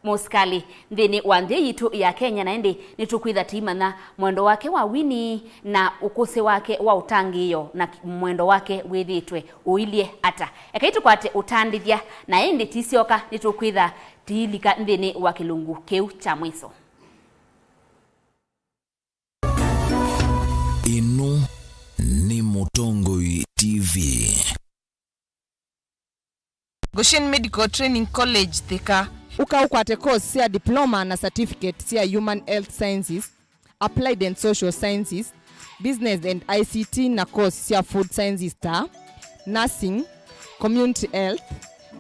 mũsikalĩ nthĩnĩ wa nthĩ yitũ ya Kenya, na ĩndĩ nĩtũkwĩtha tũimanya mwendo wake wa wini na ũkũsĩ wake wa ũtangĩĩo na mwendo wake wĩthĩĩtwe ũilye ata. Ekai tũkwate ũtandĩthya, na ĩndĩ tisyoka nĩtũkwĩtha tiilika nthĩnĩ wa kĩlungu kĩu kya mwĩso. Ĩno nĩ Mũtongoi T V. Goshen Medical Training College, Thika. Ũka ũkwate course sya diploma na certificate sya Human Health Sciences, Applied and Social Sciences, Business and I C T na course sya Food Sciences ta Nursing, Community Health,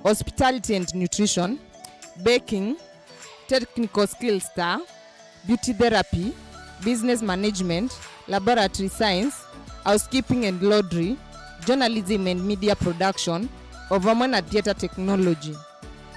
Hospitality and Nutrition, Baking, Technical Skills ta Beauty Therapy, Business Management, Laboratory Science, Housekeeping and Laundry, Journalism and Media Production, o vamwe na Theatre Technology.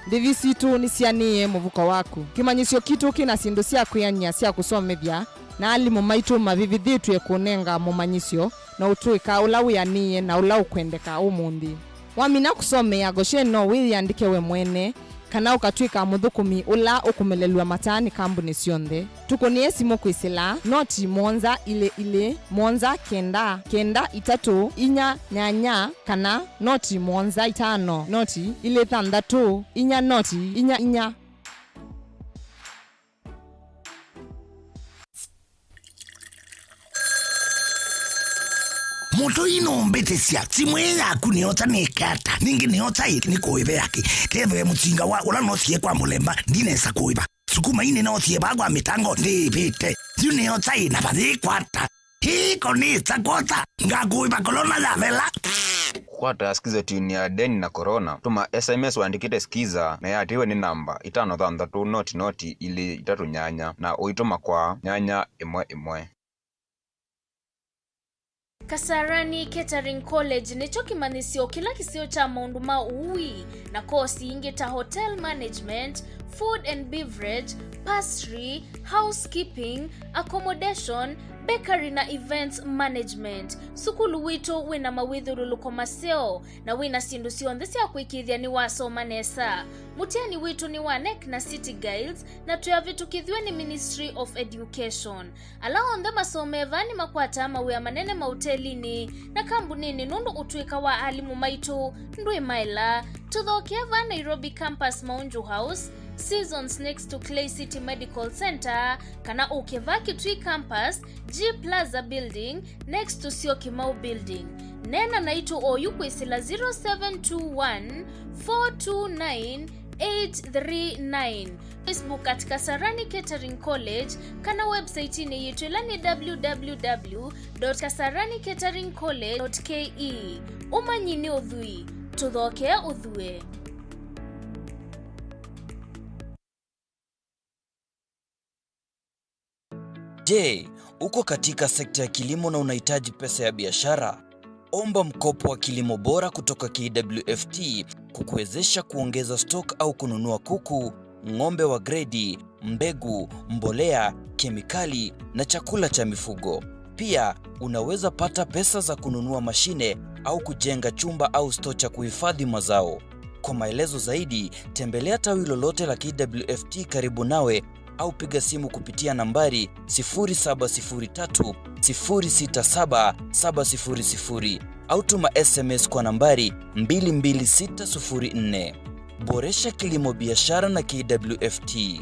Ndĩvi sitũ nĩsianĩĩe mũvuko waku. Kĩmanyĩsyo kitũ kĩna syĩndũ sya kwĩanĩa sya kũsomethya, na alimũ maitũ mavĩvĩthĩtw'e kũnenga mũmanyĩsyo na ũtũĩka ũla wĩanĩĩe na ũla ũkwendeka ũmũnthĩ. Wamina kũsomea Goshen, no wĩyĩandĩke we mwene, kana ũkatw'ĩka mũthũkũmi ũla ũkũmelelw'a mataa nĩ kambunĩ syonthe. Tũkũnĩe simũ kwĩsĩla noti mũonza ilĩ ilĩ, mũonza kenda, kenda itatũ, inya nyanya, kana noti mũonza itano, noti ilĩ thanthatũ, inya noti inya inya. Mũtũi nũmbĩtĩsya, simũ ĩĩ yaku nĩyosa nĩke ata? Ningĩ nĩyosa ĩ nĩkũĩve yakĩ? Kethĩwe mũsinga wa ũla nosie kwa mũlemba, ndinesa kũĩva. Sukuma ii nĩnosie vaa kwa mĩtango, ndĩĩvĩte. Yu nĩyosa ĩ na vathĩĩkwa ata? Hii konĩsa kwosa, ngakũĩva kolona yavela. Kũkwata Skiza tune ya Deni na Corona, tũma S M S wandĩkĩte Skiza na yatĩĩwe nĩ namba itano thanthatũ noti noti ilĩ itatũ nyanya na ũitũma kwa nyanya ĩmwe ĩmwe. Kasarani Catering College nĩkyo kĩmanyĩsyo kĩla kĩseo kya maũndũ ma ũui na kosi ingĩ ta hotel management, food and beverage, pastry, housekeeping, accommodation, bakery na events management. Sukulu witũ wĩna mawĩthyũlũlũko maseo na wĩna syĩndũ syonthe sya kũĩkĩĩthya nĩwasoma nesa. Mũtiani witũ nĩ wa nec na City Guilds na twĩ avĩtũkĩthw'e nĩ Ministry of Education. Ala onthe masomee vaa nĩmakwataa mawĩa manene maũtelinĩ na kambunĩnĩ nũndũ ũtũĩka wa alimũ maitũ ndwĩ maela. Tũthokee vaa Nairobi Campus, Maunju House, Seasons next to Clay City Medical Center, kana ũke vaa Kitui Campus, G Plaza Building, next to Syokimau Building. Neena naitũ oyu kwĩsĩla zero seven two one, four two nine, eight three nine. Facebook at Kasarani Catering College, kana website-inĩ yitũ ĩla nĩ w w w dot kasarani catering college dot k e. Ũmanyi nĩ ũthwii, tũthokee ũthwĩe. Je, uko katika sekta ya kilimo na unahitaji pesa ya biashara? Omba mkopo wa kilimo bora kutoka K W F T kukuwezesha kuongeza stock au kununua kuku, ng'ombe wa gredi, mbegu, mbolea, kemikali na chakula cha mifugo. Pia, unaweza pata pesa za kununua mashine au kujenga chumba au store cha kuhifadhi mazao. Kwa maelezo zaidi, tembelea tawi lolote la K W F T karibu nawe au piga simu kupitia nambari sifuri saba sifuri tatu, sifuri sita saba, saba sifuri sifuri au tuma S M S kwa nambari mbili mbili sita sifuri nne. Boresha kilimo biashara na K W F T.